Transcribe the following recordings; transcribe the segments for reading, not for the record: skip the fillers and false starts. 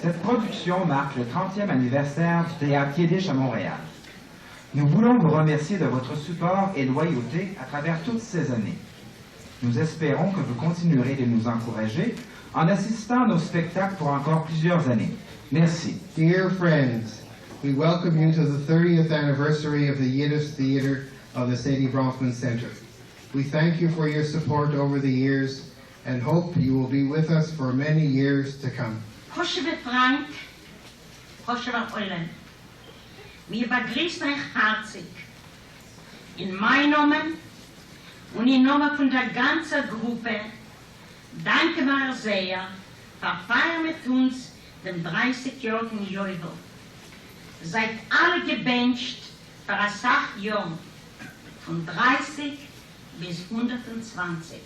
Cette production marque le 30e anniversaire du Théâtre Yiddish à Montréal. Nous voulons vous remercier de votre support et loyauté à travers toutes ces années. Nous espérons que vous continuerez de nous encourager en assistant à nos spectacles pour encore plusieurs années. Merci. Dear friends, we welcome you to the 30th anniversary of the Yiddish Theater of the Saidye Bronfman Center. We thank you for your support over the years and hope you will be with us for many years to come. חשוב'ע פריינט, חשוב'ער עולם, מיר באגריסן אייך הארציג אין מיין נאמען און אין נאמען פון דער גאנצער גרופע, דאנקען מיר אייך זייער פאר פייערן מיט אונז דעם דרייסיג יאריגן יובל. זייט אלע געבענטשט פאר אסאך יארן, פון דרייסיג ביז 120.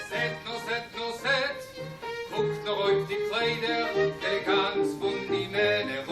זעט נאָר, זעט נאָר, זעט, קוקט נאָר אויף די קליידער, די עלעגאַנץ פֿון די מענער.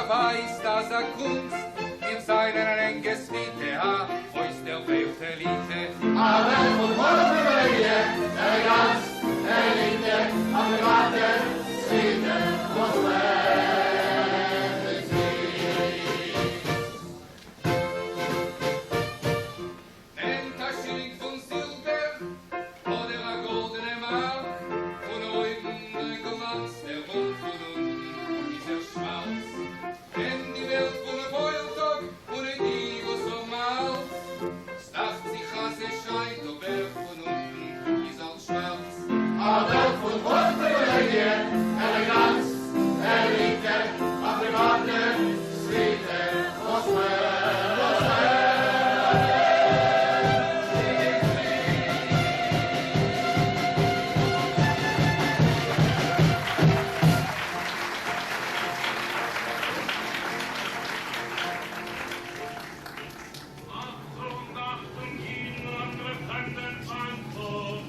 באווייזט אזא קונסט, מיר זיינען אן ענגע סוויטע, א אויסדערוויילטע עליטע. א וועלט פון וואס פריווילעגיע, עלעגאנץ, עליטע, א פריוואטע סוויטע, וואס לעבט מיט זיך. נעמט א שילינג פון זילבער, אדער א גאלדענע מארק, פון אויבן גלאנצט ער און פון אונטן איז ער שווארץ. נעמט די וועלט פון וואוילטאג און די וואס האבן אלץ, ס'דאכט זיך אז עס שיינט אבער פון אונטן איז אלץ שווארץ. א וועלט פון וואס פריווילעגיע, עלעגאנץ, עליטע, א פריוואטע סוויטע, וואס לעבט מיט זיך. אכטונג אכטונג אידן און אנדערע פרעמדע אין פראנקפורט,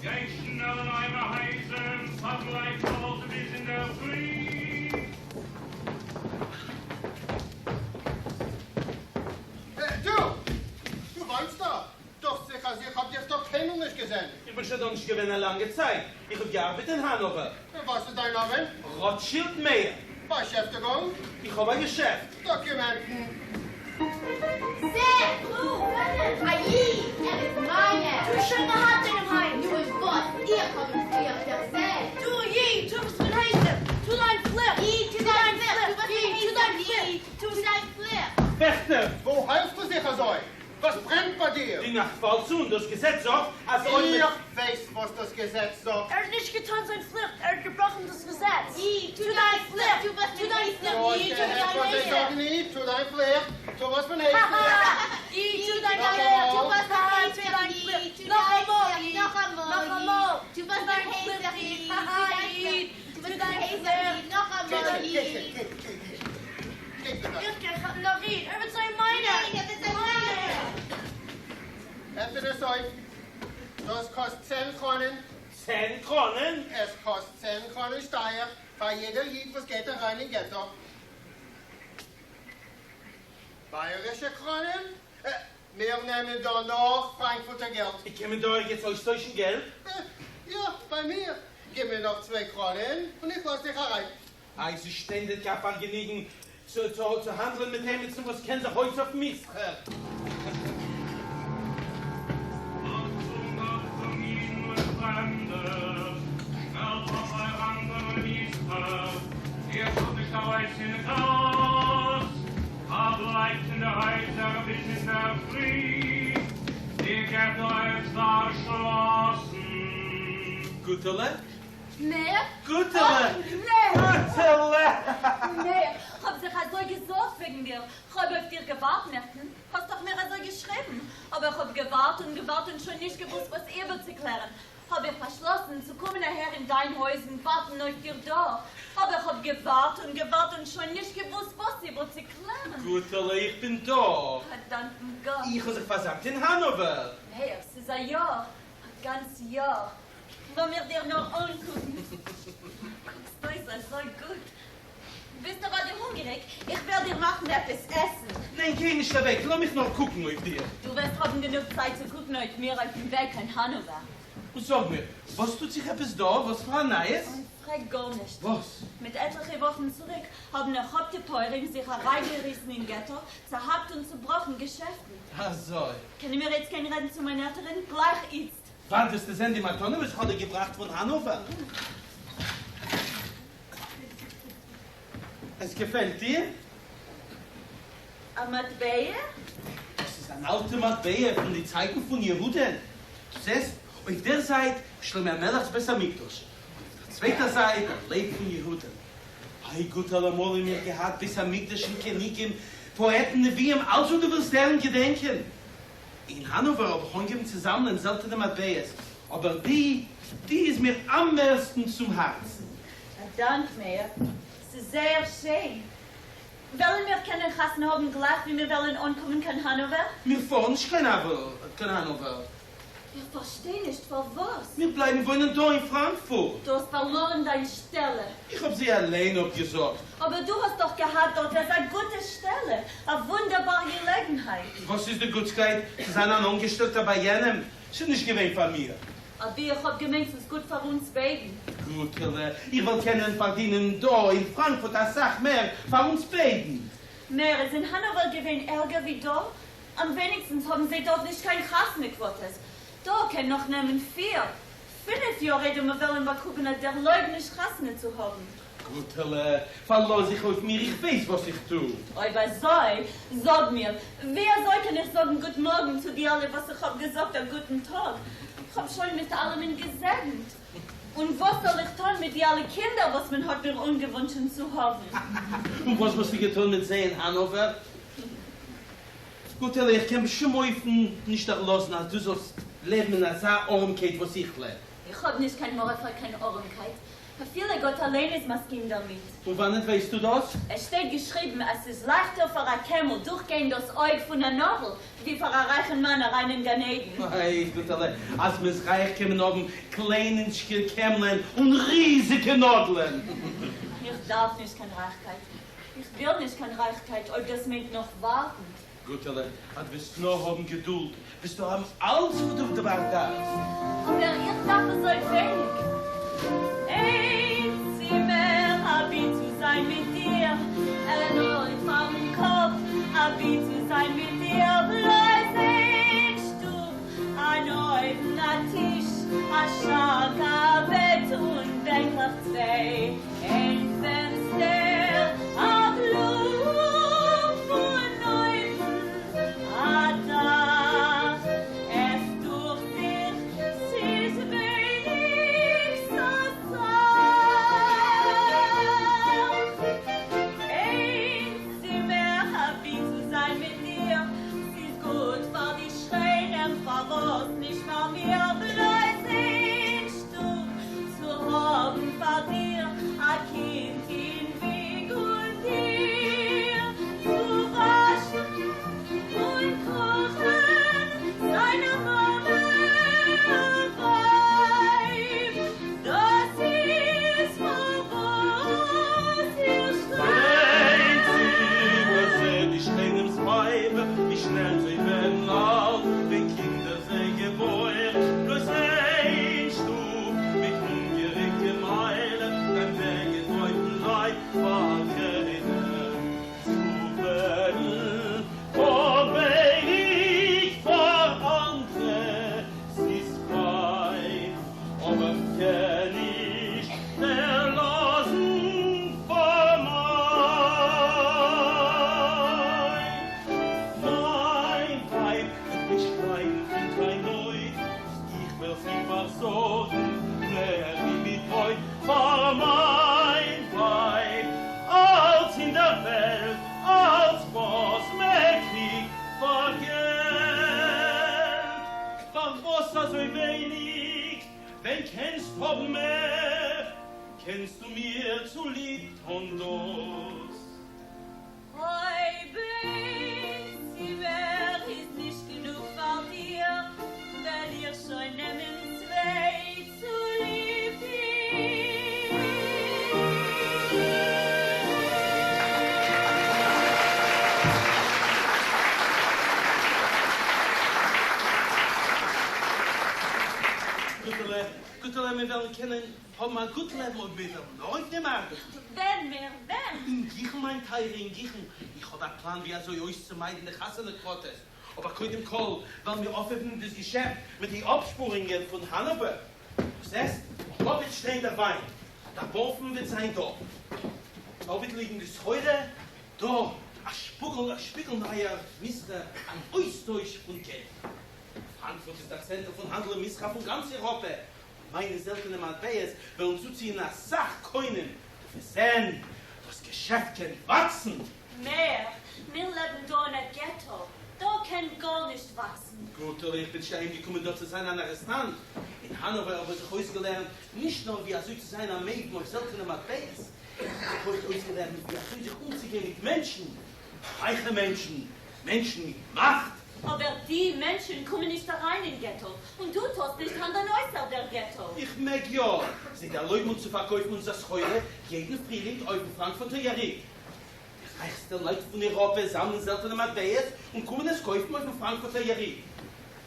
גייט שנעל אין אייערע הייזער און פארבלייבט דארט ביז אינדערפרי. אה, דו! דו וואוינסט דא? דוכט זיך אז איך האב דיך דא קיינמאל נישט געזען. איך בין שוין דא נישט געווען א לאנגע צייט. איך האב געארבעט אין האנאווער. און וואס איז דיין נאמען? רוטשילד מאיר. באשעפטיגונג? איך האב א געשעפט. דאקומענטן. זע, דו! א איד! ער איז מיינער! דו שוין געהאט אינעם היים! נו איז וואס? איך האב אים פריער דערזען! דו איד, טו וואס מען הייסט דיר! טו דיין פליכט! איד, טו דיין פליכט! איד, טו דיין פליכט! טו דיין פליכט! וועכטער! וואו היילסטו זיך אזוי? וואס ברענט ביי דיר? די נאכט פאלט צו און דאס געזעץ זאגט אז אויב איך ווייס וואס דאס געזעץ זאגט. ער האט נישט געטאן זיין פליכט, ער האט געבראכן דאס געזעץ. איד, טו דיין פליכט! טו דיין פליכט! דו האסט איד, טו געהערט דיין וואס זיי פליכט! זאגן? איד, טו דיין פליכט! טו וואס מען הייסט דיר! איד, טו דיין נאכאמאל. פליכט! טו וואס מען הייסט טו דיר! דיין איד, פליכט! טו דיין נאכאמאל! פליכט! איד! נאכאמאל! נאכאמאל! טו וואס טו מען דיין הייסט פליכט! דיר! איד! איד, טו דיין פליכט! טו וואס מען הייסט דיר! איד, נאכאמאל! גיי, איד! גיי, גיי, גיי, גיי פון דא. איך גיי כאפן נאך איד! ער וועט זיין מיינער! ניין, ער וועט זיין מיינער! עפן עס אויף. דאס קאסט צען קראנען. צען קראנען? עס קאסט צען קראנען שטייער פאר יעדער איד וואס גייט אריין אין געטא. בייערישע קראנען? מיר נעמען דא נאר פראנקפורטער געלט. קען מען דא ערגעץ אויסטוישן געלט? יא, ביי מיר. גיב מיר נאך צוויי קראנען און איך לאז דיך אריין. איי, ס'איז שטענדיג א פארגעניגן צו צו האנדלען מיט עמיצן וואס קען זיך אויס אויף מסחר. אכטונג אכטונג אידן און פרעמדע, שנעל אויף אייער האנדל און מסחר, איר טארט נישט ארויס אין גאס, פארבלייבט אין די הייזער ביז אינדערפרי, די געטא איז פארשלאסן. גוטעלע? מאיר? גוטעלע! מאיר! גוטעלע! מאיר, כ'האב זיך אזוי געזארגט וועגן דיר, כ'האב אויף דיר געווארט נעכטן, האסט דאך מיר אזוי געשריבן, אבער כ'האב געווארט און געווארט און שוין נישט געוואוסט וואס איבערצוקלערן, האב איך באשלאסן צו קומען אהער אין דיין הויז און ווארטן אויף דיר דא, אבער כ'האב געווארט און געווארט און שוין נישט געוואוסט וואס איבערצוקלערן. גוטעלע, איך בין דא. א דאנקן גאט. איך האב זיך פארזאמט אין האנאווער. מאיר, ס'איז א יאר, א גאנץ יאר. לאמיר דיר נאר אנקוקן. קוקסט אויס אזוי גוט. ביסט אוודאי הונגעריג, איך וועל דיר מאכן עפעס עסן. ניין, גיי נישט אוועק, לאמיך נאר קוקן אויף דיר. דו וועסט האבן גענוג צייט צו קוקן אויף מיר אויפן וועג קיין האנאווער. און זאג מיר, וואס טוט זיך עפעס דא? וואס פאר א נייעס? אוי, פרעג גארנישט. וואס? מיט עטליכע וואכן צוריק האבן א כאפטע פויערים זיך אריינגעריסן אין געטא, צעהאקט און צובראכן געשעפטן. אזוי. קענען מיר איצט גיין רעדן צו מיין עלטערן? גלייך איצט. ווארט, וועסטו זען די מתנה וואס איך האב דיר געבראכט פון האנאווער. עס געפעלט דיר? א מטבע? דאס איז אן אלטע מטבע פון די צייטן פון יהודה'ן. דו זעסט, אויף דער זייט שלמה המלך'ס בית המקדש, און אויף דער צווייטער זייט דער לייב פון יהודה'ן. איי גוטעלע, אמאל האבן מיר געהאט בית המקדש'ן, קעניגן, פאעטן, נביאים, אלץ וואס דו ווילסט הערן געדענקען. אין האנאווער האב איך אנגעהויבן צו זאמלען זעלטענע מטבעות, אבער די, די איז מיר אממערסטן צום הארצן. א דאנק מאיר, ס'איז זייער שיין. וועלן מיר קענען חתונה האבן גלייך ווי מיר וועלן אנקומען קיין האנאווער? מיר פארן נישט קיין האנאווער. איך פארשטיי נישט פארוואס. מיר בלייבן וואוינען דא אין פראנקפורט. דו האסט פארלארן דיין שטעלע. איך האב זי אליין אפגעזאגט. אבער דו האסט דאך געהאט דארט אזא גוטע שטעלע, א וואונדערבארע געלעגנהייט. וואס איז די גוטסקייט צו זיין אן אנגעשטעלטער ביי יענעם? ס'איז נישט געווען פאר מיר. אבי איך האב געמיינט ס'איז גוט פאר אונז ביידן. גוטעלע, איך וועל קענען פארדינען דא אין פראנקפורט אסאך מער פאר אונז ביידן. מאיר, איז אין האנאווער געווען ערגער ווי דא? אמווייניגסטנס האבן זיי דארט נישט קיין חתונה קוואטעס. דא קען נאך נעמען פיר, פינף יאר איידער מיר וועלן באקומען א דערלויבעניש חתונה צו האבן. גוטעלע, פארלאז זיך אויף מיר, איך ווייס וואס איך טו. אויב אזוי, זאג מיר, ווי אזוי קען איך זאגן גוט מארגן צו די אלע וואס איך האב געזאגט א גוטן טאג? כ'האב שוין מיט אלעמען געזעגנט. און וואס זאל איך טון מיט די אלע קינדער וואס מען האט מיר אנגעוואונטשן צו האבן? און וואס וואלסטו געטון מיט זיי אין האנאווער? גוטעלע, איך קען בשום אופן נישט דערלאזן אז דו זאלסט לעבן אין אזא ארעמקייט וואס איך לעב. איך האב נישט קיין מורא פאר קיין ארעמקייט, אפילו גאט אליין איז מסכים דערמיט. פון וואנעט ווייסטו דאס? עס שטייט געשריבן אז ס'איז לייכטער פאר א קעמל דורכגיין דאס אויג פון א נאדל, ווי פאר א רייכן מאן אריין אין גן עדן. איי, גוטעלע, אז מ'איז רייך קען מען האבן קליינינטשקע קעמלען און ריזיגע נאדלען. איך דארף נישט קיין רייכקייט. איך וויל נישט קיין רייכקייט אויב דאס מיינט נאך ווארטן. גוטעלע, אז דו וועסט נאר האבן געדולד, וועסטו האבן אלץ וואס דו באדארפסט. אבער איך דארף אזוי ווייניג. איין צימער אבי צו זיין מיט דיר, אן ארט פארן קאפ אבי צו זיין מיט דיר, בלויז איין שטוב, אן אויוון, א טיש, א שאנק, א בעט און בענקלעך צוויי, איין פענסטער, א בלום פון אויבן, א דאך, עס דוכט זיך ס'איז ווייניג אסאך. איין צימער אבי צו זיין מיט דיר, ס'איז גוט פאר די שכנים, פארוואס נישט פאר מיר? בלויז איין שטוב צו האבן פאר דיר, א קינד אין וויג און דיר צו וואשן און קאכן, זיין א מאמע א ווייב, דאס איז פארוואס איך שרייב. איין צימער זע די שכנים'ס ווייבער ווי שנעל זיי ווערן אלט ווען קינדער זיי געבוירן, בלויז איין שטוב מיט הונגעריגע מיילער, קיין בגד אויפן לייב פאר קיינעם צו ווערן, גאר ווייניג פאר אנדערע ס'איז פיין, אבער כ'קען נישט דערלאזן פאר מיין מיין ווייב וועט נישט ליידן פון קיין נויט, איך וועל זי פארזארגן מער ווי מיט ברויט פאר מיין ווייב, אלץ אין דער וועלט, אלץ וואס מען קריגט פאר געלט. פארוואס אזוי ווייניג ווען קענסט האבן מער? קענסטו מיר צוליב טון דאס? אויב איין צימער איז נישט גענוג פאר דיר, וועל איך שוין נעמען צוויי צוליב דיר. גוטעלע, גוטעלע, מיר וועלן קענען האבן א גוט לעבן אויב מיר וועלן נאר אויף דעם ארבעטן. ווען מאיר, ווען? אין גיכן מיין טייערע, אין גיכן. איך האב א פלאן ווי אזוי אויסצומיידן די חתונה קוואטעס. אבער קודם כל וועלן מיר אויפעפענען דאס געשעפט מיט די אפשפארונגען פון האנאווער. דו זעסט? דא וועט שטיין דער וויין, דער בארפן וועט זיין דא. דא וועט ליגן די סחורה, דא א שפאגל א שפיגל נייער מסחר, אן אויסטויש פון געלט. פראנקפורט איז דער צענטער פון האנדל און מסחר פון גאנץ אייראפע, און מיינע זעלטענע מטבעות וועלן צוציען אסאך קונים, דו וועסט זען, דאס געשעפט קען וואקסן! מאיר, מיר לעבן דא אין א געטא, דא קען גארנישט וואקסן. גוטעלע, איך בין נישט אהיימגעקומען דא צו זיין אן ארעסטאנט. אין האנאווער האב איך זיך אויסגעלערנט נישט נאר ווי אזוי צו זיין א מבין אויף זעלטענע מטבעות, איך האב זיך אויך אויסגעלערנט ווי אזוי זיך אומצוגיין מיט מענטשן, רייכע מענטשן, מענטשן מיט מאכט. אבער די מענטשן קומען נישט אריין אין געטא, און דו טארסט נישט האנדלען אויסער דער געטא. איך מעג יא. זיי דערלויבן אונז צו פארקויפן אונזער סחורה יעדן פרילינג אויפן פראנקפורטער יריד. די רייכסטע לייט פון איראפע זאמלען זעלטענע מטבעות און קומען עס קויפן אויפן פראנקפורטער יריד.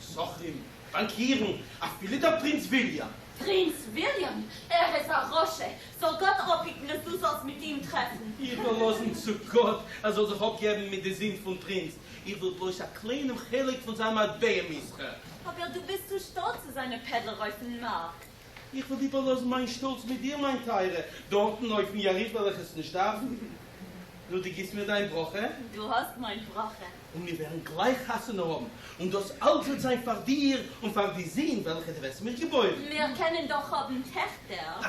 סוחרים, באנקירן, אפילו דער פרינץ וויליאם. פרינץ וויליאם? ער איז א רשע! זאל גאט אפהיטן אז דו זאלסט מיט אים טרעפן. איך וועל לאזן צו גאט ער זאל זיך אפגעבן מיט די זינד פון פרינץ, איך וויל בלויז א קליינעם חלק פון זיין מטבע מסחר. אבער דו ביסט צו שטאלץ צו זיין א פעדלער אויפן מארק. איך וועל איבערלאזן מיין שטאלץ מיט דיר מיין טייערע, דארטן אויפן יריד וועל איך עס נישט דארפן. נו, דו גיבסט מיר דיין ברכה? דו האסט מיין ברכה. און מיר וועלן גלייך חתונה האבן, און דאס אלץ וועט זיין פאר דיר און פאר די זין וועלכע דו וועסט מיר געבוירן. מיר קענען דאך האבן טעכטער.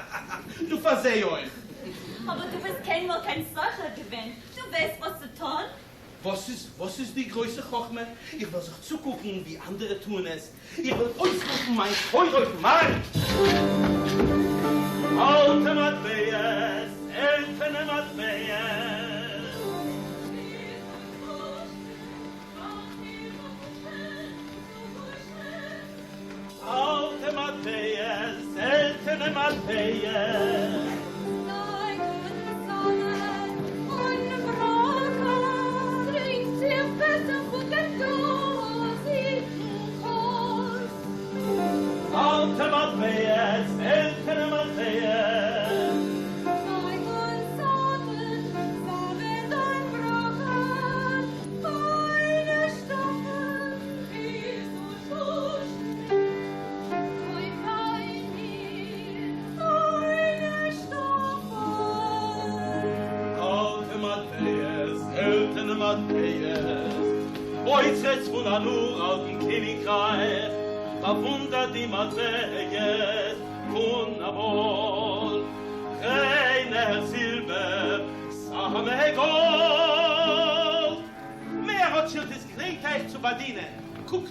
נו, פאר זיי אויך. אבער דו ביסט קיינמאל קיין סוחר געווען, דו ווייסט וואס צו טון? וואס איז, וואס איז די גרויסע חכמה? איך וועל זיך צוקוקן ווי אנדערע טוען עס, איך וועל אויסרופן מיין סחורה אויפן מארק. אלטע מטבעות, זעלטענע מטבעות. אלטע מטבעות, זעלטענע מטבעות. אלטע מטבעות, זעלטענע מטבעות. אלטע מטבעות, זעלטענע מטבעות, אוצרות פון אן אוראלטן קעניגרייך, באוואונדערט די מטבעות פון אמאל, ריינער זילבער, סאמע גאלד. מאיר רוטשילד איז גרייט אייך צו באדינען. קוקט,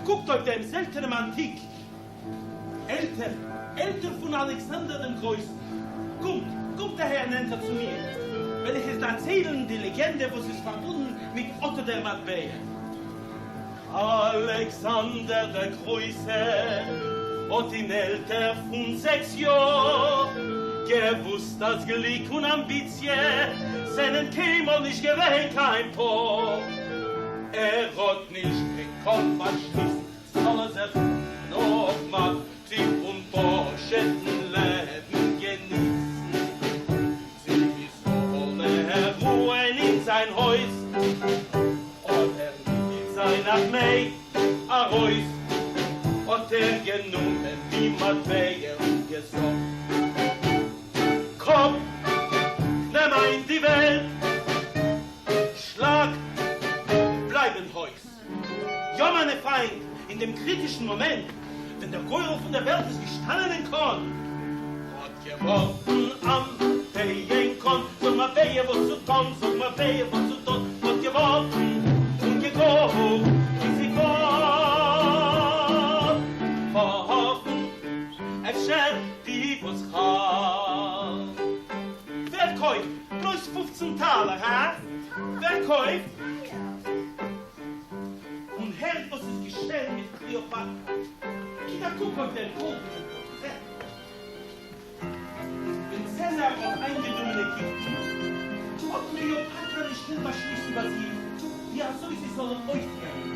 קוקט אויף דעם זעלטענעם אנטיק. עלטער, עלטער פון אלעקסאנדער דעם גרויסן. קומט, קומט אהער נענטער צו מיר, וועל איך אייך דערציילן די לעגענדע וואס איז פארבונדן מיט אט דער מטבע. אלעקסאנדער דער גרויסער האט אין עלטער פון זעקס יאר געוואוסט אז גליק און אמביציע זענען קיינמאל נישט געווען קיין פאר. ער האט נישט געקאנט באשליסן זאל ער זיך נאך טיפן פשוט'ן לעבן געניסן, צי זאל ער רוען אין זיין הויז, אדער מיט זיין ארמיי ארויס, האט ער גענומען די מטבע און געזאגט, קאפ, נעם איין די וועלט, שלאק, בלייב אין הויז. יא מיינע פריינט, אין דעם קריטישן מאמענט ווען דער גורל פון דער וועלט איז געשטאנען אין קאן, האט געווארפן א מטבע אין קאן, זאג מטבע וואס צו טאן, זאג מטבע וואס צו טאן, האט געווארפן און געקוקט ווי זי פארט, פארפן אפשר די וואס כ'האלט. ווער קויפט? בלויז פופצן טאלער, הא? ווער קויפט? און הערט וואס איז געשען מיט קליאפאטרא. גיט א קוק אויף דער גאלדענעם פארטרעט. ווען צעזאר האט איינגענומען עגיפטן, האט קליאפאטרא נישט געקענט באשליסן ביי זיך ווי אזוי זי זאל אים אויפנעמען.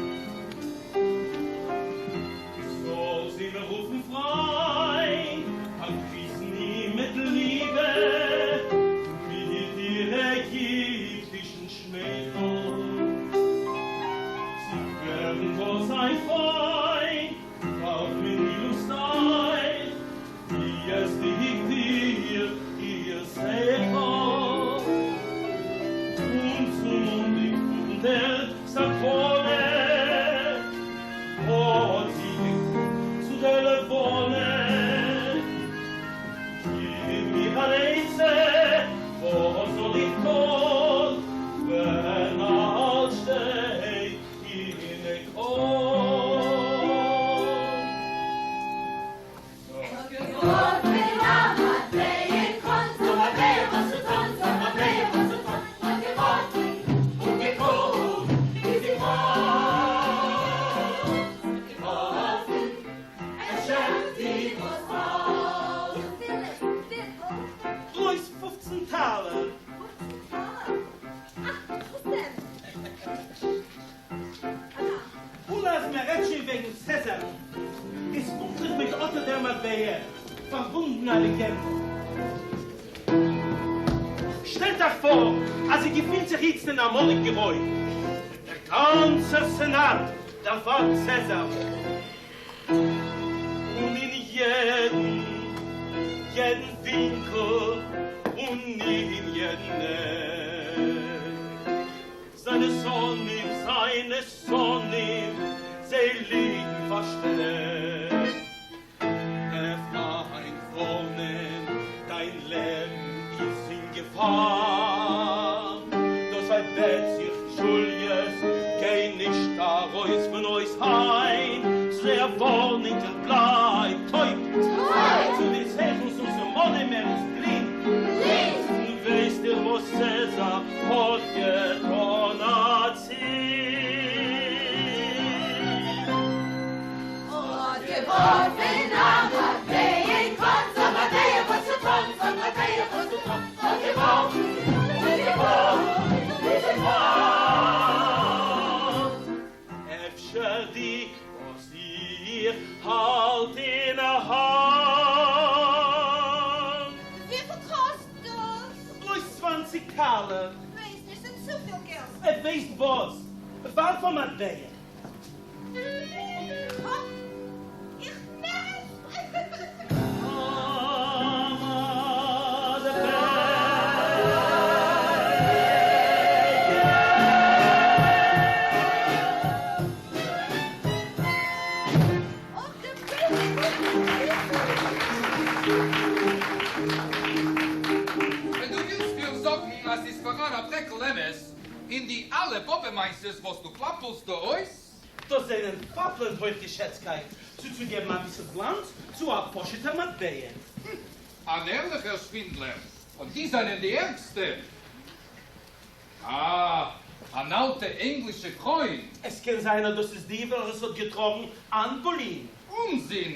זאל זי אים רופן פריינט, באגריסן אים מיט ליבע, מיט איר עגיפטישן שמייכל. צי ווערן גאר זיין פיינט, ווארף מען די לוסט אייך, ווי עס ליגט איר איר שכל. און צום אנבליק פון דער סכנה. די וואָס צאָלט. איך וויל עס. וויפֿל? בלויז 15 טאָלער. 15 טאָלער? אַך, וואָס דען? אַהאַ. און אַז מע רעדט שוין וועגן צעזאַר, איז פּונקטלעך מיט אָט דער מטבע פֿאַרבונדן אַ לעגענדע. שטעלט אײַך פֿאָר, אַז איר געפֿינט זיך איצט אין אַמאָליקן רוים. דער גאַנצער סענאַט דערוואַרט צעזאַר. און אין יעדן, יעדן ווינקל און אין יעדן עק. זײַנע שׂונאים, זײַנע שׂונאים, זיי ליגן פֿאַרשטעקט. דער פֿײַנט וואָרנען, דײַן לעבן איז אין געפֿאַר. דאָס ווײַב בעט זיך, דזשוליוס, גיי נישט אַרויס פֿון הויז הײַנט. זייער וואָרנונג, ער בלײַבט טויב. טויב! צו די צייכנס און סימנים, ער איז בלינד. בלינד! ווייסט איר וואָס צעזאַר האָט געטאָן אַצינד? האָט געוואָרפֿן אַ מטבע אין קאָנס, אַ מטבע וואָס צו טאָן, אַ מטבע וואָס צו טאָן, האָט געוואָרפֿן, האָט געוואָרפֿן, געוואָרפֿן. אפֿשר די, וואָס איר האַלט אין האַנט? וויפֿל קאָסט דאָס? בלויז 20 טאָלער. ווייס נישט, ס'איז צו פֿיל געלט. ווייסט וואָס? וואַרף אַ מטבע. האָפּ, איך נעם. אַ מטבע. אָך, דער פּרינץ. ווען דו ווילסט מיר זאָגן, אַז ס'איז פֿאַראַן אַ ברעקל אמת אין די אַלע באָבע-מעשׂות, וואָס דו פּלאַפּלסט דאָ אויס? דאָס זענען פֿאַפּלען, הויכגעשעצטקייט, צוצוגעבן אַ ביסל גלאַנץ צו אַ פּשוטער מטבע. אַן ערלעכער שווינדלער, און די זענען די ערגסטע. אַ, אַן אַלטע ענגלישע קרוין. עס קען זײַן, אַז דאָס איז די, וועלכע ס'האָט געטראָגן אַן בולין. אומזין!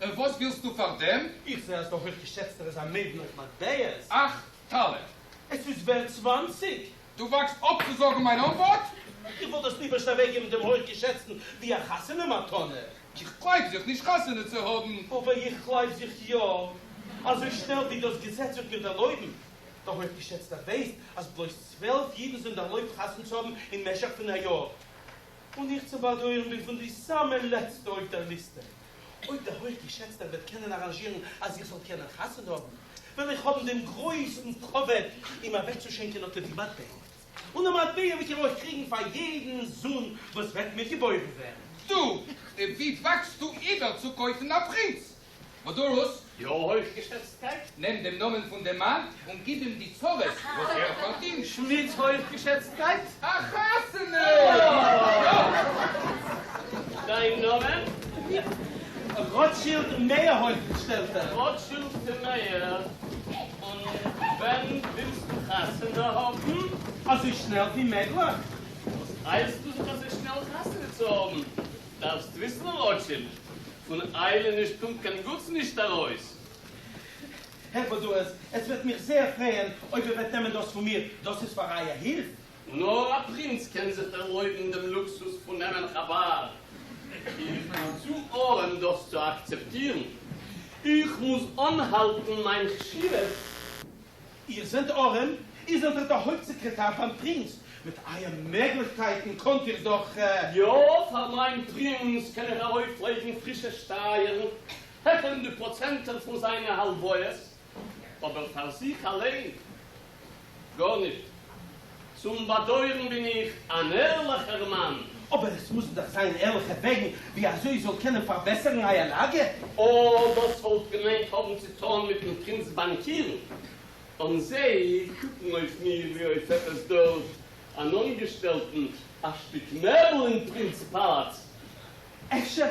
וואָס ווילסטו פֿאַר דעם? איך זע, אַז דער הויכגעשעצטער איז אַ מבין אויף מטבעות. אַכט טאָלער. עס איז ווערט 20. דו וואַגסט אָפּצוזאָגן מײַן אָנבאָט? איך וואָלט דאָס ליבערשט אַוועקגעבן דעם הויכגעשעצטן ווי אַ חתונה-מתּנה. איך קלײַב זיך נישט חתונה צו האָבן. אָבער איך קלײַב זיך יאָ. אַזוי שנעל ווי דאָס געזעץ וועט מיר דערלויבן. דער הויכגעשעצטער ווייסט, אַז בלויז 12 ייִדן זענען דערלויבט חתונה צו האָבן אין משך פֿון אַ יאָר. און איך צום באַדויערן בין פֿון די סאַמע לעצטע אויף דער ליסטע. אויב דער הויכגעשעצטער וועט קענען אַראַנזשירן, אַז איך זאָל קענען חתונה האָבן, וועל איך האָבן דעם גרויסן כּבֿוד אים אַוועקצושענקען אָט די מטבע. און אַ מטבע וועט איר אויך קריגן פֿאַר יעדן זון, וואָס וועט מיר געבוירן ווערן. דו, ווי וואַגסטו איבערצוקויפֿן אַ פּרינץ? באָדורוס? יאָ, הויכגעשעצטקייט. נעם דעם נאָמען פֿון דעם מאַן און גיב אים די צרות, וואָס ער פֿאַרדינט. שמיץ, הויכגעשעצטקייט. אַ חתונה! יאָ! דײַן נאָמען? ראָטשילד מאיר, הויכגעשטעלטער. ראָטשילד מאיר. און ווען ווילסטו חתונה האָבן? אַזוי שנעל ווי מעגלעך. וואָס אײַלסטו זיך אַזוי שנעל חתונה צו האָבן? דאַרפֿסט וויסן, ראָטשילד, פֿון אײַלעניש קומט קיין גוטס נישט אַרויס. הער באָדורוס, עס וועט מיך זייער פֿרייען, אויב איר וועט נעמען דאָס פֿון מיר. דאָס איז פֿאַר אײַער הילף. נאָר אַ פּרינץ קען זיך דערלויבן דעם לוקסוס פֿון נעמען כאַבאַר. איך בין צו אָרעם דאָס צו אַקצעפּטירן. איך מוז אָנהאַלטן מײַן חשיבֿות. איר זענט אָרעם? איר זענט דאָך דער הויפּט-סעקרעטאַר בײַם פּרינץ. מיט אײַער מעגלעכקייטן קאָנט איר דאָך. יאָ, פֿאַר מײַן פּרינץ קען איך אַרויפֿלייגן פֿרישע שטײַערן, העכערן די פּראָצענטן פֿון זײַנע הלוואות, אָבער פֿאַר זיך אַליין, גאָרנישט. צום באַדויערן בין איך אַן ערלעכער מאַן. אָבער עס מוזן דאָך זײַן ערלעכע וועגן, ווי אַזוי איר זאָלט קענען פֿאַרבעסערן אײַער לאַגע. אָ, דאָס וואָלט געמעגט האָבן צו טאָן מיטן פּרינץ באַנקירן. און זיי קוקן אויף מיר ווי אויף עפּעס דאָרט אַן אָנגעשטעלטן, אַ שטיק מעבל אין פּרינץ פּאַלאַץ. אפשר,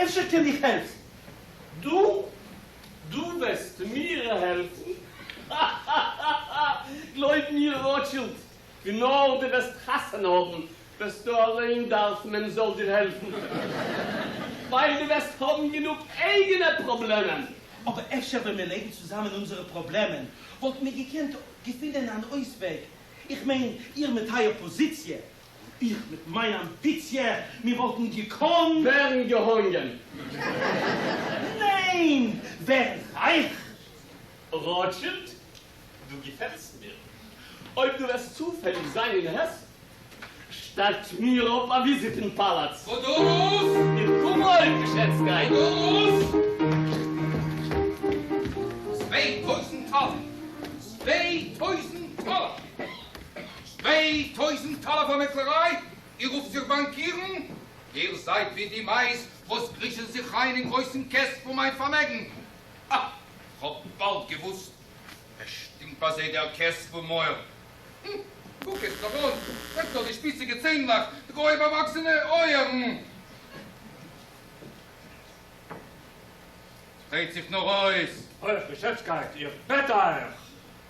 אפשר קען איך העלפן? דו? דו וועסט מיר העלפן? האַ-האַ-האַ-האַ! גלויב מיר, ראָטשילד, ווי נאָר דו וועסט חתונה האָבן, וועסטו אַליין דאַרפן, מען זאָל דיר העלפן. ווייל דו וועסט האבן גענוג אייגענע פראבלעמען. אבער אפשר ווען מיר לייגן צוזאמען אונזערע פראבלעמען וואלטן מיר געקענט געפינען אן אויסוועג. איך מיין, איר מיט אייער פאזיציע און איך מיט מיין אמביציע, מיר וואלטן געקאנט. ווערן געהאנגען. ניין! ווערן רייך! רוטשילד, דו געפעלסט מיר. אויב דו וועסט צופעליג זיין אין העסן, שטאט מיר אפ א וויזיט אין פאלאץ. וואס? איך קום הויכגעשעצטקייט. וואס? 2000 טאלער! 2000 טאלער! 2000 טאלער פאר מעקלעריי? איר רופט זיך באנקירן? איר זייט ווי די מייז וואס קריכן זיך איין אין גרויסן קעסט פון מיין פארמעגן. אה! כ'האב באלד געוואוסט עס שטינקט ביי זיי דער קעסט פון מויל. הום! קוק עס נאר אן, זעט נאר די שפיציגע ציינלעך, די גרויע באוואקסענע אויערן. דרייט זיך נאר אויס. הויכגעשעצטקייט, איך בעט אייך.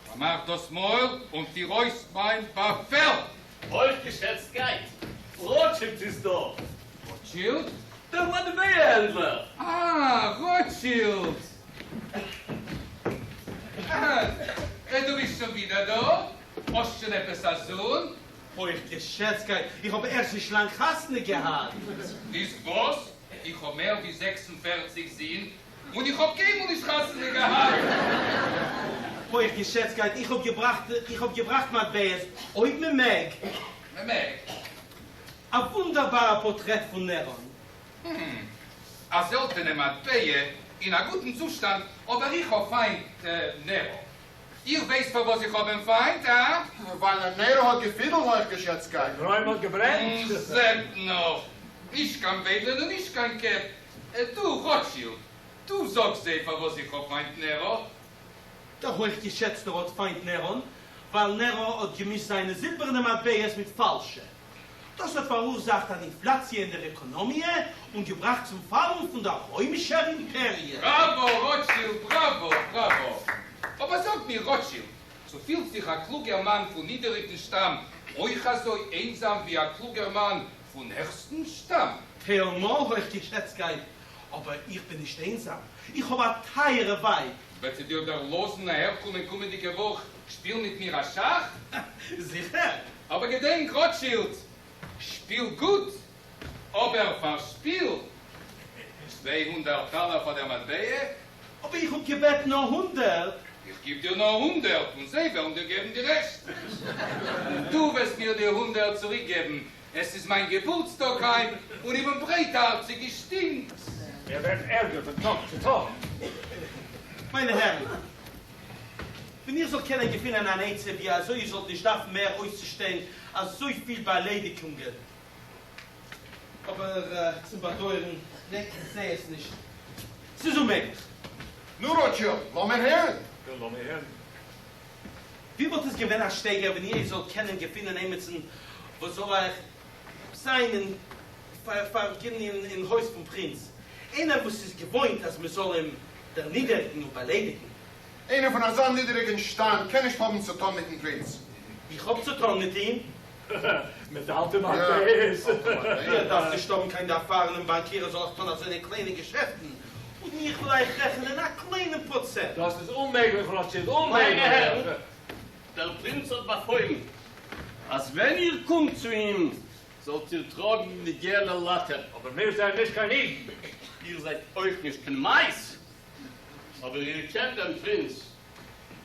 פארמאך דאס מויל און פיר אויס מיין באפעל! הויכגעשעצטקייט, רוטשילד איז דא. רוטשילד? דער מטבע הענדלער. אה, רוטשילד! אה, דו ביסט שוין ווידער דא? האסט שוין עפעס א זון? הויכגעשעצטקייט, איך האב ערשט נישט לאנג חתונה געהאט. ווייסט וואס? איך האב מער ווי 46 זין, און איך האב קיינמאל נישט חתונה געהאט. הויכגעשעצטקייט, איך האב געבראכט, איך האב געבראכט מטבעות, אויב מען מעג. מען מעג. א וואונדערבארער פארטרעט פון נעראן. הום. א זעלטענע מטבע אין א גוטן צושטאנד, אבער איך האב פיינט נערא. איר ווייסט פארוואס איך האב אים פיינט, הא? ווייל נערא האט געפידלט הויכגעשעצטקייט. רוים האט געברענט. זעט נאר! נישט קיין וויידלען און נישט קיין קעפ. דו, רוטשילד, דו זאג זיי פארוואס איך האב פיינט נערא. דער הויכגעשעצטער האט פיינט נעראן, ווייל נערא האט געמישט זיינע זילבערנע מטבעות מיט פאלשע. דאס האט פאראורזאכט אן אינפלאציע אין דער עקאנאמיע און געבראכט צום פאלן פון דער רוימישער אימפעריע. בראווא, רוטשילד, בראווא, בראווא. אבער זאג מיר, רוטשילד, צו פילט זיך א קלוגער מאן פון נידעריגן שטאם אויך אזוי איינזאם ווי א קלוגער מאן פון העכסטן שטאם? טיילמאל, הויכגעשעצטקייט, אבער איך בין נישט איינזאם, איך האב א טייערע ווייב. וועט זי דיר דערלאזן אהערקומען קומענדיגע וואך שפילן מיט מיר א שאך? זיכער! אבער געדענק, רוטשילד, שפיל גוט, אבער פארשפיל 200 טאלער פאר דער מטבע. אבער איך האב געבעטן נאר הונדערט. איך גיב דיר נאר הונדערט און זיי וועלן דיר געבן די רעשט. און דו וועסט מיר די הונדערט צוריקגעבן. עס איז מיין געבורטסטאג היינט און איך בין ברייטהארציג געשטימט. ער ווערט ערגער פון טאג צו טאג. מיינע הערן, ווען איך זאל קענען געפינען אן עצה ווי אזוי איר זאלט נישט דארפן מער אויסצושטיין אזויפיל באליידיגונגען. אבער צום באדויערן, ניין, איך זע עס נישט. ס'איז אוממעגליך. נו, רוטשילד, לאמיר הערן. יא, לאמיר הערן. ווי וואלט עס געווען א שטייגער ווען איר זאלט קענען געפינען עמיצן וואס זאל אייך זיין אין פארדינען אין הויז פון פרינץ, איינער וואס איז געוואוינט אז מען זאל אים דערנידעריקן און באליידיגן. איינער פון אזא נידעריגן שטאנד קען נישט האבן צו טון מיטן פרינץ. איך האב צו טון מיט אים. מיט די אלטע מטבעות. איר דארפט נישט האבן קיין דערפארענעם באנקיר ער זאל אייך טון אזוינע קליינע געשעפטן, און איך וועל אייך רעכענען א קליינעם פראצענט. דאס איז אוממעגליך, רוטשילד, מיינע הערן, אוממעגליך! דער פרינץ האט באפוילן אז ווען איר קומט צו אים זאלט איר טראגן די געלע לאטע. אבער מיר זענען נישט קיין אידן. איר זייט אויך נישט קיין מייז, אבער איר קענט דעם פרינץ.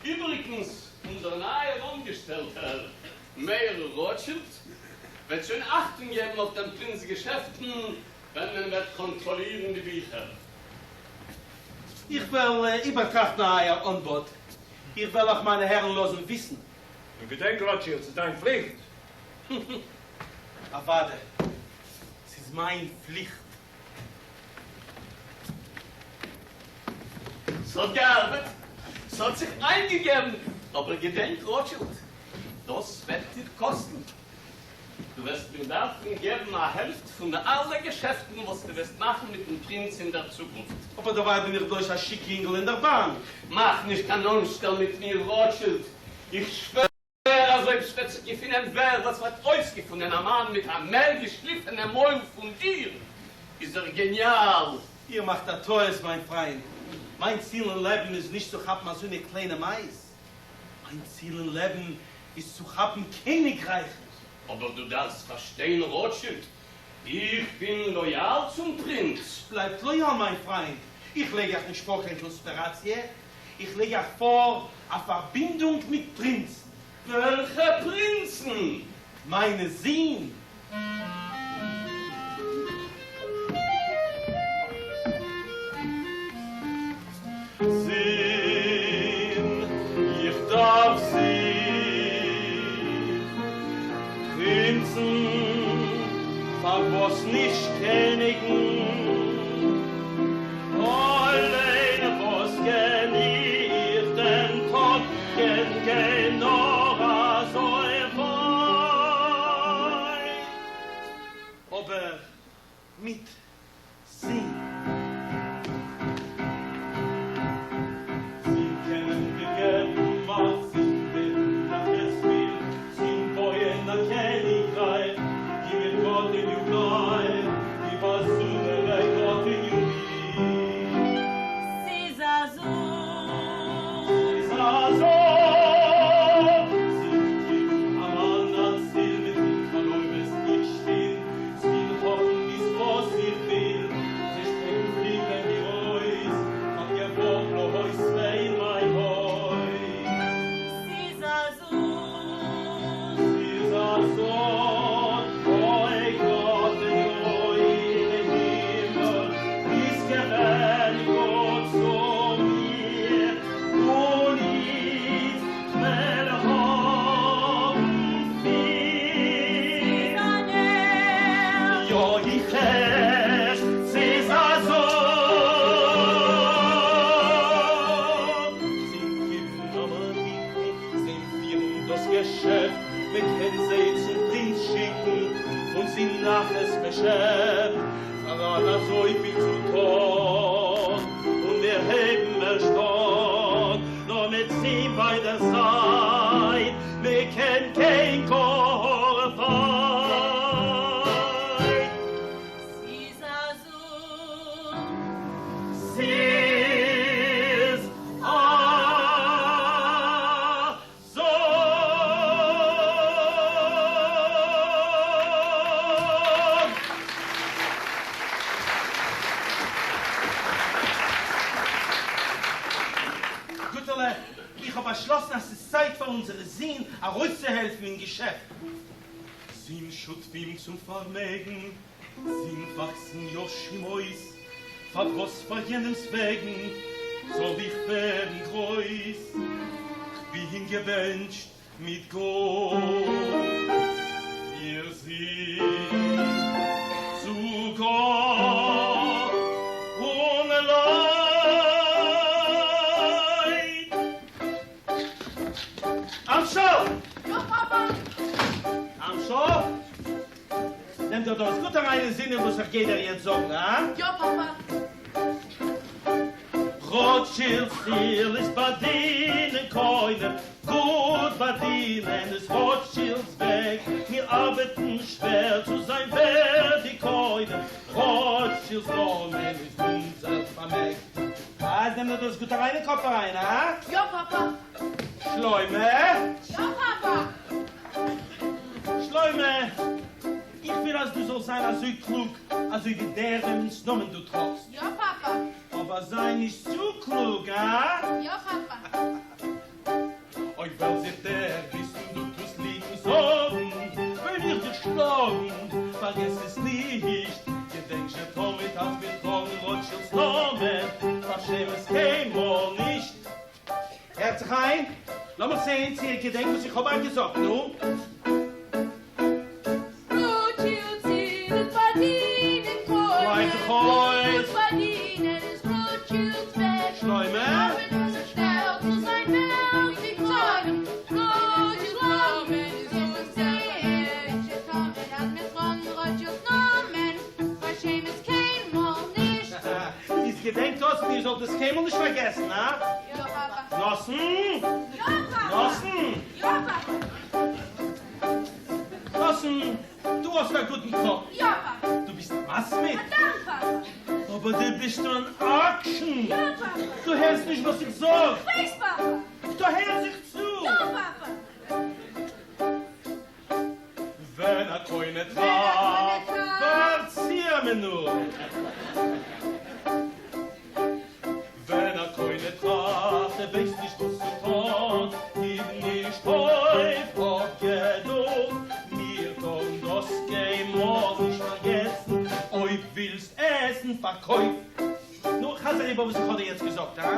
איבעריגנס, אונזער נייער אנגעשטעלטער, מאיר רוטשילד, וועט שוין אכטונג געבן אויף דעם פרינץ געשעפטן ווען מען וועט קאנטראלירן די ביכער. איך וועל איבערטראכטן אייער אנבאט. איך וועל אייך, מיינע הערן, לאזן וויסן. און געדענק, רוטשילד, ס'איז דיין פליכט. אוודאי, ס'איז מיין פליכט. ס'האט געארבעט, ס'האט זיך איינגעגעבן, אבער געדענק רוטשילד, דאס וועט דיר קאסטן. דו וועסט מיר דארפן געבן א העלפט פון די אלע געשעפטן וואס דו וועסט מאכן מיטן פרינץ אין דער צוקונפט. אבער דערווייל בין איך בלויז א שיק יונגל אין דער באנק. מאך נישט קיין אנשטעל מיט מיר, רוטשילד, איך שווער אז אויב ס'וועט זיך געפינען ווער וואס וועט אויסגעפונען א מאן מיט א מער געשליפענע מויל פון דיר. איז ער געניאל. איר מאכט א טעות מיין פריינד, מיין ציל אין לעבן איז נישט צו כאפן אזוינע קליינע מייז, מיין ציל אין לעבן איז צו כאפן קעניגרייכן. אבער דו דארפסט פארשטיין רוטשילד, איך בין לויאל צום פרינץ. בלייבט לויאל מיין פריינד, איך לייג אייך נישט פאר קיין קאנספיראציע, איך לייג אייך פאר א פארבינדונג מיט פרינצן. וועלכע פרינצן? מיינע זין. זין, איך דארף זיך פרינצן, פארוואס נישט קעניגן? אליין וואס קען איך דען טון? קען גיין נאר אזוי ווייט, אבער מיט זין. זין קענען מיר געבן מאכט, זין בינדן א פעסט זין בויען א קעניגרייך, גיב מיר גאטעניו גלייך די באזונדערע גאטעניו מיר. ס'איז א זון. ס'איז א זון. זין גיבן א מאן א ציל מיט זין חלומות איך שפין, זין האבן דאס וואס איך וויל, זיי שטעקן פליגלען מיר אויס, כ'האב געוואלט בלויז אין מיין הויז. ס'איז א זון. ס'איז א זון, אוי גאטעניו אין הימל, ביסט געווען גוט צו מיר, און איצט כ'וועל האבן פיל. ס'איז א נער. יא, איך הער, ס'איז א זון. זין גיבן א מאן גליקן, זין פירן דאס געשעפט, מען קען זיי צום פרינץ שיקן, פון זין נחת מען שעפט. פאראן אזויפיל צו טון, און מיר הייבן ערשט אן, נאר מיט זין ביי דער זייט, מען קען גיין גאר ווייט. ס'איז א זון. ס'איז א זון. גוטעלע, איך האב באשלאסן אז ס'איז צייט פאר אונזערע זין ארויסצוהעלפן אין געשעפט. זין שותפים צום פארמעגן, זין וואקסן יורשים אויס, פארוואס פאר יענעמס וועגן זאל איך ווערן גרויס? כ'בין געבענטשט מיט גאט, פיר זין צו גאט און לייט. אמשל! יא, פאפא! אמשל! נעם דיר דאס גוט אריין אין זינען וואס איך גיי דיר יעצט זאגן, הא? יא, פאפא! רוטשילדס ציל איז באדינען קונים, גוט באדינען איז רוטשילדס וועג, מיר ארבעטן שווער צו זיין ווערט די קונים, רוטשילדס נאמען איז אונזער פארמעג. אז נעם דיר דאס גוט אריין אין קאפ אריין, הא? יא, פאפא! שלמה! יא, פאפא! שלמה! איך וויל אז דו זאלסט זיין אזוי קלוג אזוי ווי דער וועמענס נאמען דו טראגסט. יא, פאפא! אבער זיי נישט צו קלוג, הא? יא, פאפא! אויב וועל זיך דערוויסן דו טוסט ליגן זאגן, וועל איך דיך שלאגן, פארגעס עס נישט, געדענק זשע תמיד אז מיר טראגן רוטשילדס נאמען, פארשעם עס קיינמאל נישט. הערט זיך איין, לאמיך זעהן צו איר געדענקט וואס איך האב אייך געזאגט, נו? רוטשילדס ציל איז באדינען קונים, לייט זיך אויס. גוט באדינען איז רוטשילדס וועג, שלמה? ארבעטן זיך שנעל צו זיין ווערט די קונים, רוטשילדס נאמען איז אונזער זשע תמיד אז מיר טראגן רוטשילדס נאמען, פארשעם עס קיינמאל נישט. איר געדענקט דאס און איר זאלט עס קיינמאל נישט פארגעסן, הא? יא, פאפא. נתן? יא, פאפא. נתן? יא, פאפא. נתן, דו האסט א גוטן קאפ. יא, פאפא. דו ביסט א מתמיד? א דאנק, פאפא. אבער דו ביסט אן אקשן! יא, פאפא. דו הערסט נישט וואס איך זאג? איך ווייס, פאפא. טא הער זיך צו! יא, פאפא. ווען א קונה טראכט, ווארט צו א מינוט. ווען א קונה טראכט, ער ווייסט נישט וואס צו טון, גיב נישט אויף, האב געדולד, מיר טארן דאס קיינמאל נישט פארגעסן, אויב ווילסט עסן, פארקויף. נו, חזר איבער וואס איך האב דיר יעצט געזאגט, הא?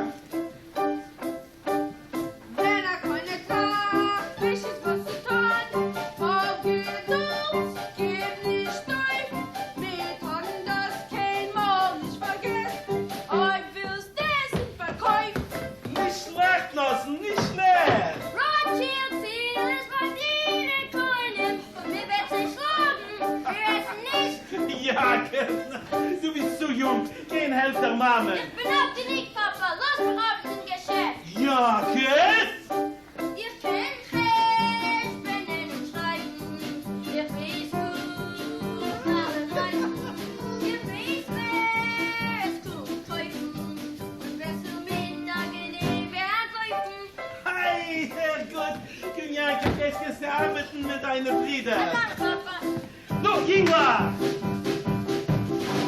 ווען א קונה טראכט, ווייסט נישט וואס צו טון, האב געדולד, גיב נישט אויף, מיר טארן דאס קיינמאל נישט פארגעסן, אויב ווילסט עסן פארקויף. נישט שלעכט, נתן, נישט שלעכט! ראטשילד ציל איז פארדינען קונים, און מען וועט זיי שלאגן, מיר עסן נישט. יעקב, דו ביסט צו יונג, גיי און העלף דער מאמע. איך בין אלט גענוג, פאפא, לאז מיך ארבעטן אין געשעפט. יעקב! איך קען חשבונען און שרייבן, איך ווייס גוט אלע ריידן, איך ווייס ווער עס קומט קויפן, און ווער ס'וויל מיט א גניבה אנטלויפן. היי, זייער גוט! קום יעקב, יעצט קענסטו ארבעטן מיט דיינע ברידער. א דאנק, פאפא. נו, יונגלעך!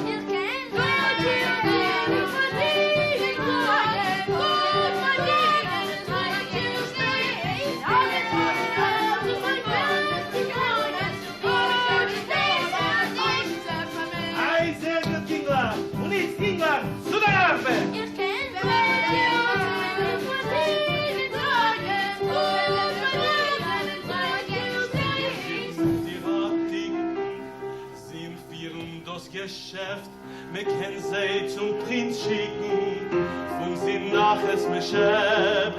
איך קען איי, זייער גוט, יונגלעך! און איצט, יונגלעך, צו דער ארבעט! די ראטיקן זינט פירן דאס געשעפט, מען קען זיי צום פרינץ שיקן, פון זיי נחת מען שעפט,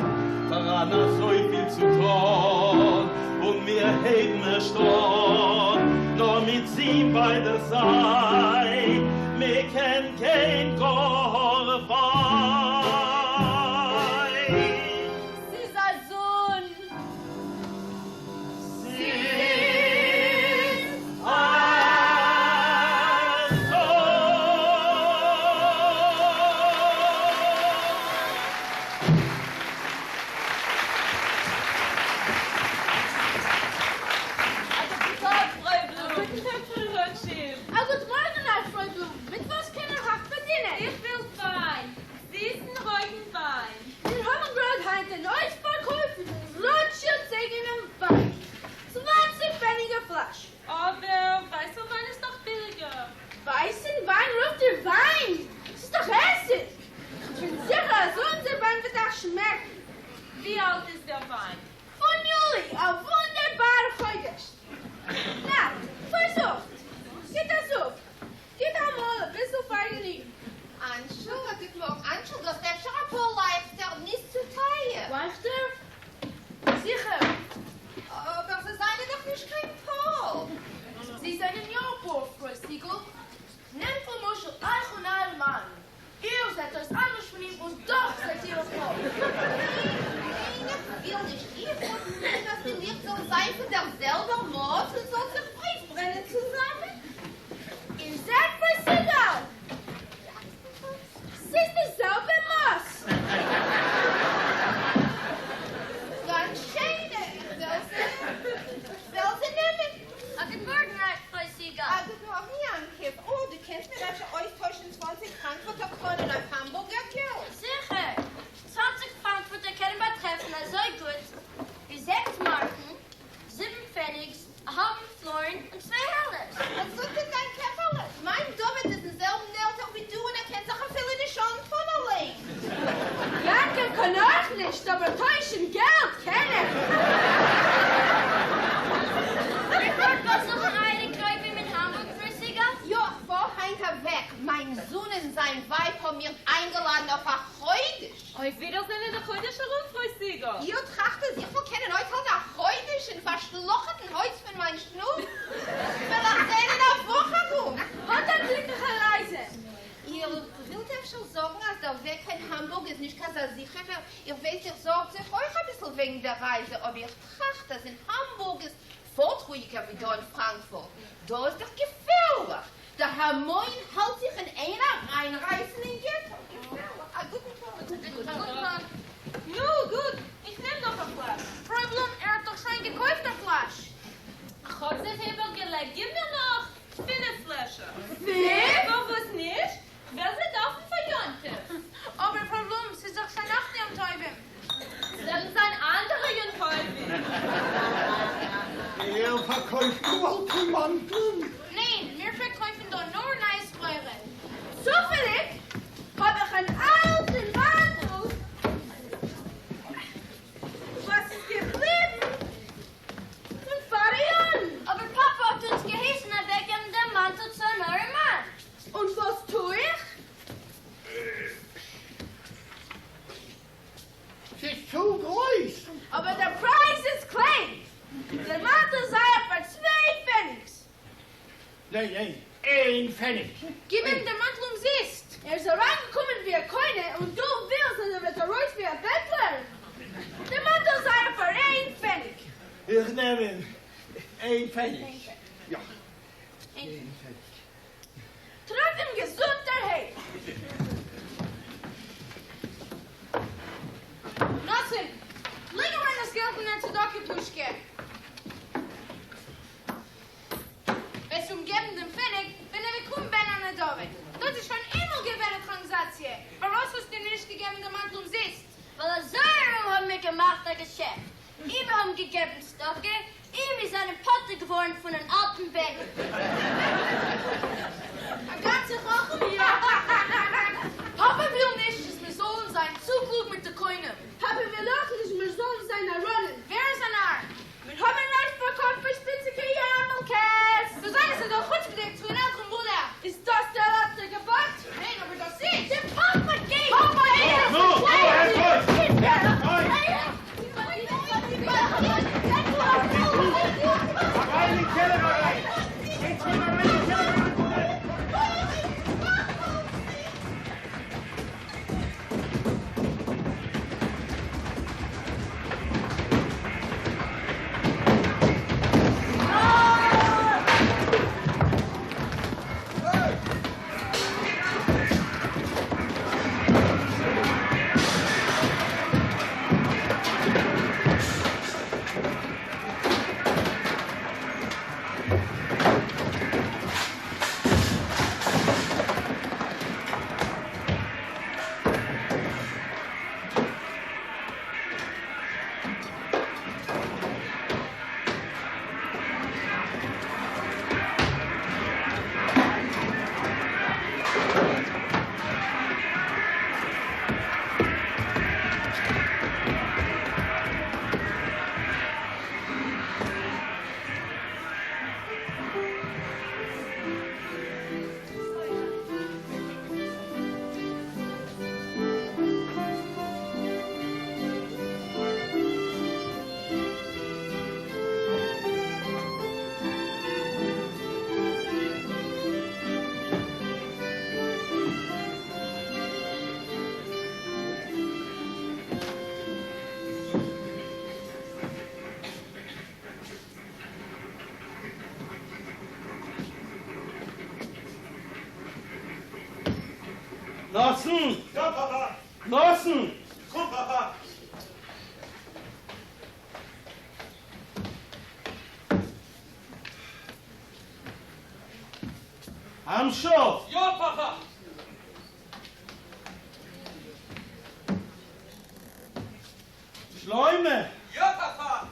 פאראן אזויפיל צו טון, און מיר הייבן ערשט אן, נאר מיט זיי ביי דער זייט, מען קען גיין גאר ווייט. ס'איז א זון. ס'איז א זון. א גוטן טאג, פרוי בלום. א גוטן טאג, פרוי רוטשילד. א גוט מארגן אייך, פרוי בלום. מיט וואס קען איך אייך באדינען? איך וויל וויין. זיסן רויטן וויין. מיר האבן גראד היינט אן אויספארקויף פון רוטשילד'ס אייגענעם וויין. צוואנציג פעניג א פלאש. אבער ווייסער וויין איז דאך ביליגער. ווייסן וויין רופט איר וויין? ס'איז דאך עסיג! כ'בין זיכער אז אונזער וויין וועט אייך שמעקן. ווי אלט איז דער וויין? פון יולי, א וואונדערבארער חודש. נא, פארזוכט. גיט א זופ. גיט אמאל אביסל פארגעניגן. אנשל, א גוט מארגן. אנשל, דו האסט אפשר אפאר לייכטער? נישט צו טייער. לייכטער? זיכער. אבער זיי זענען דאך נישט קיין פאר. זיי זענען יא א פאר, פרוי סיגל. נעמט למשל אייך און אייער מאן. איר זעט אויס אנדערש פון אים און דאך זענט איר א פאר. ניין, איך וויל נישט. איך האב ליב אז די ליכט זאלן זיין פון דער זעלבער מאס און זאלן זיך אויסברענען צוזאמען. איר זעט, פרוי סיגל? ס'איז די זעלבע מאס. גאנץ שיין, איך וועל זי, איך וועל זי נעמען. א גוט מארגן אייך, פרוי סיגל. א גוט מארגן, יעקב. או, דו קענסט מיר אפשר אויסטוישן צוואנציג פראנקפורטער קראנען אויף האמבורגער געלט? זיכער! צוואנציג פראנקפורטער קענען באטרעפן אזוי גוט ווי זעקס מארקן, זיבן פעניגס, א האלבן פלארין און צוויי העלערס. וואס זאגט דען דיין קעפעלע? מיין דוד איז אין זעלבן עלטער ווי דו און ער קען זיך אפילו נישט אנטון אליין. יעקב קען אויך נישט, אבער טוישן געלט קען ער. איר פארט באזוכן אייערע קרובים אין האמבורג, פרוי סיגאל? יא, איך פאר היינט אוועק. מיין זון און זיין ווייב האבן מיר איינגעלאדן אויף א חודש. אויף ווידערזען אין א חודש ארום, פרוי סיגאל. איר טראכט אז איך וועל קענען אויסהאלטן א חודש אין פארשלאכעטן הויז פון מיין שנור? כ'וועל אייך זען אין א וואך ארום. האט א גליקליכע רייזע. איר ווילט אפשר זאגן אז דער וועג קיין האמבורג איז נישט קיין אזא זיכערער? איר ווייסט איך זארג זיך אויך אביסל וועגן דער רייזע, אבער איך טראכט אז אין האמבורג איז פארט רואיגער ווי דא אין פראנקפורט. דא איז דאך געפערליך. דער המון האלט זיך אין איין אריינרייסן אין געטא. געפערליך. א גוטן טאג. גוטן טאג. נו, גוט, איך נעם נאך א פלאש. פרוי בלום, ער האט דאך שוין געקויפט א פלאש. כ'האב זיך איבערגעלייגט, גיב מיר נאך פינף פלעשער. פינף? פארוואס נישט? כ'וועל זיי דארפן פאר יום טוב. אבער פרוי בלום, ס'איז דאך שוין נאך די יום טובים. ס'וועלן זיין אנדערע יום טובים. איר פארקויפט דא אלטע מאנטלען? ניין, מיר פארקויפן דא נאר נייע סחורה. צופעליג האב איך אן אלטן מאנטל וואס איז געבליבן פון פאראיארן. אבער פאפא האט אונז געהייסן אוועקגעבן דעם מאנטל צו אן ארימאן. און וואס טו איך? ס'איז צו גרויס. אבער דער פרייז איז קליין. דער מאנטל זייער פאר צוויי פעניגס. ניין, ניין, איין פעניג. גיב אים דעם מאנטל אומזיסט. ער איז אריינגעקומען ווי א קונה און דו ווילסט אז ער וועט ארויס ווי א בעטלער? דער מאנטל זייער פאר איין פעניג. איך נעם אים. איין פעניג. יא. איין פעניג. טראג אים געזונטערהייט. נתן, לייג אריין דאס געלט אין דער צדקה פושקע. וועסט אים געבן דעם פעניג ווען ער וועט קומען בעטן א נדבה. דאס איז שוין איינמאל געווען א טראנזאקציע. פארוואס האסטו אים נישט געגעבן דעם מאנטל אומזיסט? ווייל אזוי ארום האבן מיר געמאכט א געשעפט. אי מיר האבן געגעבן צדקה, אי מיר זענען פטור געווארן פון אן אלטן בגד. א גאנצע חכמה, יא. פאפא וויל נישט אז מיר זאלן זיין צו קלוג מיט די קונים. פאפא וויל אויך נישט מיר זאלן זיין נאראנים. ווער איז א נאר? מיר האבן רייך פארקויפט פאר שפיציגע יארמולקעס. צו זיין עס איז דאך חוצפה'דיג צו אן עלטערן ברודער. איז דאס דער לעצטער געבאט? ניין, אבער דאס איז. דער פאפא גייט! פאפא איז! נו, נו, הערט אויף! הערט אויף! אריין אין קעלער אריין! גייט שוין אריין אין קעלער אריין פון דעם! נתן! יא, פאפא! נתן! קום, פאפא! אנשל! יא, פאפא! שלמה! יא, פאפא!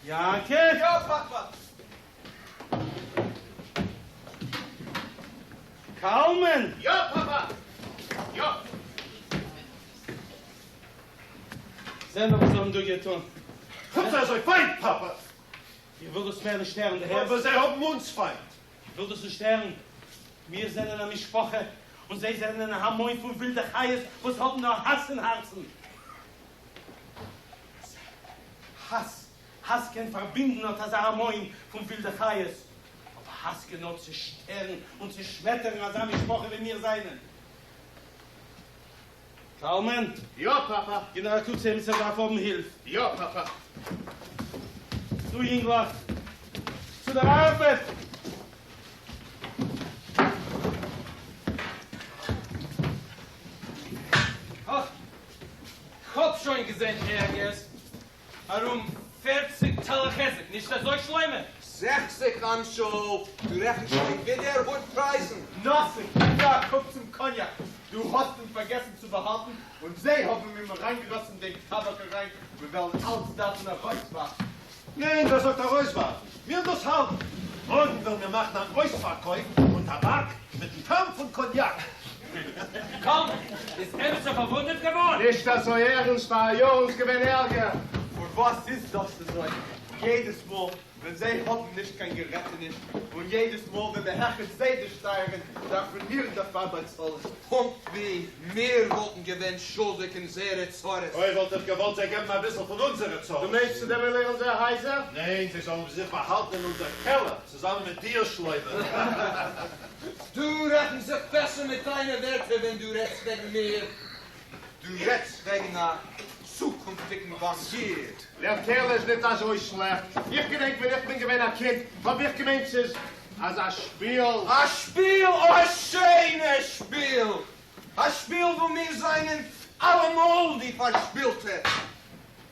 יעקב! יא, פאפא! קלמן! יא, פאפא! יא! זע נאר וואס זיי האבן דא געטון. חוץ אזוי פיינט, פאפא! איך וויל דאס מער נישט הערן, דו הערסט? אבער זיי האבן אונז פיינט! איך וויל דאס נישט הערן. מיר זענען א משפחה, און זיי זענען א המון פון ווילדע חיות וואס האבן נאר האס אין הארצן. האס, האס קען פארבינדן אט אזא המון פון ווילדע חיות, אבער האס קען נאר צעשטערן און צעשמעטערן אזא משפחה ווי מיר זענען. קלמן! יא, פאפא! גיב נאר א קוק צו עמיצער דארף האבן הילף. יא, פאפא! צו, ייִנגלעך, צו דער אַרבעט! אך, כ'האב שוין געזען ערגערס, ארום פערציג טאלער היזק, נישט אזוי שלמה? זעכציג אנשל, דו רעכנסט שוין ווידער הויפט פרייזן? נתן, גיב נאר א קוק צום קאניאק, דו האסט אים פארגעסן צו באהאלטן, און זיי האבן אים אריינגעגאסן דעם טאבאק אריין, מיר וועלן אלץ דארפן ארויסווארפן. ניין, ווער זאגט ארויסווארפן? מיר דאס האלטן. מארגן וועלן מיר מאכן אן אויספארקויף פון טאבאק מיטן טעם פון קאניאק. קום, איז עמיצער פארוואונדעט געווארן? נישט אזוי ערנסט, פאראיאר איז געווען ערגער. פארוואס איז דאס אזוי יעדעס מאל ווען זיי האבן נישט קיין גערעטעניש, און יעדעס מאל ווען מען העכערט זיי די שטייערן דארפן מיר דערפאר באצאלן? פונקט ווי מיר וואלטן געווען שולדיג אין זייערע צרות. אוי וואלט איך געוואלט זיי געבן אביסל פון אונזערע צרות. דו מיינסט צו דעמאלירן זייער הייזער? ניין, זיי זאלן זיך באהאלטן אין אונזער קעלער צוזאמען מיט דיר שלמה. דו רעכנסט זיך בעסער מיט דיינע ווערטער ווען דו רעדסט וועגן מיר. דו רעדסט וועגן א צוקונפטיגן באנקיר. דער קעלער איז ניט אזוי שלעכט. איך געדענק ווען איך בין געווען א קינד האב איך געמיינט ס'איז אזא שפיל. א שפיל? א שיינע שפיל! א שפיל וואו מיר זענען אלעמאל די פארשפילטע.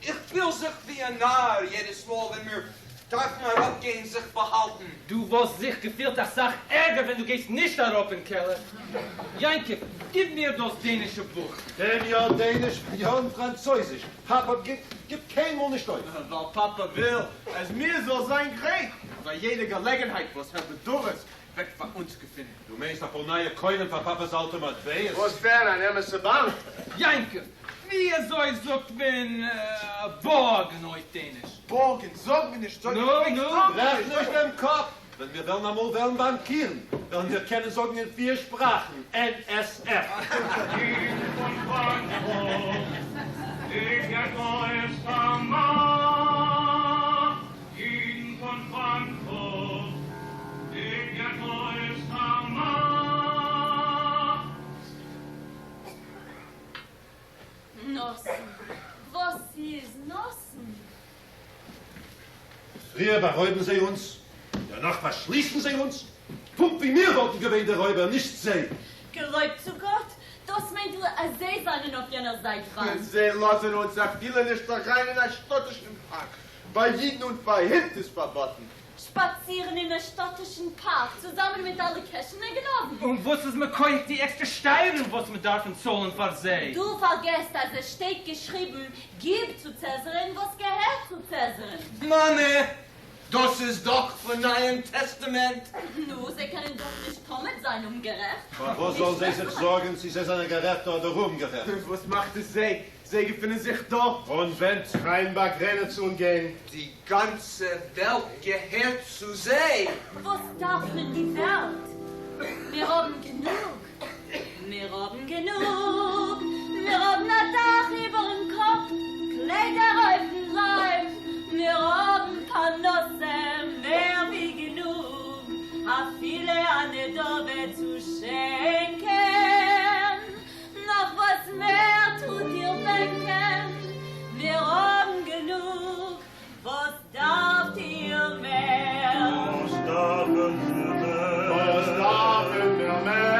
איך פיל זיך ווי א נאר יעדעס מאל ווען מיר דארפן אראפגיין זיך באהאלטן. דו וואלסט זיך געפילט אסאך ערגער ווען דו גייסט נישט אראפ אין קעלער. יעקב, גיב מיר דאס דענישע בוך. ווען יא דעניש, יא און פראנצויזיש. פאפא גיבט קיינמאל נישט אויף. ווייל פאפא וויל אז מיר זאל זיין גרייט פאר יעדע געלעגנהייט וואס הער בדורות וועט פאר אונז געפינען. דו מיינסט אפאר נייע קונים פאר פאפא'ס אלטע מטבעות? וואס דען, אן אמת'ע באנק? יעקב, ווי אזוי זאגט מען בארגן אויף דעניש? בארגן זאג מיר נישט זאג נו, נו. ברעך נישט דעם קאפ! ווען מיר וועלן אמאל ווערן באנקירן, וועלן מיר קענען זאגן אין פיר שפראכן, NSF. ייִדן פֿון פֿראַנקפֿורט, די געטאָ איז פֿאַרמאַכט. ייִדן פֿון פֿראַנקפֿורט, די געטאָ איז פֿאַרמאַכט. נתן, וואָס איז, נתן? פריער בארויבן זיי אונז, דערנאך פארשליסן זיי אונז, פונקט ווי מיר וואלטן געווען די רויבער, נישט זיי. געלויבט צו גאט, דאס מיינט אז זיי זענען אויף יענער זייט וואנט. זיי לאזן אונז אפילו נישט אריין אין א שטאטישן פארק, ביי אידן און ביי הינט איז פארבאטן. שפאצירן אין א שטאטישן פארק צוזאמען מיט אלע קעשענע גנבים. און וואס איז מכח די עקסטרע שטייערן וואס מיר דארפן צאלן פאר זיי? דו פארגעסט אז עס שטייט געשריבן גיב צו צעזער'ן וואס געהערט צו צעזער'ן. מאמע, דאס איז דאך פון נייעם טעסטאמענט. נו, זיי קענען דאך נישט תמיד זיין אומגערעכט. פארוואס זאלן זיי זיך זארגן צי זיי זענען גערעכט אדער אומגערעכט? וואס מאכט עס זיי? זיי געפינען זיך דא. און ווען קיין באגרענעצונגען. די גאנצע וועלט געהערט צו זיי. וואס דארף מען די וועלט? מיר האבן גענוג. מיר האבן גענוג. מיר האבן א דאך איבערן קאפ, קליידער אויפן לייב, מיר האבן פרנסה מער ווי גענוג, אפילו א נדבה צו שענקען. נאך וואס מער טוט איר בענקען? מיר האבן גענוג, וואס דארפט איר מער? וואס דארפן מיר מער? וואס דארפן מיר מער?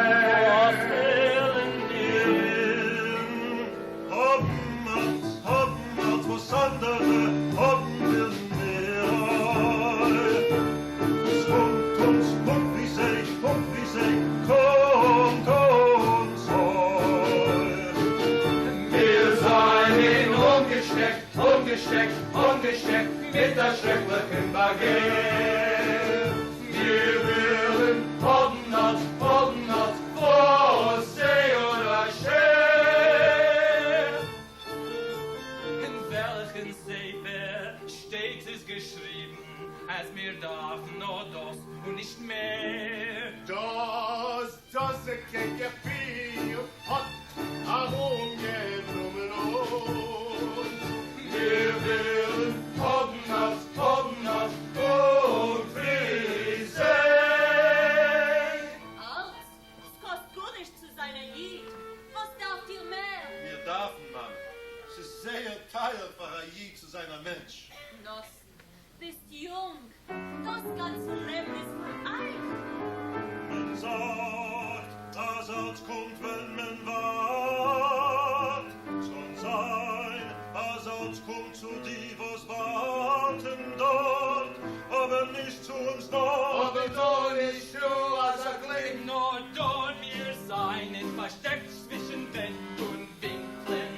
וואס וועלן מיר אין? האבן אלץ, האבן אלץ וואס אנדערע האבן ווילן מיר אויך. עס קומט אונז פונקט ווי זיי, פונקט ווי זיי, קומט אונז אויך. מיר זענען אנגעשטעקט, אנגעשטעקט, אנגעשטעקט מיט א שרעקליכן באגער. מיר ווילן האבן אלץ, האבן אלץ, וואס זיי אן א שער. אין וועלכן ספר שטייט עס געשריבן אז מיר דארפן נאר דאס און נישט מער? דאס דאזיקע געפיל האט ארומגענומען אונז. מיר ווילן האבן אלץ, האבן אלץ, פונקט ווי זיי. אלץ, ס'קאסט גארנישט צו זיין א איד, וואס דארפט איר מער? מיר דארפן, מאמע. ס'איז זייער טייער פאר א איד צו זיין א מענטש. נתן, ביסט אלץ קומט ווען מען ווארט. ס'קאן זיין אז אלץ קומט צו די וואס ווארטן דארט, אבער נישט צו אונז דא. אבער דא נישטא אזא גליק. נאר דא מיר זיינען פארשטעקט צווישן ווענט און ווינקלען,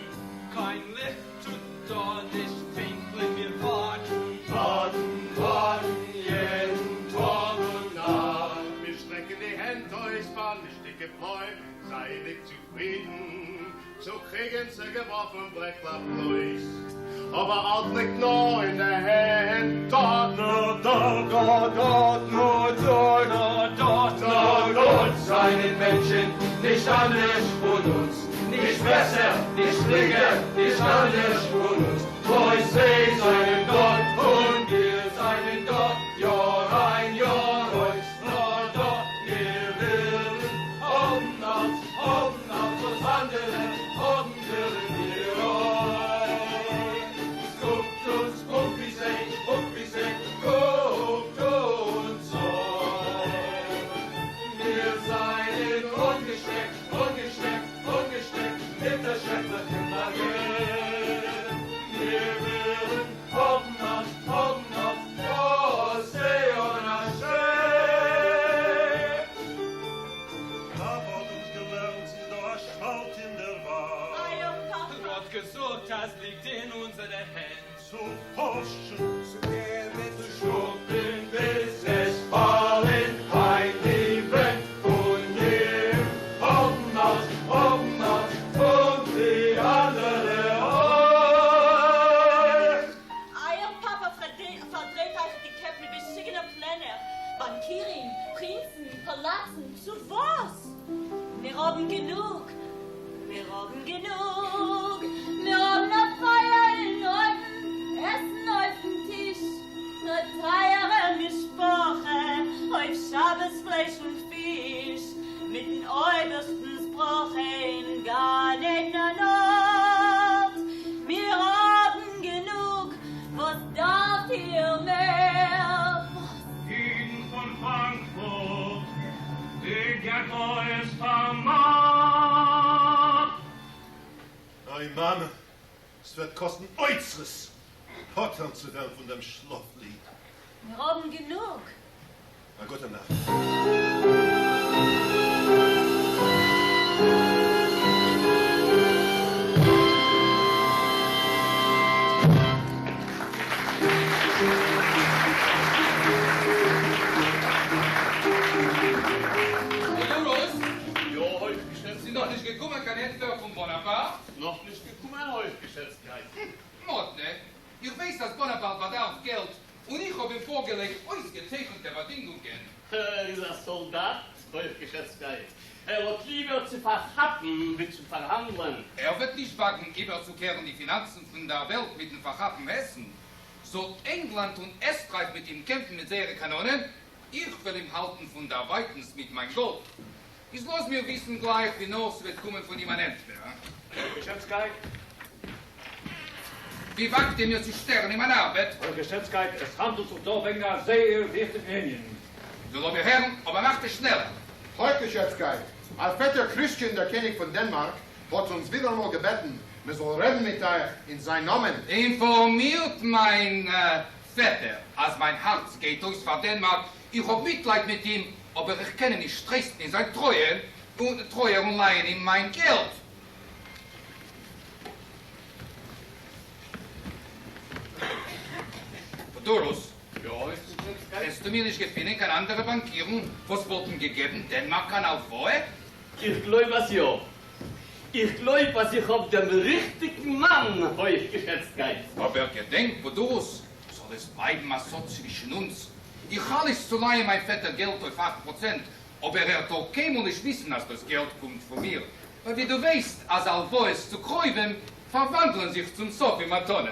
קיין ליכט טוט דא נישט פינקלען, מיר ווארטן, ווארטן, ווארטן יעדן טאג און נאכט. מיר שטרעקן די הענט אויס פאר נישטיקע פלוים, זייענדיג צופרידן צו קריגן צוגעווארפן ברעקלעך בלויז. אבער אלץ ליגט נאר אין די הענט דארט. נאר דארט. נאר דארט, נאר דארט. נאר דארט. נאר דארט זיינען מענטשן נישט אנדערש פון אונז, נישט בעסער, נישט קליגער, נישט אנדערש פון אונז, בלויז זיי זיינען דארט און מיר זיינען דא, יאר איין יאר אויס, נאר דא, מיר ווילן האבן אלץ, האבן אלץ וואס אנדערע האבן ווילן מיר אויך. קוקט אונז פונקט ווי זיי, פונקט ווי זיי, קוקט אונז אן. מיר זיינען אנגעשטעקט, אנגעשטעקט, אנגעשטעקט מיט א שרעקליכן באגער. מיר ווילן האבן אלץ, האבן אלץ, וואס זיי אן א שרעק. פאפא האט אונז געלערנט ס'איז דא א שפאלט אין דער וואנט. אייער פאפא. האט געזאגט אז ליגט אין אונזערע הענט. צו פארשן. צו געבן צו שטופן ביז עס פאלן איין די ווענט און מיר האבן אלץ, האבן אלץ, פונקט ווי אנדערע אויך. אייער פאפא פארדרייט אייך די קעפ מיט משוגענע פלענער, באנקירים, פרינצן, פאלאצן, צו וואס? מיר האבן גענוג, מיר האבן גענוג, מיר האבן א פייער אין אויוון, עסן אויפן טיש, א טייערע משפחה, אויף שבת פלייש און פיש, מיטן אויבערשטנס ברכה אין גן עדן אן ארט, מיר האבן גענוג, וואס דארפט איר מער? וואס? אידן פון פראנקפורט, די געטא איז פארמאכט. אוי מאמע, ס'וועט קאסטן אוצרות פטור צו ווערן פון דעם שלאף-ליד. מיר האבן גענוג. א גוטע נאכט. בודורוס? יא, הויכגעשעצט. ס'איז נאך נישט געקומען קיין ענטפער פון באנאפארט? נאך נישט געקומען, הויכגעשעצטקייט. מאדנע. איך ווייס אז באנאפארט באדארף געלט, און איך האב אים פארגעלייגט אויסגעצייכנטע באדינגונגען. ער איז א סאלדאט, הויכגעשעצטקייט. ער האט ליבער צו פארכאפן ווי צו פארהאנדלען. ער וועט נישט וואגן איבערצוקערן די פינאנצן פון דער וועלט מיטן פארכאפן העסן. זאל ענגלאנד און עסטרייך מיט אים קעמפן מיט זייערע קאנאנען, איך וועל אים האלטן פון דערווייטנס מיט מיין גאלד. איז לאז מיר וויסן גלייך ווי נאר ס'וועט קומען פון אים אן ענטפער. הויכגעשעצטקייט. ווי וואגט איר מיר צו שטערן אין מיין ארבעט? הויכגעשעצטקייט, עס האנדלט זיך דא וועגן א זייער וויכטיגן ענין. נו לאמיר הערן, אבער מאכט עס שנעל. הויכגעשעצטקייט, אייער פעטער קריסטיאן דער קעניג פון דענמארק האט אונז ווידעראמאל געבעטן מען זאל רעדן מיט אייך אין זיין נאמען. אינפארמירט מיין פעטער אז מיין הארץ גייט אויס פאר דענמארק, איך האב מיטלייד מיט אים, אבער איך קען אים נישט טרייסטן אין זיין טרויער און לייען אים מיין געלט. בודורוס, קענסטו מיר נישט געפינען קיין אנדערע באנקירן וואס וואלטן געגעבן דענמארק אן הלוואה? איך גלויב אז יא. איך גלויב אז איך האב דעם ריכטיגן מאן, הויכגעשעצטקייט. אבער געדענק, בודורוס, זאל עס בלייבן א סוד צווישן אונז. איך האלט אויס צו לייען מיין פעטער געלט אויף 8%, אבער ער טאר קיינמאל נישט וויסן אז דאס געלט קומט פון מיר, ווייל ווי דו ווייסט אז הלוואות צו קרובים פארוואנדלען זיך צום סוף אין מתנות.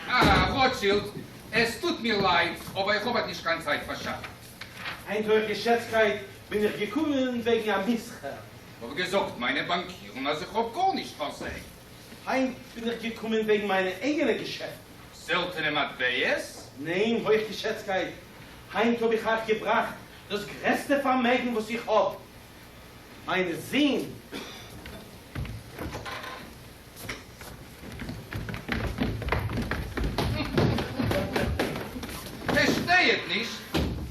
אה, רוטשילד, עס טוט מיר לייד, אבער איך האב היינט נישט קיין צייט פאר שאך. היינט הויכגעשעצטקייט בין איך געקומען וועגן א מסחר. כ'האב געזאגט מיינע באנקירן אז איך האב גארנישט פאר זיי. היינט בין איך געקומען וועגן מיינע אייגענע געשעפטן. זעלטענע מטבעות? ניין, הויכגעשעצטקייט, היינט האב איך אייך געבראכט דאס גרעסטע פארמעגן וואס איך האב, מיינע זין. פארשטיי איך נישט,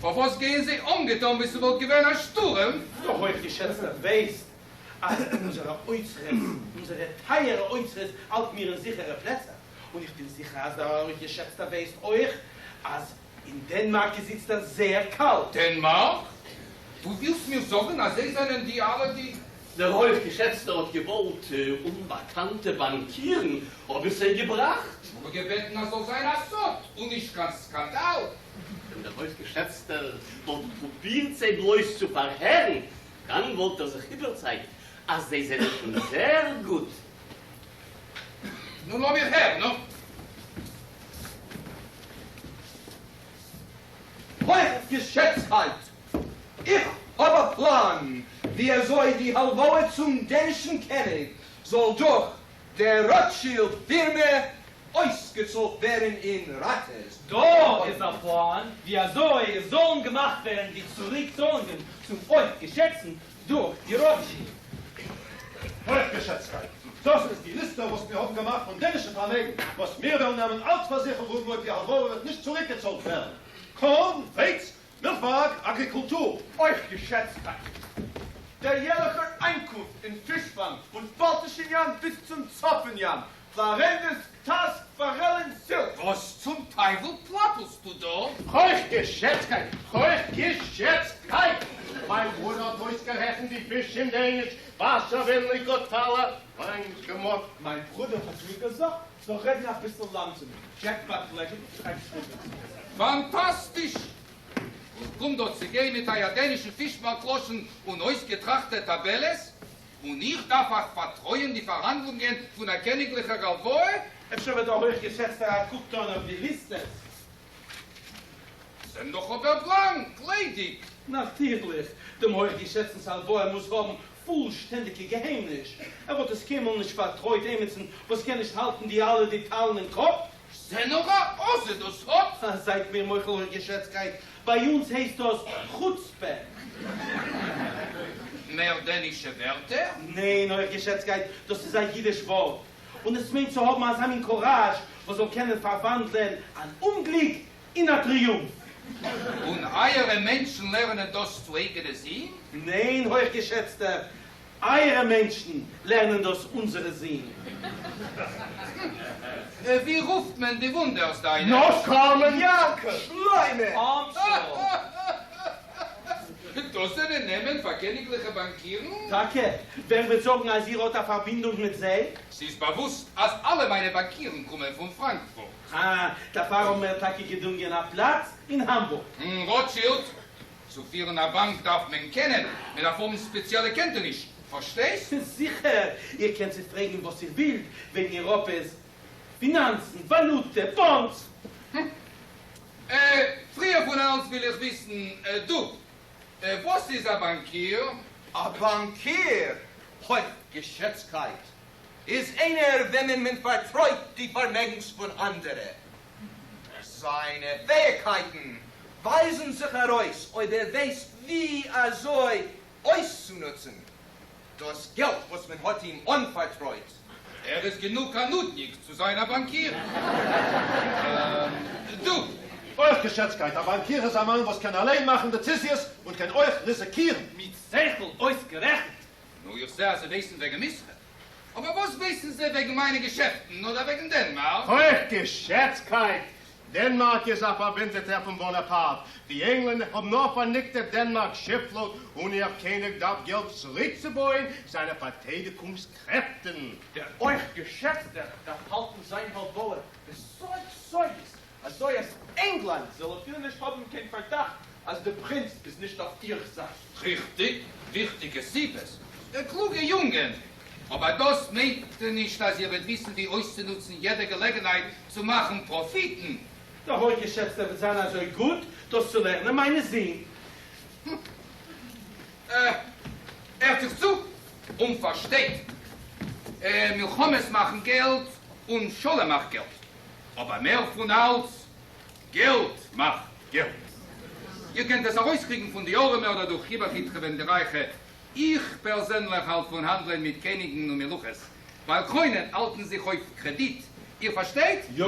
פארוואס גייען זיי אנגעטון ווי ס'וואלט געווען א שטורעם? דער הויכגעשעצטער ווייסט אז אונזערע אוצרות, אונזערע טייערע אוצרות האלטן מיר אין זיכערע פלעצער, און איך בין זיכער אז דער הויכגעשעצטער ווייסט אויך אז אין דענמארק איז איצטער זייער קאלט. דענמארק? דו ווילסט מיר זאגן אז זיי זענען די אלע די. דער הויכגעשעצטער האט געוואלט אומבאקאנטע באנקירן, האב איך זיי געבראכט. אבער געבעטן אז זאל זיין א סוד און נישט קיין סקאנדאל. ווען דער הויכגעשעצטער וואלט פרובירט זיי בלויז צו פארהערן, דאן וואלט ער זיך איבערצייגט אז זיי זענען שוין זעהר גוט. נו לאמיר הערן, נו. הויכגעשעצטקייט, איך האב א פלאן ווי אזוי די הלוואה צום דענישן קעניג זאל דורך דער ראטשילד פירמע אויסגעצאלט ווערן אין ראטעס. דא איז א פלאן ווי אזוי עס זאלן געמאכט ווערן די צוריקצאלונגען צום הויכגעשעצטן דורך די ראטשילד. הויכגעשעצטקייט, דאס איז די ליסטע וואס מיר האבן געמאכט פון דענישע פארמעגן וואס מיר וועלן נעמען אלס פארזיכערונג אויב די הלוואה וועט נישט צוריקגעצאלט ווערן. קארן, ווייץ, מילכווארג, אגריקולטור. הויכגעשעצטקייט, דער יערליכער איינקונפט אין פישפאנג פון באלטישן ים ביז צום צפון ים, פלארענדעס, טאסק, פארעלן, זילק. וואס צום טייוול פלאפלסטו דא? הויכגעשעצטקייט! הויכגעשעצטקייט! מיין ברודער האט אויסגערעכנט די פיש אין דעניש וואסער ווען ליגאטאלע מיין געמאט. מיין ברודער האט מיר געזאגט כ'זאל רעדן אביסל לאנגזאמער, דזשעק באקלעגן קיין שטובער. פאנטאסטיש! און קומט דא צו גיין מיט אייער דענישן פישמארק לשון און אויסגעטראכטע טאבעלעס, און איך דארף אייך פארטרויען די פארהאנדלונגען פון א קעניגליכער הלוואה? אפשר וועט דער הויכגעשעצטער א קוק טאן אויף די ליסטעס? זענען דאך אבער בלאנק, ליידיג. נאטירליך, דעם הויכגעשעצטנס הלוואה מוז האבן פולשטענדיגע געהיימניש. ער וואלט עס קיינמאל נישט פארטרויט עימיצן וואס קען נישט האלטן די אלע דעטאלן אין קאפ. זע נאר א עזות דאס האט. זייט מיר מוחל הויכגעשעצטקייט, ביי אונז הייסט דאס חוצפה. מער דענישע ווערטער? ניין, הויכגעשעצטקייט, דאס איז א אידיש ווארט, און עס מיינט צו האבן אזא מין קוראזש וואס זאל קענען פארוואנדלען אן אומגליק אין א טריאומף. און אייערע מענטשן לערנען דאס צו אייגענע זין? ניין, הויכגעשעצטער, אייערע מענטשן לערנען דאס אונזערע זין. ווי רופט מען די וואונדערס דיינע? נאָך קאַרמען! יעקב! שלמה! אמשל! דאס זענען נעמען פאר קעניגליכע באנקירן? טאקע? ווער וועט זאגן אז איר האט א פארבינדונג מיט זיי? ס'איז באוואוסט אז אלע מיינע באנקירן קומען פון פראנקפורט. אה, דערפאר האבן מיר טאקע געדונגען א פלאץ אין האמבורג. רוטשילד, צו פירן א באנק דארף מען קענען, מען דארף האבן ספעציעלע קענטעניש, פארשטייסט? זיכער! איר קענט זיי פרעגן וואס איר ווילט וועגן אייראפע'ס פינאנצן, וואלוטע, באנדס. אה, פריער פון אלץ וויל איך וויסן, דו, וואס איז א באנקיר? א באנקיר, הויכגעשעצטקייט, איז איינער וועמען מען פארטרויט די פארמעגנס פון אנדערע. זיינע פעאיגקייטן ווייזן זיך ארויס אויב ער ווייסט ווי אזוי אויסצונוצן דאס געלט וואס מען האט אים אנפארטרויט. ער איז גענוג א נודניק צו זיין א באנקיר. דו. הויכגעשעצטקייט, א באנקיר איז א מאן וואס קען אליין מאכן דעציזיעס און קען אויך ריזיקירן. מיט שכל אויסגערעכנט. נו, איך זע אז זיי ווייסן וועגן מסחר. אבער וואס ווייסן זיי וועגן מיינע געשעפטן אדער וועגן דענמארק? הויכגעשעצטקייט! דענמארק איז א פארבינדעטער פון באנאפארט. די ענגלענדער האבן נאר פארניכטעט דענמארק'ס שיף-פלאט און איר קעניג דארף געלט צוריקצובויען זיינע פארטיידיגונגס קרעפטן. דער הויכגעשעצטער דארף האלטן זיין הלוואה בסוד סודות אזוי אז ענגלאנד זאל אפילו נישט האבן קיין פארדאכט אז דער פרינץ איז נישט אויף איר זייט. ריכטיג, וויכטיגע סיבות. קלוגע יונגען. אבער דאס מיינט נישט אז איר וועט וויסן ווי אויסצונוצן יעדע געלעגנהייט צו מאכן פראפיטן. דער הויכגעשעצטער וועט זיין אזוי גוט דאס צו לערנען מיינע זין. הערט זיך צו און פארשטייט. מלחמות מאכן געלט און שלום מאכט געלט. אבער מער פון אלץ, געלט מאכט געלט. איר קענט עס ארויסקריגן פון די ארעמע אדער דורך איבערכיטרעווען די רייכע. איך פערזענליך האלט פון האנדלען מיט קעניגן און מלוכות, ווייל קרוינען האלטן זיך אויף קרעדיט. איר פארשטייט? יא!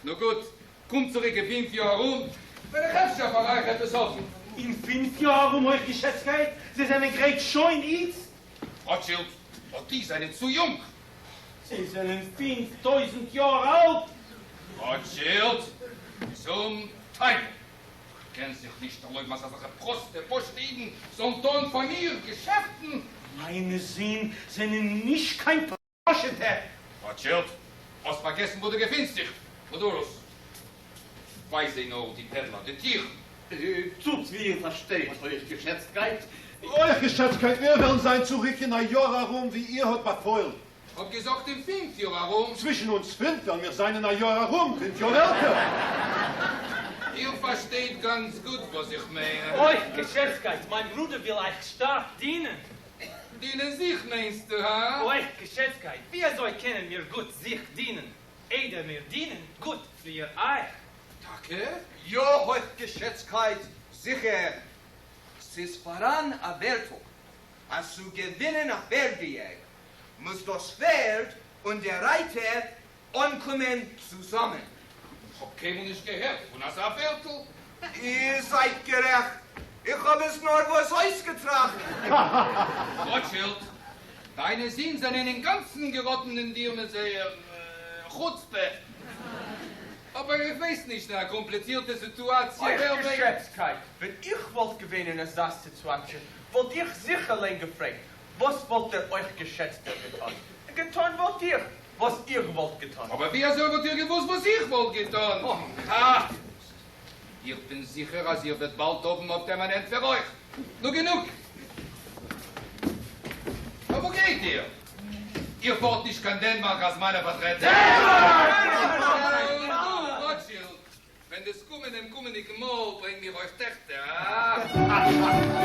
נו גוט, קומט צוריק אין פינף יאר ארום, וועל איך אפשר פאר אייך עפעס האבן. אין פינף יאר ארום הויכגעשעצטקייט? זיי זענען גרייט שוין איצט? רוטשילד, אט די זענען צו יונג. זיי זענען 5000 יאר אלט! רוטשילד, צום טייוול! כ'קען זיך נישט ערלויבן אז אזעלכע פראסטע פשוטע אידן זאלן טון פאר מיר געשעפטן. מיינע זין זענען נישט קיין פשוטע. רוטשילד, האסט פארגעסן וואו דו געפינסט זיך? בודורוס, ווייז זיי נאר די פעדלער די טיר. טוט ווי איר פארשטייט, הויכגעשעצטקייט. הויכגעשעצטקייט, מיר וועלן זיין צוריק אין א יאר ארום ווי איר האט באפוילן. כ'האב געזאגט אין פינף יאר ארום. צווישן אונז פינף וועלן מיר זיין אין א יאר ארום פינף יאר עלטער. איר פארשטייט גאנץ גוט וואס איך מיין. הויכגעשעצטקייט, מיין ברודער וויל אייך שטארק דינען. דינען זיך מיינסטו, הא? הויכגעשעצטקייט, ווי אזוי קענען מיר גוט זיך דינען, איידער מיר דינען גוט פריער אייך? טאקע? יא, הויכגעשעצטקייט, זיכער. ס'איז פאראן א ווערטל אז צו געווינען א פערד-געיעג מוז דאס פערד און דער רייטער אנקומען צוזאמען. כ'האב קיינמאל נישט געהערט פון אזא ווערטל. איר זייט גערעכט, איך האב עס נארוואס אויסגעטראכט. רוטשילד, דיינע זין זענען אינגאנצן געראטן אין דיר מיט זייער חוצפה. אבער איך ווייס נישט, אין א קאמפליצירטע סיטואציע ווער מעג. הויכגעשעצטקייט, ווען איך וואלט געווען אין אזא סיטואציע וואלט איך זיך אליין געפרעגט, וואס וואלט דער הויכגעשעצטער געטאן? און געטאן וואלט איך וואס איר וואלט געטאן. אבער ווי אזוי וואלט איר געוואוסט וואס איך וואלט געטאן? הא? איך בין זיכער אז איר וועט באלד האבן אויף דעם אן ענטפער אויך. נו גענוג! נאר וואו גייט איר? איר פארט נישט קיין דענמארק אלס מיינע פארטרעטער? און דו, רוטשילד, ווען דו'סט קומען דעם קומענדיגן מאל, ברענג מיר אויך טעכטער, הא?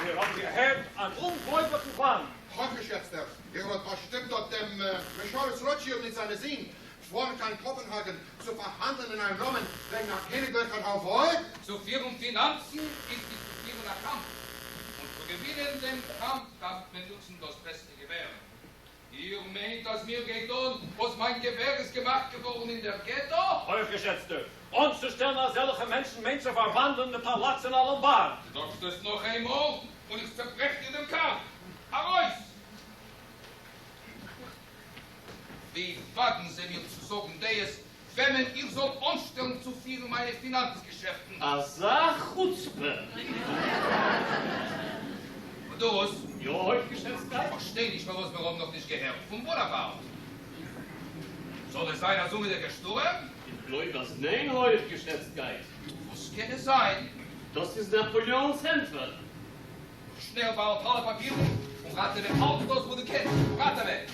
מיר האבן געהערט אן אומגלויבליכן פלאן. הויכגעשעצטער, איר האט באשטימט אט דעם משרת רוטשילד מיט זיינע זין פארן קיין קאפענהאגען צו פארהאנדלען אין אייער נאמען וועגן א קעניגליכער הלוואה? צו פירן פינאנצן איז ווי צו פירן א קאמף, און צו געווינען דעם קאמף דארף מען נוצן דאס בעסטע געווער. איר מיינט אז מיר גייט אן וואס מיין געווער איז געמאכט געווארן אין דער געטא? הויכגעשעצטער, אנצושטעלן אזעלכע מענטשן מיינט צו פארוואנדלען דעם פאלאץ אין א לאמבארד. דו זאגסט עס נאך איינמאל און איך צעברעך דיר דעם קאפ! ארויס! ווי וואגן זיי מיר צו זאגן דעות וועמען איך זאל אנשטעלן צו פירן מיינע פינאנץ געשעפטן? אזא חוצפה! און דאס? יא, הויכגעשעצטקייט? איך פארשטיי נישט פארוואס מיר האבן נאכנישט געהערט פון באנאפארט. זאל עס זיין א זומערדיגער שטורעם? איך גלויב אז ניין, הויכגעשעצטקייט. וואס קען עס זיין? דאס איז נאפאליאנ'ס ענטפער. שנעל באהאלט אלע פאפירן און ראטעווע אלץ דאס וואס דו קענסט ראטעווען.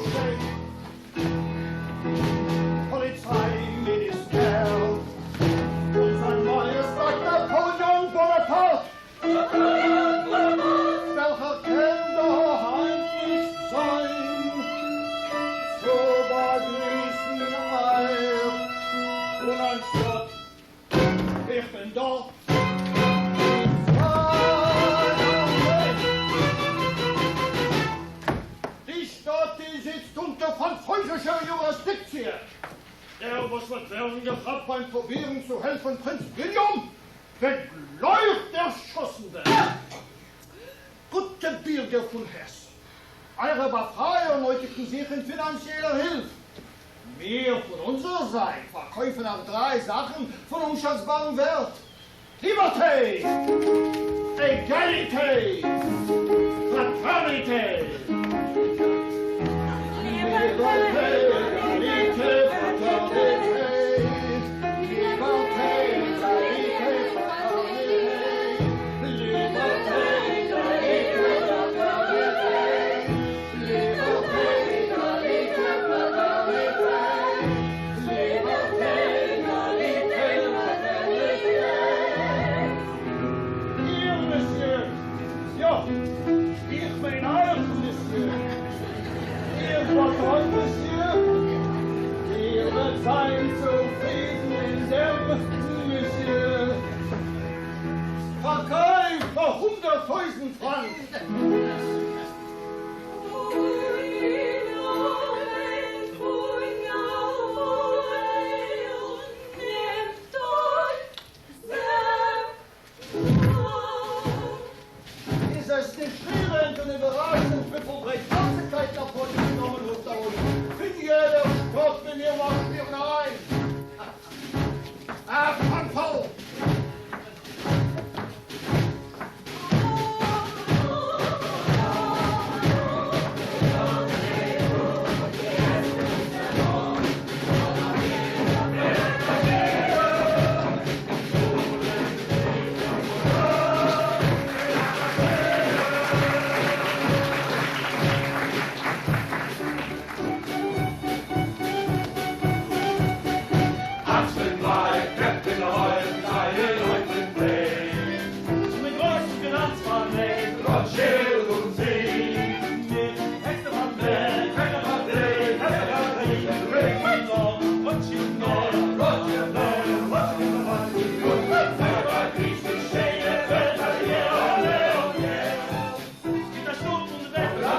שטייט פאליציי מיניסטער און זיין מאיעסטעט נאפאלעאן באנאפארט וועלכער קען דא היינט נישט זיין צו באגריסן אייך און אנשטאט איך בין דא. די שטאט איז איצט אונטער פראנצויזישער יוריסדיקציע. דער וואס וועט ווערן געכאפט ביים פרובירן צו העלפן פרינץ וויליאם וועט גלייך דערשאסן ווערן. גוטע בירגער פון העסן, אייערע באפרייער נויטיגן זיך אין פינאנציעלער הילף. מיר פון אונזער זייט פארקויפן אייך דריי זאכן פון אומשאצבארן ווערט, ליבערטעי! עגאליטעי! פראטערניטעי! ליבערטעי! עגאליטעי! פראטערניטעי! ליבערטעי! עגאליטעי! פראטערניטעי! ליבערטעי! עגאליטעי! פראטערניטעי! ליבערטעי! עגאליטעי! פראטערניטעי! ליבערטעי! עגאליטעי! פראטערניטעי! איר, מעסיע! יא, איך מיין אייך, מעסיע! איר פאטראן, מעסיע! איר וועט זיין צופרידן אין דעם, מעסיע! פארקויפט פאר 100,000 פראנק! אין נאמען פון נאפאלעאן נעמט אונזער לאנד. איז עס נישט רירנד און איבערראשנד וויפיל ברייטהארציגקייט נאפאלעאנס נאמען רופט ארויס פון יעדער שטאט וואו מיר מארשירן אריין? א פאנפאל! Achsen drei, Kräfte neun, deine Leute Zu den größten Finanzmagneten Rothschild und Sie. Mit Hexer van der, keiner van der, keiner van der, Rothschild neu, Rothschild neu, Rothschild neu, Rothschild neu, die schöne Welt hat hier, oh yeah. Es gibt ein Sturm und Wetter,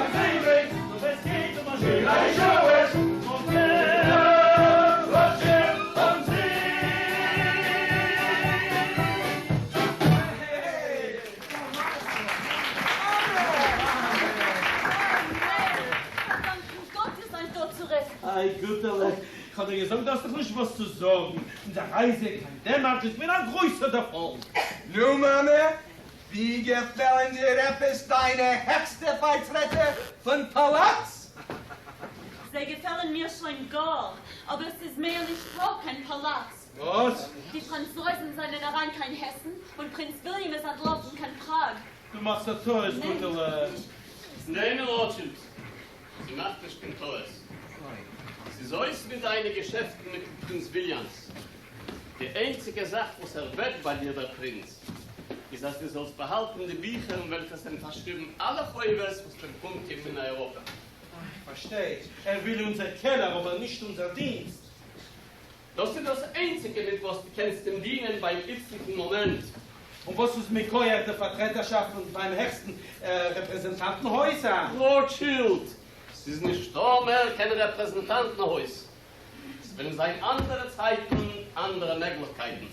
doch es geht um ein Schild. Und der Rothschild und Sie. פארדאנקען גאט איר זיינט דא צוריק. איי, גוטעלע, איך האב דיר געזאגט, דו האסט דאך נישט וואס צו זארגן. אונזער רייזע קיין דענמארק איז געווען א גרויסער דערפאלג. נו, מאמע, ווי געפעלן דיר עפעס דיינע העכסטע פארטרעטער פון פאלאץ? זיי געפעלן מיר שוין גאר, אבער ס'איז מער נישטא קיין פאלאץ. וואס? די פראנצויזן זענען אריין קיין העסן און פרינץ וויליאם איז אנטלאפן קיין פראג. דו מאכסט א טעות, גוטעלע. ניין, רוטשילד, זי מאכט נישט קיין טעות. ס'איז אויס מיט דיינע געשעפטן מיט פרינץ וויליאמס. די איינציגע זאך וואס ער בעט ביי דיר, דער פרינץ, איז אז דו זאלסט באהאלטן די ביכער אין וועלכע עס זענען פארשריבן אלע חובות וואס מען קומט אים אין אייראפע. איך פארשטיי. ער וויל אונזער קעלער, אבער נישט אונזער דינסט. דאס איז דאס איינציגע מיט וואס דו קענסט אים דינען ביים איצטיגן מאמענט. און וואס איז מכוח דער פארטרעטערשאפט פון ביים העכסטן רעפרעזענטאנטן-הויז? רוטשילד, ס'איז נישטא מער קיין רעפרעזענטאנטן-הויז. עס וועלן זיין אנדערע צייטן, אנדערע מעגליכקייטן.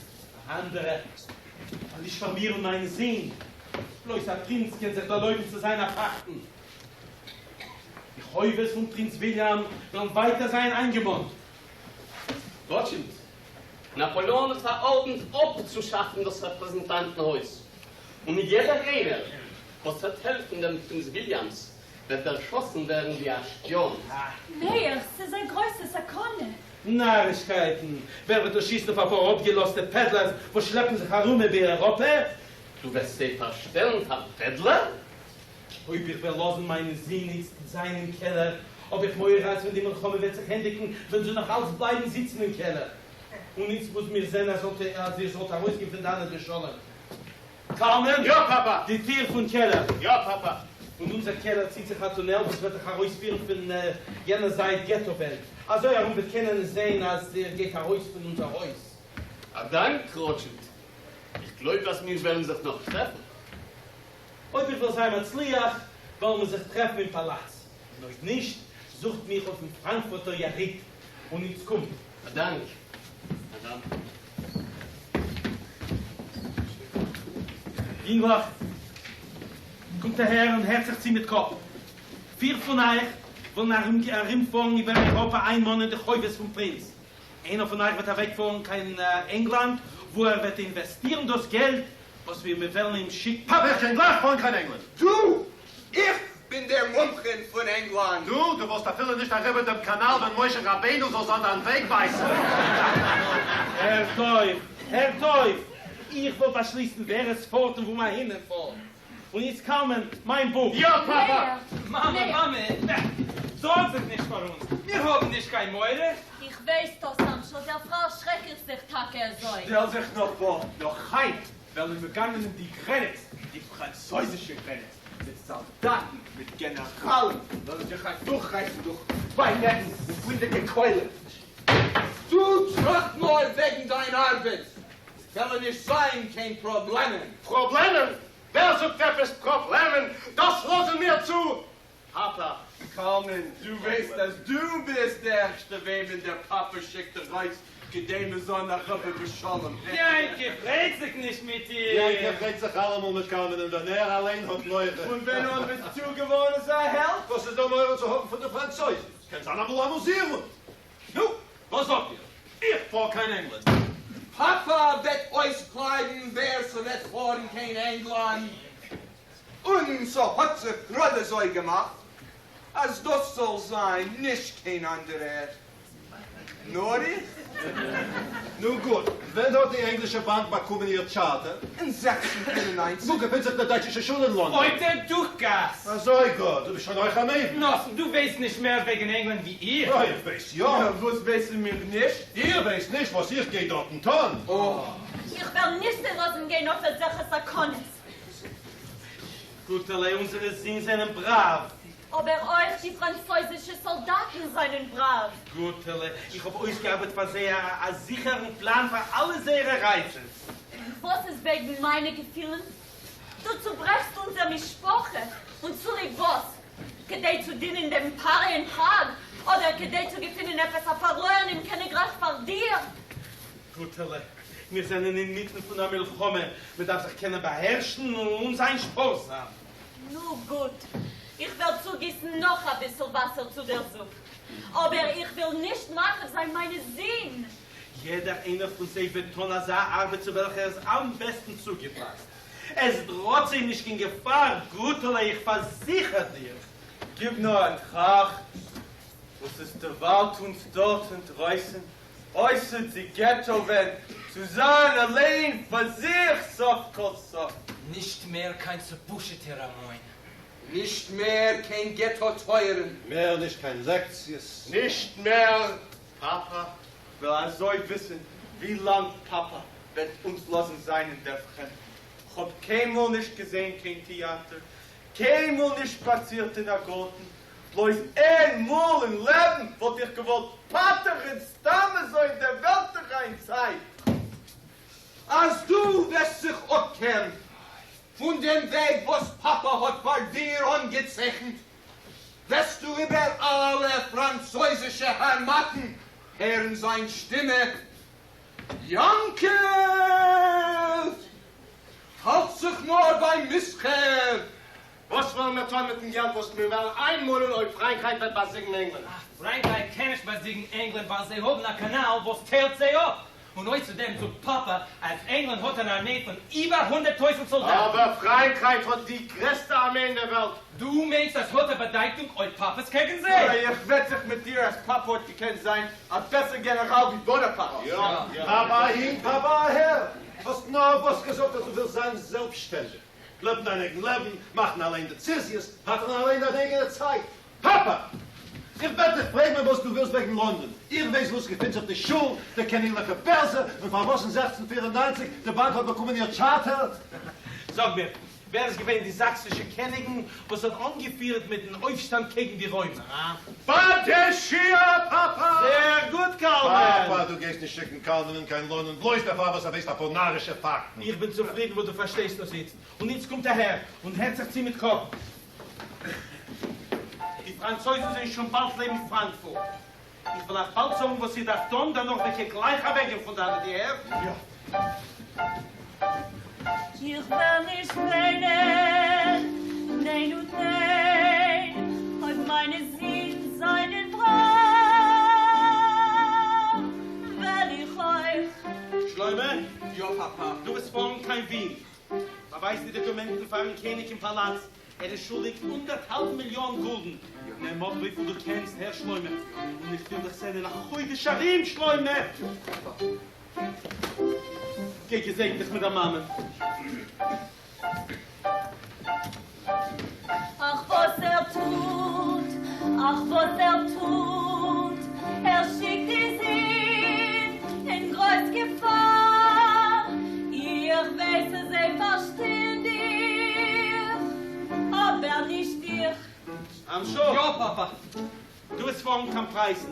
אנדערע? אבער נישט פאר מיר און מיינע זין. בלויז א פרינץ קען זיך דערלויבן צו זיין א פחדן. די חובות פון פרינץ וויליאם וועלן ווייטער זיין איינגעמאנט. רוטשילד, נאפאלעאן האט פארארדנט אפצושאפן דאס רעפרעזענטאנטן-הויז, און יעדער איינער וואס וועט העלפן דעם פרינץ וויליאמס וועט דערשאסן ווערן ווי א שפיאן. מאיר, ס'איז א גרויסע סכנה. נארישקייטן! ווער וועט דא שיסן אויף אפאר אפגעלאזטע פעדלערס וואס שלעפן זיך ארום איבער אייראפע? דו וועסט זיי פארשטעלן פאר פעדלער? אויב איך וועל לאזן מיינע זין איצט זיין אין קעלער. האב איך מורא אז ווען די מלחמה וועט זיך ענדיגן וועלן זיי נאך אלץ בלייבן זיצן אין קעלער. און איצט מוזן מיר זען אז איר זאלט ארויסגיין פון דאנעט בשלום. קלמן! יא, פאפא! די טיר פון קעלער! יא, פאפא! פון אונזער קעלער ציט זיך א טונעל וואס וועט אייך ארויספירן פון יענער זייט געטא ווענט. אזוי ארום וועט קיינער נישט זען אז איר גייט ארויס פון אונזער הויז. א דאנק, רוטשילד. איך גלויב אז מיר וועלן זיך נאך טרעפן. אויב איך וועל זיין מצליח, וועלן מיר זיך טרעפן אין פאלאץ, און אויב נישט, זוכט מיך אויפן פראנקפורטער יריד. און איצט קומט. א דאנק, מאדאם. יונגלעך, קומט אהער און הערט זיך צו מיט קאפ. פיר פון אייך וועלן ארומפארן איבער אייראפע איינמאנען די חובות פון פרינץ. איינער פון אייך וועט אוועקפארן קיין ענגלאנד, וואו ער וועט אינוועסטירן דאס געלט וואס מיר וועלן אים שיקן. פאפא, איך קען גלייך פארן קיין ענגלאנד. דו! איך בין דער מומחה פון ענגלאנד. דו! דו וואלסט אפילו נישט אריבער דעם קאנאל ווען משה רבינו זאל זיין דיין וועגווייזער. הערט אויף! הערט אויף! איך וועל באשליסן ווער עס פארט און וואו אהין מען פארט. און איצט קלמן, מיין בוך. יא, פאפא! מאמע, מאמע, זארג זיך נישט פאר אונז, מיר האבן נישט קיין מורא. איך ווייס דאס, אנשל, דערפאר שרעק איך זיך טאקע אזוי. שטעל זיך נאר פאר, נאך היינט וועלן מיר גיין אין די גרעניץ, די פראנצויזישע גרעניץ, מיט סאלדאטן, מיט גענעראלן, וועלן זיך אדורכרייסן דורך באיאנעטן און פליענדיגע קוילן. דו טראכט נאר וועגן דיין ארבעט, וועלן נישט זיין קיין פראבלעמען. פראבלעמען? ווער זאגט עפעס פראבלעמען? דאס לאזן מיר צו פאפא. קלמן, דו ווייסט אז דו ביסט דער ערשטער וועמען דער פאפא שיקט ארויס כדי מיר זאלן אריבער בשלום. יענקי פרייט זיך נישט מיט איר. יענקי פרייט זיך אלעמאל מיט קלמנ'ען ווען ער אליין האט מורא. פון ווען אן ביסטו געווארן אזא העלד? וואס איז דא מורא צו האבן פון די פראנצויזן? ס'קען זיין אמאל אמוזירונג. נו, וואס זאגט איר? איך פאר קיין ענגלאנד. פאפא וועט אויסקלייבן ווער ס'וועט פארן קיין ענגלאנד, און ס'האט זיך גראד אזוי געמאכט אז דאס זאל זיין נישט קיין אנדערער נאר איך. נו גוט, ווען האט די ענגלישע באנק באקומען איר טשארטער? אין 1695. וואו געפינט זיך די דייטשישע שול אין לאנדאן? אויף דער דוקגאס. אזוי גאר, דו ביסט שוין אויך א מבין. נתן, דו ווייסט נישט מער וועגן ענגלאנד ווי איך. יא, איך ווייס יא. וואס ווייסן מיר נישט? איר ווייסט נישט וואס איך גיי דארטן טון. איך וועל נישט זיי לאזן גיין אויף אזעלכע סכנות. גוטעלע, אונזערע זין זענען בראוו. אבער אויך די פראנצויזישע סאלדאטן זענען בראוו. גוטעלע, איך האב אויסגעארבעט פאר זיי א זיכערן פלאן פאר אלע זייערע רייזעס. און וואס איז וועגן מיינע געפילן? דו צוברעכסט אונזער משפחה, און צוליב וואס? כדי צו דינען דעם פרעה אין פראג, אדער כדי צו געפינען עפעס א פארלוירענעם קעניגרייך פאר דיר? גוטעלע, מיר זענען אינמיטן פון א מלחמה, מען דארף זיך קענען באהערשן און זיין שפארזאם. נו גוט, איך וועל צוגיסן נאך אביסל וואסער צו דער זופ, אבער איך וויל נישט מקריב זיין מיינע זין. יעדער איינער פון זיי וועט טון אזא ארבעט צו וועלכער ער איז אמבעסטן צוגעפאסט. עס דראעט זיי נישט קיין געפאר, גוטעלע, איך פארזיכער דיר. גיב נאר א טראכט וואס עס דערווארט אונז דארט אינדרויסן, אויסער די געטא ווענט, צו זיין אליין פאר זיך סוף כל סוף. נישט מער קיין צעבושעטער המון. נישט מער קיין געטא טויערן. מער נישט קיין לעקציעס. נישט מער פאפא. כ'וויל אזוי וויסן ווי לאנג פאפא וועט אונז לאזן זיין אין דער פרעמד. כ'האב קיינמאל נישט געזען קיין טעאטער, קיינמאל נישט שפאצירט אין א גארטן, בלויז איין מאל אין לעבן וואלט איך געוואלט פאטערן סתם אזוי אין דער וועלט אריין צייט. אז דו וועסט זיך אפקערן פון דעם וועג וואס פאפא האט פאר דיר אנגעצייכנט, וועסטו איבער אלע פראנצויזישע הארמאטן הערן זיין שטימע, יאנקל! האלט זיך נאר ביים מסחר! וואס וועלן מיר טון מיטן געלט וואס מיר וועלן איינמאנען אויב פראנקרייך וועט באזיגן ענגלאנד? פראנקרייך קען נישט באזיגן ענגלאנד ווייל זיי האבן א קאנאל וואס טיילט זיי אפ, און אויסער דעם זאגט פאפא אז ענגלאנד האט אן ארמעי פון איבער 100,000 סאלדאטן. אבער פראנקרייך האט די גרעסטע ארמעי אין דער וועלט. דו מיינסט אז האט א באדייטונג אויב פאפא איז קעגן זיי? איך וועט זיך מיט דיר אז פאפא האט געקענט זיין א בעסער גענעראל ווי באנאפארט. יא, פאפא אהין פאפא אהער. האסט נארוואס געזאגט אז דו ווילסט זיין זעלבסטשטענדיג. לעבן דיין אייגן לעבן, מאכן אליין דעציזיעס, פאטערן אליין דיין אייגענע צייט. פאפא! איך בעט דיך, פרעג מיר וואס דו ווילסט וועגן לאנדאן. איך ווייס וואו ס'געפינט זיך די שול, די קעניגליכע בערזע, און פארוואס אין 1694 די באנק האט באקומען איר טשארטער. זאג מיר, ווער איז געווען די זאקסישע קעניגן וואס האט אנגעפירט מיטן אויפשטאנד קעגן די רוימער, הא? באדעשיע, פאפא! זעהר גוט, קלמן! פאפא, דו גייסט נישט שיקן קלמנ'ען קיין לאנדאן בלויז דערפאר וואס ער ווייסט אפאר נארישע פאקטן. איך בין צופרידן וואס דו פארשטייסט דאס איצט. און איצט קומט אהער און הערט זיך צו מיט קאפ. די פראנצויזן זענען שוין באלד לעבן פראנקפורט. איך וועל אייך באלד זאגן וואס איר דארפט טון, דערנאך וועט איר גלייך אוועקגיין פון דאנעט, איר הערט? יא. איך וועל נישט וויינען, ניין און ניין, אויב מיינע זין זיינען בראוו, וועל איך אויך. שלמה? יא, פאפא. דו וועסט פארן קיין ווין. באווייז די דאקומענטן פארן קעניג אין פאלאץ. ער איז שולדיג אנדערטהאלב מיליאן גולדן. נעם אפ וויפיל דו קענסט, הער שלמה, און איך וויל דיך זען אין א חודש ארום, שלמה! גיי געזעגן דיך מיט דער מאמען. אך וואס ער טוט, אך וואס ער טוט, ער שיקט די זין אין גרויס געפאר, איך ווייס אז זיי פארשטייען דיך, אבער נישט איך. אנשל! יא פאפא! דו וועסט פארן קיין פרייסן.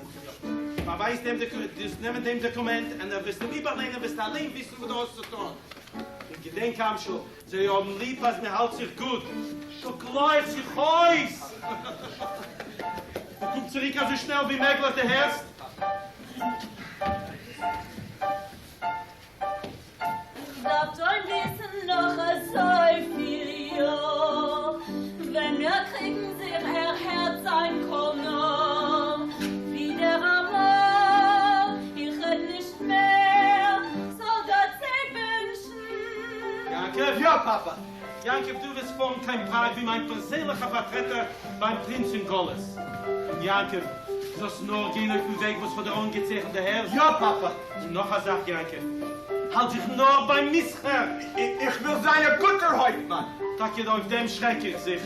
באווייז דעם דו וועסט נעמען דעם דאקומענט און דו וועסט אים איבערליינען וועסטו אליין וויסן וואס דו האסט צו טון. און געדענק אנשל, זיי האבן ליב אז מען האלט זיך גוט. גלייך זיך אויס! און קום צוריק אזוי שנעל ווי מעגליך, דו הערסט? דארף שוין וויסן נאך אזויפיל יאר, ווען מיר קריגן זיך ער הערט זיין קול נאר ווידער אמאל, איך רעד נישט מער, זאל גאט זיי בענטשן. יעקב? יא פאפא! יעקב דו וועסט פארן קיין פראג ווי מיין פערזענליכער פארטרעטער ביים פרינץ אין גלות. און יעקב, זאלסט נאר גיין אויפן וועג וואס כ'האב דיר אנגעצייכנט, דו הערסט? יא פאפא! און נאך א זאך יעקב, האלט זיך נאר ביים מסחר! איך וויל זיין א גוטער הויפמאן! טאקע אויף דעם שרעק איך זיך.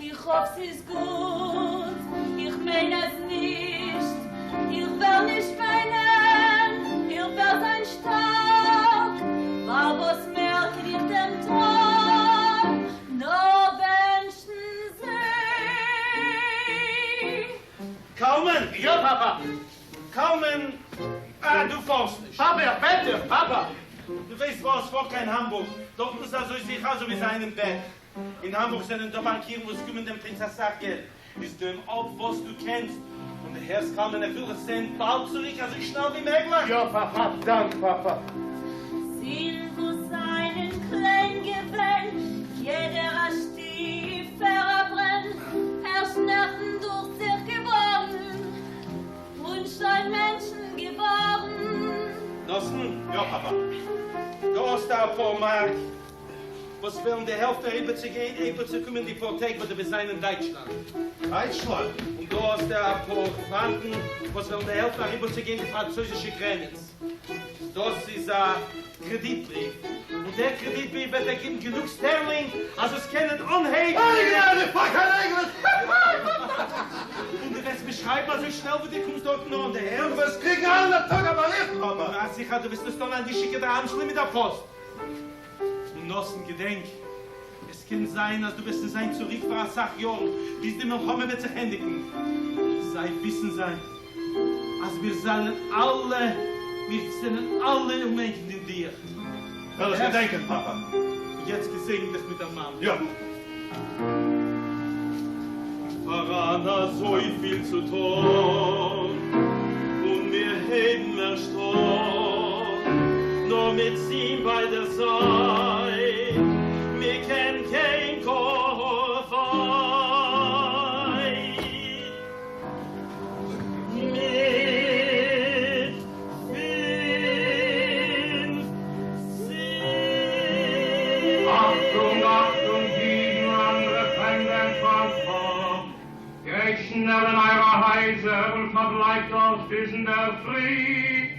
איך האף ס'איז גוט, איך מיין אז נישט, איך וועל נישט וויינען, איך וועל זיין שטארק, ווייל וואס מער קען איך דעם טאג נאר בענטשן זיי. קלמן! יא פאפא! קלמן! אה, דו פארסט נישט. פאפא, איך בעט דיך, פאפא! דו ווייסט וואס, פאר קיין האמבורג, דארטן איז אזוי זיכער אזוי ווי זיין אין בעט. אין האמבורג זענען דא באנקירן וואס קומען דעם פרינץ אסאך געלט, איז נעם אפ וואס דו קענסט, און דו הערסט קלמן איך וויל דיך זען באלד צוריק אזוי שנעל ווי מעגליך. יא פאפא, דאנק פאפא. זין וואס זיינען קליין געווען, יעדער א שטיפער א ברען, ערשט נעכטן דוכט זיך געבארן, און שוין מענטשן געווארן. נתן, יא פאפא, דא האסטו אפאר מארק. וואס וועלן דיר העלפן אריבערצוגיין איבערצוקומען די פאר טעג וואס דו וועסט זיין אין דייטשלאנד. דייטשלאנד? און דא האסטו אפאר פראנקן וואס וועלן דיר העלפן אריבערצוגיין די פראנצויזישע גרעניץ. דאס איז א קרעדיט בריוו, און דער קרעדיט בריוו וועט דיר געבן גענוג סטערלינג אז זאלסט קענען אנהייבן. ענגלאנד! איך פאר קיין ענגלאנד! און דו וועסט מיר שרייבן אזוי שנעל ווי דו קומסט דארטן אן, דו הערסט? דו וועסט קריגן אלע טאג א באריכט, פאפא. מאך זיכער דו וועסט עס טאן אז נישט שיק איך דיר אמשל'ן מיט דער פאסט. און נתן, געדענק, עס קען זיין אז דו וועסט נישט זיין צוריק פאר אסאך יארן, ביז די מלחמה וועט זיך ענדיגן. זיי וויסן זיין אז מיר זענען אלע, מיר זענען אלע אנהענגענד אין דיר. כ'וועל עס געדענקען, פאפא. און יעצט געזעגן דיך מיט דער מאמע. יא. פאראן אזויפיל צו טון, און מיר הייבן ערשט אן, נאר מיט זין ביי דער זייט, מיר קען גיין גאר ווייט. מיט פינף זין. אכטונג אכטונג אידן אנדערע פרעמדע אין פראנקפורט, גייט שנעל אין אייערע הייזער און פארבלייבט דארט ביז אינדערפרי.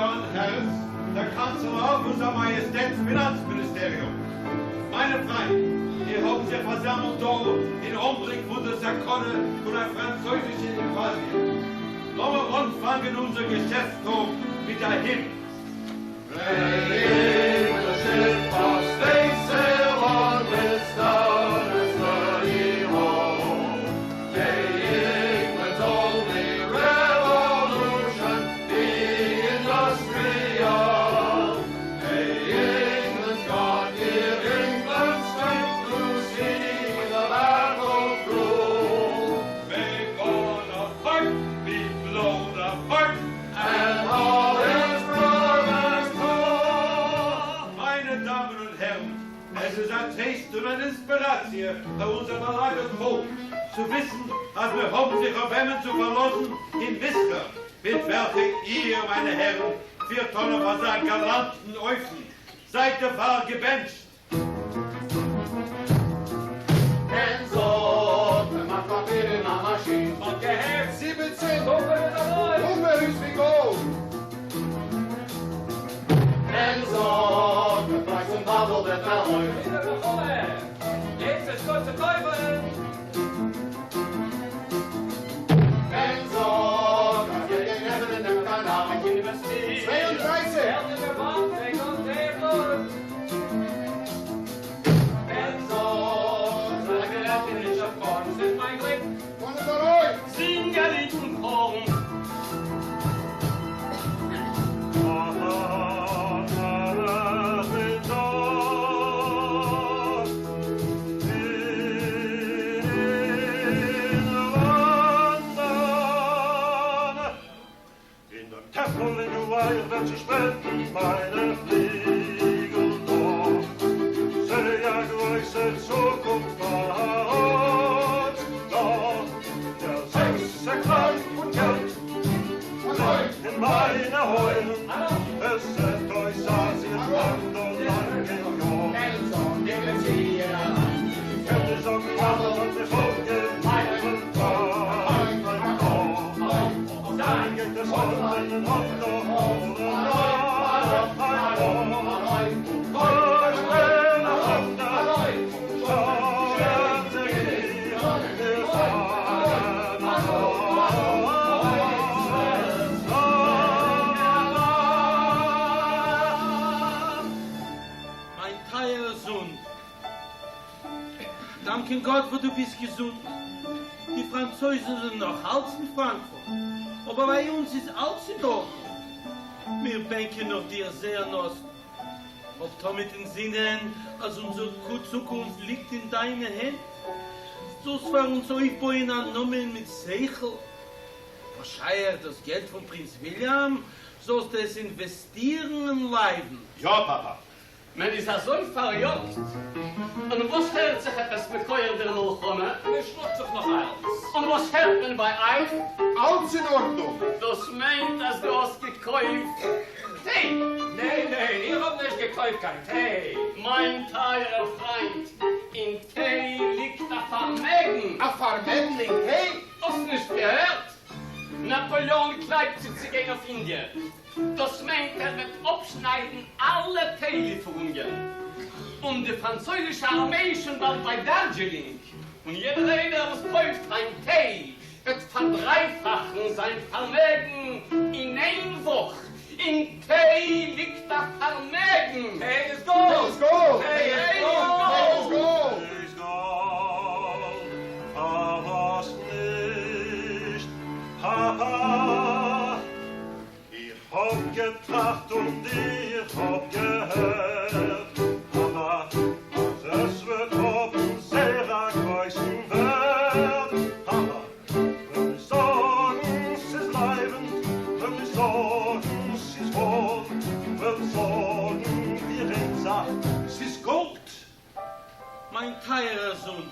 John Harris, דער קאנצלער פון זיין מאיעסטעט'ס פינאנץ-מיניסטעריום. מיינע פריינט, מיר האבן זיך פארזאמלט דא אין אנבליק פון דער סכנה פון א פראנצויזישע אינוואזיע. לאמיר אנפאנגען אונזער געשעפטס-טאג מיט א הימן. מיינע דאמען און הערן, עס איז א טרייסט און אן אינספיראציע פאר אונזער באלאגערט פאלק צו וויסן אז מיר האבן זיך אויף וועמען צו פארלאזן אין מסחר, מיט וועלכע איר, מיינע הערן, פירט אן אויף אזא גאלאנטן אופן. זייט דערפאר געבענטשט. מען זאגט מען מאכט פאפיר אין א מאשין. מ'האט געהערט 17 און מער איז ווי גאלד. מען זאגט מען פרייז און בבל וועט ארויף. יעצט איז גוט צו קויפן. מען זאגט אז געלט גייט עפענען דעם קאנאל. 32. מען זאגט אז געלט איז נישט אויף קארן, ס'איז מיין גליק. וואנעט ארויף. זינג א ליד פון קארן. אין דעם טעמפל אין וואו איך וועל צעשפרייטן מיינע פליגל דארט זע א גרויסע צוקונפט פאר אונז דארט דער זיסער קלאנג פון געלט קלינגט אין מיינע אויערן עס זעט אויס אז איך לאנד דא לאנגע יארן געלט איז א גלאנץ האט זיך אויפגעוויזן פאר מיין קאפ דאן גייט עס אן ווען מען האט נאך מיין טייערער זון, דאנקען גאט וואס דו ביסט געזונט. די פראנצויזן זענען נאך אלץ אין פראנקפורט, אבער ביי אונז איז אלץ אין ארדנונג. מיר בענקען נאך דיר זייער נתן. האב תמיד אין זינען אז אונזער צוקונפט ליגט אין דיינע הענט. זאלסט פאר אונז אויפבויען א נאמען מיט שכל. וואס שייך דאס געלט פון פרינץ וויליאם, זאלסטו עס אינוועסטירן אין לייוונט. יא, פאפא. מען איז אזוי פאריאגט. און וואס הערט זיך עפעס מכח דער מלחמה? מען שלאגט זיך נאך אלץ. און וואס הערט מען ביי אייך? אלץ אין ארדנונג. דאס מיינט אז דו האסט געקויפט טיי? ניין ניין, איך האב נישט געקויפט קיין טיי. מיין טייערער פריינט, אין טיי ליגט א פארמעגן. א פארמעגן אין טיי? האסט נישט געהערט? נאפאלעאן קלייבט זיך צו גיין אויף אינדיע. דאס מיינט ער וועט אפשניידן אלע טיי ליפערונגען, און די פראנצויזישע ארמעי איז שוין באלד ביי דארדזשילינג, און יעדער איינער וואס קויפט היינט טיי וועט פארדרייפאכן זיין פארמעגן אין איין וואך, אין טיי ליגט א פארמעגן! טיי איז גאלד! טיי איז גאלד! טיי איז גאלד! טיי איז גאלד! פארוואס נישט, פאפא? איך האב געטראכט און איך האב געהערט, פאפא, אז עס וועט האבן זייער א גרויסן ווערט, פאפא, וועל נישט זאגן ס'איז לייוונט, וועל נישט זאגן ס'איז וואל, וועל זאגן דיר איין זאך, ס'איז גאלד! מיין טייערער זון,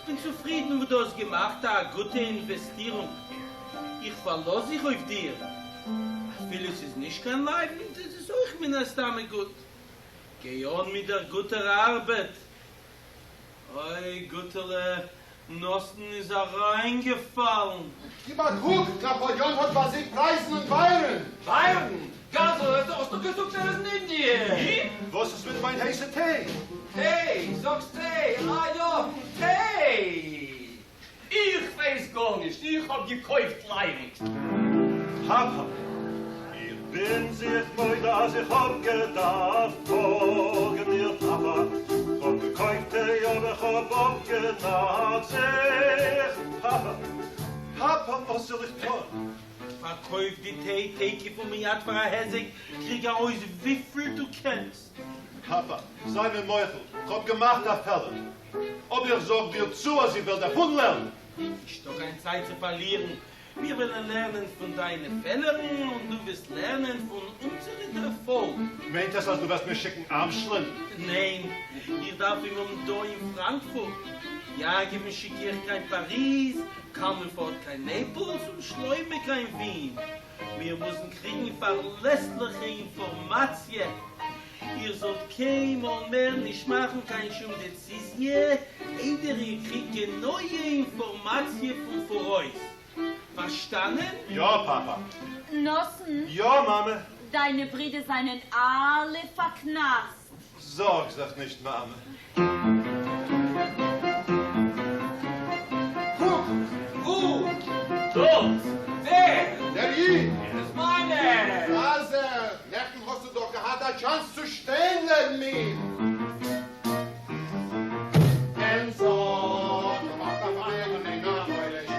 כ'בין צופרידן וואס דו האסט געמאכט א גוטע אינוועסטירונג. איך פארלאז זיך אויף דיר. אפילו ס'איז נישט קיין לייוונט איז עס אויך מן הסתם גוט. גיי אן מיט דער גוטער ארבעט. אוי, גוטעלע, נתן איז אריינגעפאלן. גיב א קוק, נאפאליאן האט באזיגט פרייסן און בייערן. בייערן? גאנזל, האסט דאך געזאגט ער איז אין אינדיע. וואס איז מיט מיין הייסע טיי? טיי? זאגסט טיי? אה יא, טיי! איך ווייס גארנישט, איך האב געקויפט לייוונט. פאפא, איך בין זיך מודה אז איך האב געדארפט פאלגן דיר פאפא, כ'האב געקויפט טיי אבער כ'האב אפגענארט זיך פאפא, פאפא וואס זאל איך טון? פארקויף די טיי תיכף ומיד פאר א היזק, קריג ארויס וויפיל דו קענסט. פאפא, זיי מיר מוחל, כ'האב געמאכט א פעלער. אבער איך זאג דיר צו אז איך וועל דערפון לערנען. נישטא קיין צייט צו פארלירן, מיר וועלן לערנען פון דיינע פעלערן און דו וועסט לערנען פון אונזערע דערפאלג. מיינט עס אז דו וועסט מיר שיקן אמשל'ן? ניין, איך דארף אים האבן דא אין פראנקפורט. יעקב'ן שיק איך קיין פאריז, קלמן פארט קיין נעפלס און שלמה קיין ווין. מיר מוזן קריגן פארלעסליכע אינפארמאציע. איר זאלט קיינמאל מער נישט מאכן קיין שום דעציזיע איידער איר קריגט גענויע אינפארמאציע פון פאראויס. פארשטאנען? יא, פאפא. נתן. יא, מאמע. דיינע ברידער זענען אלע פארקנסט. זארג זיך נישט, מאמע. קוק! וואו? דארט! ווער? דער איד! ער איז מיינער! לייזער, נעכטן האסטו דאך געהאט א טשאנס צו שטיין לעבן אים! אין זאג, מ'מאכט א פייער און אין א חודש,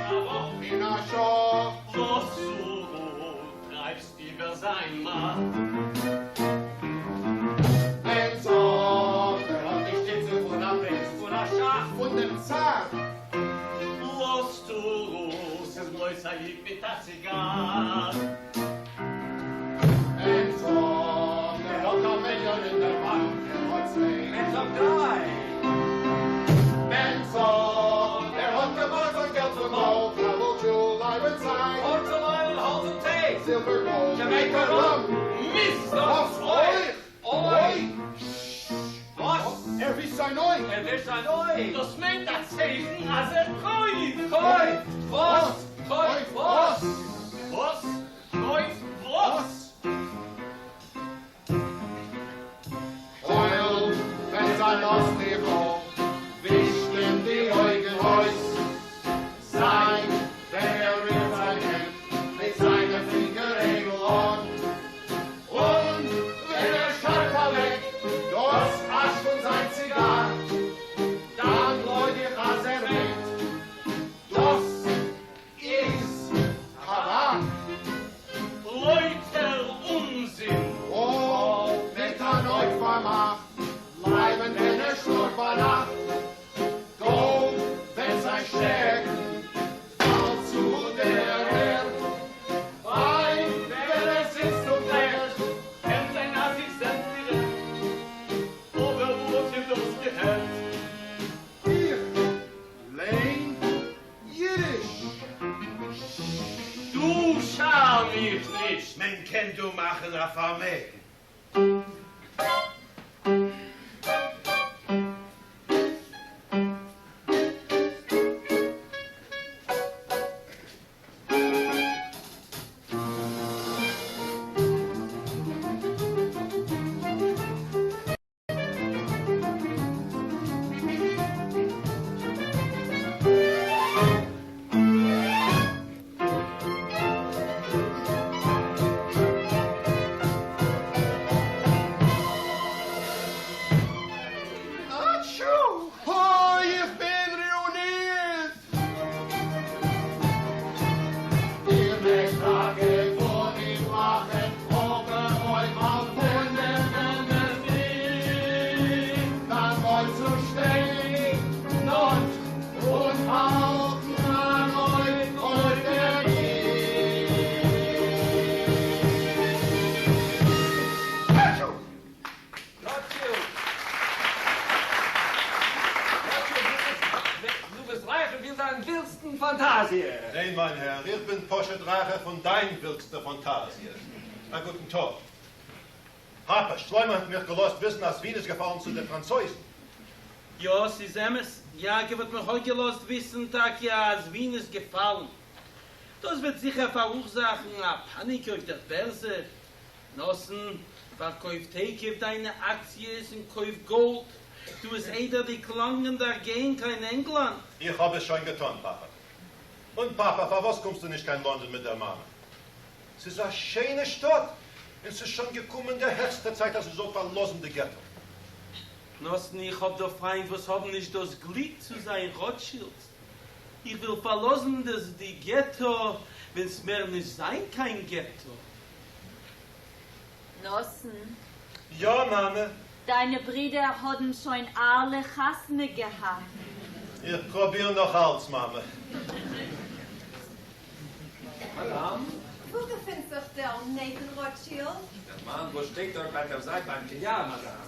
אין א שעה. לאז צורו, טרייבסט איבער זיין מאן. אין זאג, ער האט די שטיצע פון א פרינץ, פון א שאך, פון דעם צאר. לאז צורו, ס'איז בלויז א איד מיט א ציגאר. אין זאג, ער האט א מיליאן אין דער באנק, ער האט צוויי. מען זאגט דריי. מען זאגט, ער האט געבארגט זיין געלט פון גאלד, טראוול, דזשול, איירן ציין. פארצעליין און האלץ און טיי. זילבער, גאלד, דזשאמעיקא ראם. מיסט! וואס? אוי! אוי! וואס? ער ווישט זיין אויג! ער ווישט זיין אויג! דאס מיינט א צייכן אז ער קויפט! קויפט! וואס? קויפט וואס? וואס? קויפט וואס? אויל, ווען זיין נאזליכל ווישט אים די אויגן אויס, זיין ווען ער רירט זיין הענט מיט זיינע פינגער אן, און ווען ער שארט אוועק דאס אש פון זיין ציגאר, דאן גלויב איך אז ער מיינט דאס איז טאבאק. לויטער אומזין. און מיט אן אויג פארמאכט בלייבן ווען ער שלאפט ביינאכט. גאלד ווען זיין שטעקן פאלט צו דער ערד. וויין ווען ער זיצט און קלערט. קען זיין אז איר זענט גערעכט, אבער וואו האט איר דאס געהערט? איך ליין יידיש. דו שאר מיך נישט! מען קען דא מאכן א פארמעגן. אטשו! אוי, איך בין רואינירט! איר מעגט טאקע פון אים לאכן, אבער אויב האלט פון דעם נאמען ניט, דאן בלייבט צו שטיין נאנט און האלטן אן אויג אויף דעם איד. אטשו! ראטשילד! ראטשילד, דו ביסט רייכער ווי אין דיין ווילדסטן פאנטאזיע! ניין, מיין הער, איך בין פשוט רייכער פון דיין ווילדסטער פאנטאזיע. א גוטן טאג. פאפא, שלמה האט מיך געלאזט וויסן אז ווין איז געפאלן צו די פראנצויזן. יא, ס'איז אמת, יעקב האט מיך אויך געלאזט וויסן טאקע אז ווין איז געפאלן. דאס וועט זיכער פאראורזאכן א פאניק אויף דער בערזע. נתן, פארקויף תיכף דיינע אקציעס און קויף גאלד, טו עס איידער די קלאנגען דערגייען קיין ענגלאנד. איך האב עס שוין געטאן, פאפא. און פאפא, פארוואס קומסטו נישט קיין לאנדאן מיט דער מאמע? ס'איז א שיינע שטאט, און ס'איז שוין געקומען די העכסטע צייט אז איר זאלט פארלאזן די געטא. נתן, איך האב דא פריינט וואס האבן נישט דאס גליק צו זיין ראטשילדס. איך וועל פארלאזן דאס די געטא ווען ס'וועט מער נישט זיין קיין געטא. נתן. יא, מאמע? דיינע ברידער האבן שוין אלע חתונה געהאט. איך פרוביר נאך אלץ, מאמע. מאדאם? וואו געפינט זיך דער נעיטאן ראטשילד? דער מאן וואס שטייט דארט ביי דער זייט ביים פיליאר, מאדאם.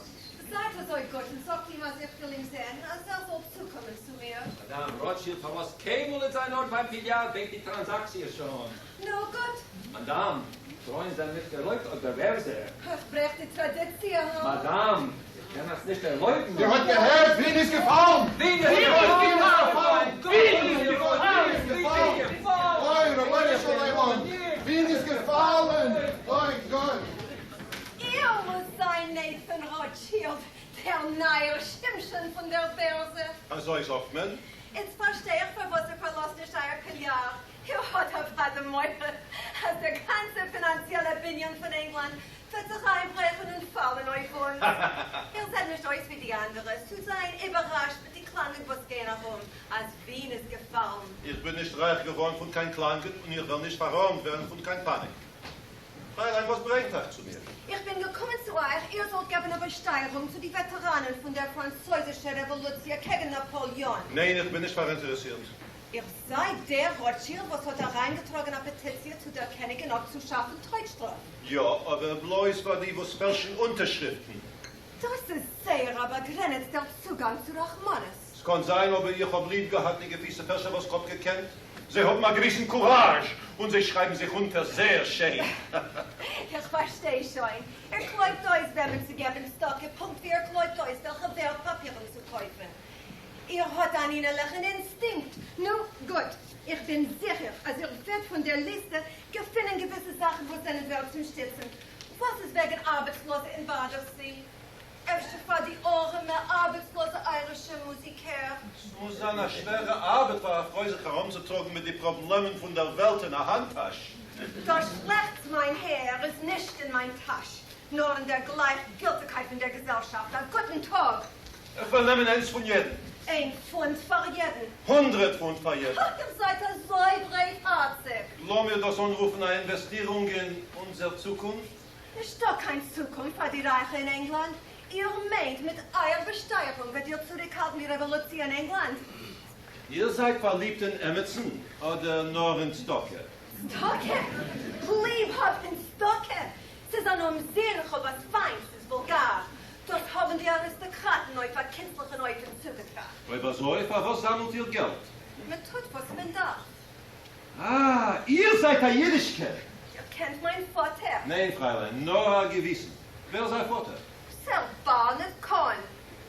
זייט אזוי גוט און זאגט אים אז איך וויל אים זען, אז ער זאל צוקומען צו מיר. מאדאם ראטשילד פארלאזט קיינמאל ניט זיין ארט ביים פיליאר בעת די טראנזאקציע שעהן. נו, גוט. מאדאם, פרויען זענען נישט ערלויבט אויף דער בערזע. איך ברעך די טראדיציע, הא? מאדאם, איך קען אייך נישט ערלויבן. איר האט געהערט? ווין איז געפאלן! ווין איז געפאלן! ווין איז געפאלן! ווין איז געפאלן! אוי, רבונו של עולם! ווין איז געפאלן! אוי גאט! איר מוזט זיין נעיטאן ראטשילד, דער נייער שמשון פון דער בערזע. אזוי זאגט מען? איצט פארשטיי איך פארוואס איר פארלאזט נישט אייער פיליאר. איר האט אוודאי מורא אז דער גאנצער פינאנציעלער בנין פון ענגלאנד וועט זיך איינברעכן און פאלן אויף אונז. איר זעט נישט אויס ווי די אנדערע צו זיין איבערראשט מיט די קלאנגען וואס גייען ארום אז ווין איז געפאלן. איך בין נישט רייך געווארן פון קיין קלאנגען און איך וועל נישט פארארעמט ווערן פון קיין פאניק. פרייליין, וואס ברענגט אייך צו מיר? איך בין געקומען צו אייך איר זאלט געבן א באשטייערונג צו די וועטעראנען פון דער פראנצויזישער רעוואלוציע קעגן נאפאליאן. ניין, איך בין נישט פאראינטערעסירט. איר זייט דער ראטשילד וואס האט אריינגעטראגן א פעטיציע צו דער קעניגין אפצושאפן טויטשטראף. יא, אבער בלויז פאר די וואס פעלשן אונטערשריפטן. דאס איז זייער א באגרעניצטער צוגאנג צו רחמנות. ס'קאן זיין, אבער איך האב ליב געהאט די געוויסע פעלשער וואס כ'האב געקענט. זיי האבן א געוויסן קוראזש און זיי שרייבן זיך אונטער זייער שיין. איך פארשטיי שוין. איר קלויבט אויס וועמען צו געבן צדקה פונקט ווי איר קלויבט אויס וועלכע ווערטפאפירן צו קויפן. איר האט אן אינערליכן אינסטינקט. נו, גוט. איך בין זיכער אז איר וועט פון דער ליסטע געפינען געוויסע זאכן וואס זענען ווערט צום שטיצן. וואס איז וועגן ארבעטסלאזע אין באטערסי? אפשר פאר די ארעמע ארבעטסלאזע איירישע מוזיקער? ס'מוז זיין א שווערע ארבעט פאר א פרוי זיך ארומצוטראגן מיט די פראבלעמען פון דער וועלט אין א האנטאש. דאס שלעכטס, מיין הער, איז נישט אין מיין טאש, נאר אין דער גלייכגילטיגקייט פון דער געזעלשאפט. א גוטן טאג! איך וועל נעמען איינס פון יעדן. איין פונט פאר יעדן. הונדרעט פונט פאר יעדן. איר זייט אזוי ברייטהארציג. לאמיר דאס אנרופן א אינוועסטירונג אין אונזער צוקונפט. נישטא קיין צוקונפט פאר די רייכע אין ענגלאנד. איר מיינט מיט אייער באשטייערונג וועט איר צוריקהאלטן די רעוואלוציע אין ענגלאנד? איר זייט פארליבט אין עמיצן אדער נאר אין צדקה? צדקה? ליב האבן אין צדקה? ס'איז אן אומזין, כ'האב עס פיינט, ס'איז וואולגאר. דאס האבן די אריסטאקראטן אויף א קינצליכן אופן צוגעטראכט. אויב אזוי, פארוואס זאמלט איר געלט? מען טוט וואס מען דארף. אה, איר זייט א אידישקע! איר קענט מיין פאטער? ניין, פרייליין, נאר א געוויסן. ווער איז אייער פאטער? סער בארנעט קאהן.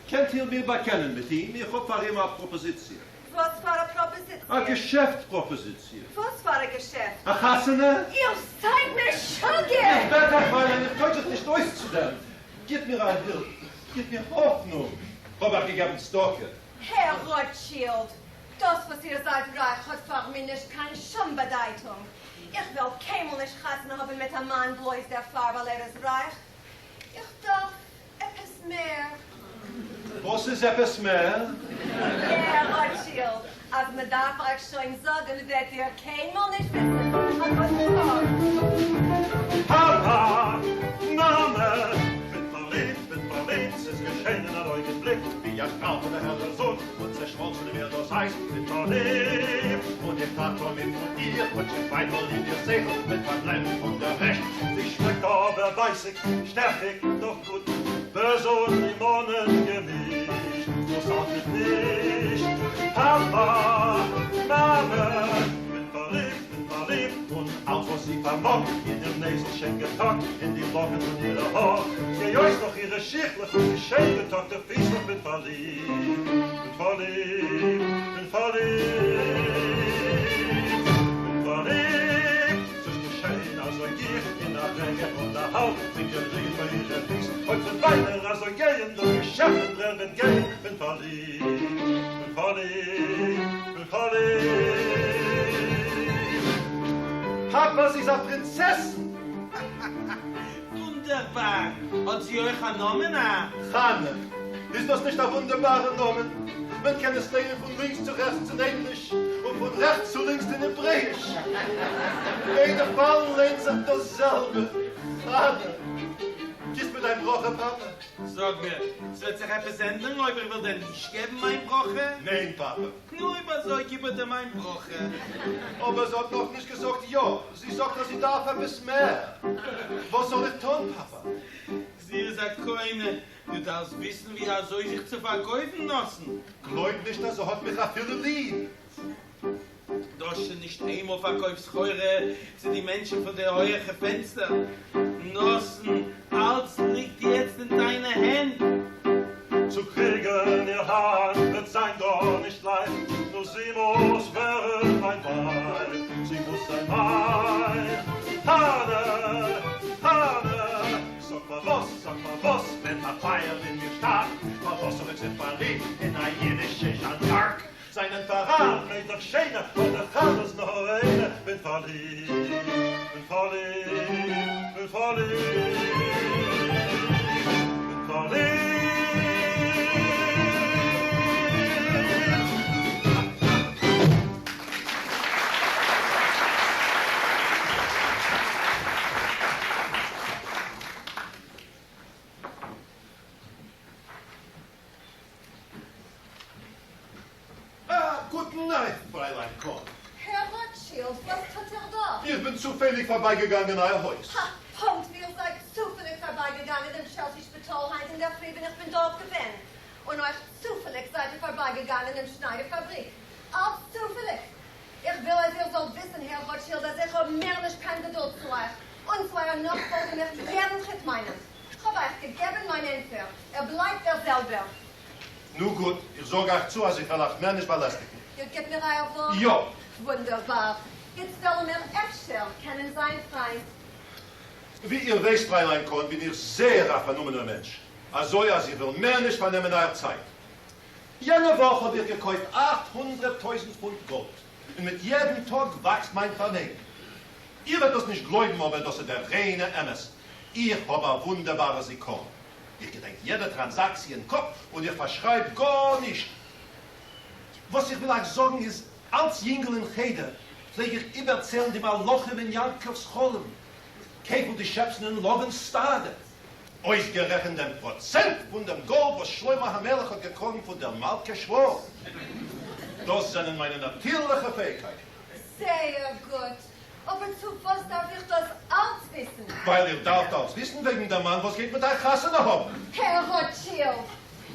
קענט איר מיר באקענען מיט אים? איך האב פאר אים א פראפאזיציע. וואס פאר א פראפאזיציע? א געשעפט פראפאזיציע. וואס פאר א געשעפט? א חתונה? איר זייט משוגע! איך בעט אייך, פרייליין, איך טויג זיך נישט אויס צו דעם. גיט מיר א הילף, גיט מיר האפנונג, כ'האב אייך געגעבן צדקה. הער ראטשילד, דאס וואס איר זייט רייך האט פאר מיר נישט קיין שום באדייטונג. איך וועל קיינמאל נישט חתונה האבן מיט א מאן בלויז דערפאר ווייל ער איז רייך. איך דארף עפעס מער. וואס איז עפעס מער? הער ראטשילד, אז מען דארף אייך שוין זאגן וועט איר קיינמאל נישט וויסן. א גוטן טאג. פאפא, מאמע, כ'בין פארליבט, כ'בין פארליבט, ס'איז געשען אין אן אויגנבליק, ווי א שטראל פון דער העלער זון, און צעשמאלצן אין מיר דאס אייז, כ'בין פארליבט, און איך טראכט תמיד פון איר, כאטש איך צווייפל אין איר שכל, כ'בין פארבלענדט פון דער רעשט, זי שמעקט אבער בייסיג, שטעכיג, דאך גוט, בערז און לימאנען געמישט, דאס ארט מיך נישט, פאפא, מאמע, כ'בין פארליבט, כ'בין פארליבט, און אלץ וואס זי. פארמאגט, אין איר נעזל שיין געטאקט, אין די לאקן פון אירע האר, גיי אויס נאך אירע שיכלעך און די שיין געטאקטע פיסלעך בין פארליבט, בין פארליבט, בין פארליבט, בין פארליבט, ס'איז געשען אזוי גיך אין א רגע און א האלב, בין געליגן ביי אירע פיס, אויב ס'וועט ווייטער אזוי גיין, דאס געשעפט אין דר'ערד וועט גיין, בין פארליבט, בין פארליבט, בין פארליבט. פאפא, זי איז א פרינצעסין! וואונדערבאר! האט זי אויך א נאמען? א. חנה, איז דאס נישט א וואונדערבארער נאמען? מען קען עס לייענען פון לינקס צו רעכטס אין ענגליש, און פון רעכטס צו לינקס אין העברעאיש. אין ביידע פאלן לייענט זיך דאס זעלבע, חנה. גיבסט מיר דיין ברכה, פאפא? זאג מיר, ס'וועט זיך עפעס ענדערן אויב איך וועל דיר נישט געבן מיין ברכה? ניין, פאפא. נו, אויב אזוי גיב איך דיר מיין ברכה. אבער זי האט נאכנישט געזאגט יא, זי זאגט אז זי דארף עפעס מער. וואס זאל איך טון, פאפא? זי איז א קונה, דו דארפסט וויסן ווי אזוי זיך צו פארקויפן, נתן. גלויב נישט אז זי האט מיך אפילו ליב. דו האסט שוין נישט איינמאל פארקויפט סחורה צו די מענטשן פון די הויעכע פענסטער, נתן, אלץ ליגט יעצט אין דיינע הענט. צו קריגן איר האנט וועט זיין גארנישט לייכט, נאר זי מוז ווערן מיין ווייב, זי מוז זיין מיין חנה, חנה. זאג פארוואס, זאג פארוואס ברענט א פייער אין מיר שטארק, פארוואס האב איך זיך פארליבט אין א אידישע זשאן ד'ארק? זיינען פאראן מיידלעך שענער, אבער חנה איז נאר איינע, בין פארליבט, בין פארליבט, בין פארליבט, בין פארליבט. א גוטן אייך, פרייליין קאהן. הער ראטשילד, וואס טוט איר דא? איך בין צופעליג פארבייגעגאנגען אייער הויז. הא, פונקט ווי איר זייט צופעליג פארבייגעגאנגען דעם טשעלסי שפיטאל היינט אינדערפרי ווען איך בין דארט געווען. און אויך צופעליג זייט איר פארבייגעגאנגען דעם שניידער פאבריק. אלץ צופעליג. איך וויל אז איר זאלט וויסן, הער ראטשילד, אז איך האב מער נישט קיין געדולד צו אייך און צו אייער נאכפאלגן מיך יעדן טריט מיינעם. כ'האב אייך געגעבן מיין ענטפער, ער בלייבט דער זעלבער. נו גוט, איך זאג אייך צו אז איך וועל אייך מער נישט באלעסטיגן. איר גיבט מיר אייער ווארט? יא. וואונדערבאר. איצט וועלן מיר אפשר קענען זיין פריינט. ווי איר ווייסט, פרייליין קאהן, בין איך זייער א פארנומענער מענטש, אזוי אז איך וועל מער נישט פארנעמען אייער צייט. יענע וואך האב איך געקויפט 800 טויזנט פונט גאלד, און מיט יעדן טאג וואקסט מיין פארמעגן. איר וועט דאס נישט גלויבן, אבער דאס איז דער ריינער אמת. איך האב א וואונדערבארע זיכרון. איך געדענק יעדע טראנזאקציע אין קאפ און איך פארשרייב גארנישט. וואס איך וויל אייך זאגן איז, אלס יונגל אין חדר פלעג איך איבערציילן די מלאכים אין יעקב'ס חלום, כפל די שעפסן אין לבן'ס סטאדע, אויסגערעכנט דעם פראצענט פון דעם גאלד וואס שלמה המלך האט געקראגן פון דער מלכה שבא. דאס זענען מיינע נאטירליכע פעאיגקייטן. זייער גוט. אבער צו וואס דארף איך דאס אלץ וויסן? ווייל איר דארפט אלץ וויסן וועגן דעם מאן וואס גייט מיט אייך חתונה האבן. הער ראטשילד,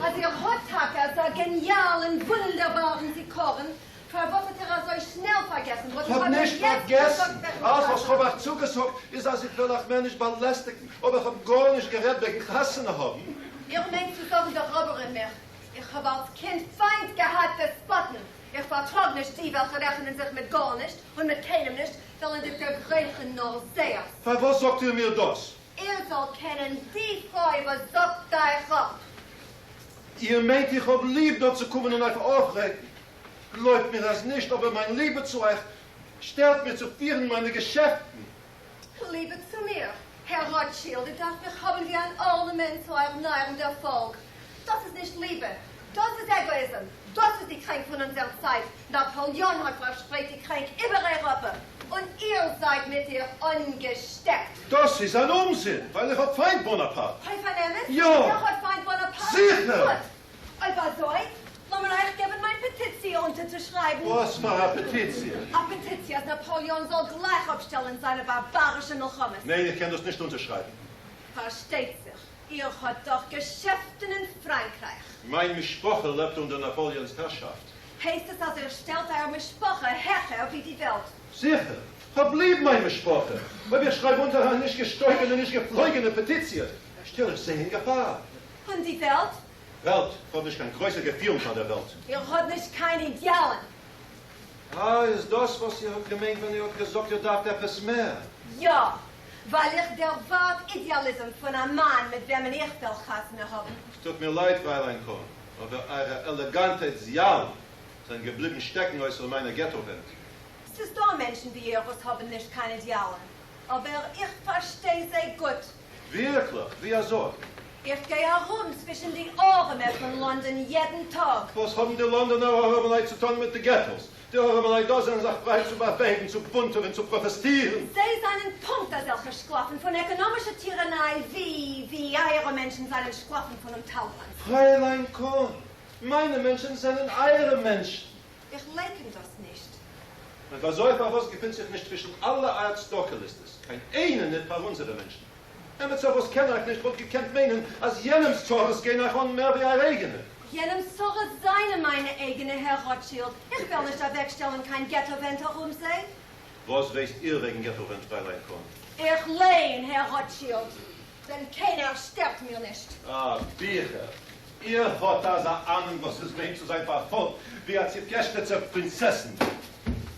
אז איר האט טאקע אזא געניאלן וואונדערבארן זיכרון, פארוואס האט איר אזוי שנעל פארגעסן וואס איך כ'האב האב אייך נישט יעצט פארגעסן. געזאגט וועגן אלץ וואס חתונה? כ'האב אייך צוגעזאגט איז אז איך וועל אייך מער נישט באלעסטיגן, אבער כ'האב גארנישט גערעדט וועגן חתונה האבן. איר מיינט צו זאגן דעראבערן מיך? איך האב אלס קינד פיינט געהאט דעספאטן. איך פארטראג נישט די וועלכע רעכענען זיך מיט גארנישט און מיט קיינעם נישט, וועלנדיג דערגרייכן נאר זייערס. פארוואס זאגט איר מיר דאס? איר זאלט קענען די פרוי וואס זאגט אייך אפ. איר מיינט איך האב ליב דא צו קומען און אייך אויפרעגן? גלויבט מיר אז נישט, אבער מיין ליבע צו אייך שטערט מיר צו פירן מיינע געשעפטן. ליבע צו מיר, הער ראטשילד, איר דארפט מיך האבן ווי אן ארנאמענט צו אייער נייעם דערפאלג. דאס איז נישט ליבע, דאס איז עגאאיזם, דאס איז די קרענק פון אונזער צייט, נאפאליאן האט פארשפרייט די קרענק איבער אייראפע, און איר זייט מיט איר אנגעשטעקט. דאס איז אן אומזין, ווייל איך האב פיינט באנאפארט. אויף אן אמת? יא! איר האט פיינט באנאפארט? זיכער! גוט! אויב אזוי, לאמיר אייך געבן מיין פעטיציע אונטערצושרייבן. וואס פאר א פעטיציע? א פעטיציע אז נאפאליאן זאל גלייך אפשטעלן זיינע בארבארישע מלחמות. ניין, איך קען דאס נישט אונטערשרייבן. פארשטייט זיך, איר האט דאך געשעפטן אין פראנקרייך. מיין משפחה לעבט אונטער נאפאליאנ'ס הערשאפט. הייסט עס אז איר שטעלט אייער משפחה העכער ווי די וועלט? זיכער! כ'האב ליב מיין משפחה. אויב איך שרייב אונטער א נישט געשטויגענע נישט געפלויגענע פעטיציע, שטעל איך זיי אין געפאר. און די וועלט? וועלט? כ'האב נישט קיין גרויסע געפילן פאר דער וועלט. איר האט נישט קיין אידעאלן. אה, איז דאס וואס איר האט געמיינט ווען איר האט געזאגט איר דארפט עפעס מער? יא, ווייל איך דערווארט אידעאליזם פון א מאן מיט וועמען איך וועל חתונה האבן. ס'טוט מיר לייד, פרייליין קאהן, אבער אייערע עלעגאנטע אידעאלן זענען געבליבן שטעקן אויסער מיינע געטא-ווענט. ס'איז דא מענטשן ווי איר וואס האבן נישט קיין אידעאלן, אבער איך פארשטיי זיי גוט. ווירקליך? ווי אזוי? איך גיי ארום צווישן די ארעמע פון לאנדאן יעדן טאג. וואס האבן די לאנדאנער ארעמעלייט צו טאן מיט די געטאס? די ארעמעלייט דא זענען זיך פריי צו באוועגן, צו בונטעווען, צו פראטעסטירן. זיי זענען פונקט אזעלכע שקלאפן פון עקאנאמישע טיראניי ווי ווי אייערע מענטשן זענען שקלאפן פונעם טאלפאנס. פרייליין קאהן, מיינע מענטשן זענען אייערע מענטשן. איך לייקן דאס נישט. אויב אזוי פארוואס געפינט זיך נישט צווישן אלע אייער צדקה ליסטעס קיין איינע ניט פאר אונזערע מענטשן? עמיצער וואס קען אייך נישט וואלט געקענט מיינען אז יענעמס צרות גייען אייך אן מער ווי אייער אייגענע. יענעמס צרות זיינען מיינע אייגענע, הער ראטשילד. איך וועל נישט אוועקשטעלן קיין געטא ווענט ארום זיי. וואס ווייסט איר וועגן געטא ווענט, פרייליין קאהן? איך לייען, הער ראטשילד, ווען קיינער שטערט מיר נישט. אה, ביכער. איר האט אזא אהנונג וואס עס מיינט צו זיין פארפאלגט ווי א צעפּיעשטשעטע פרינצעסין.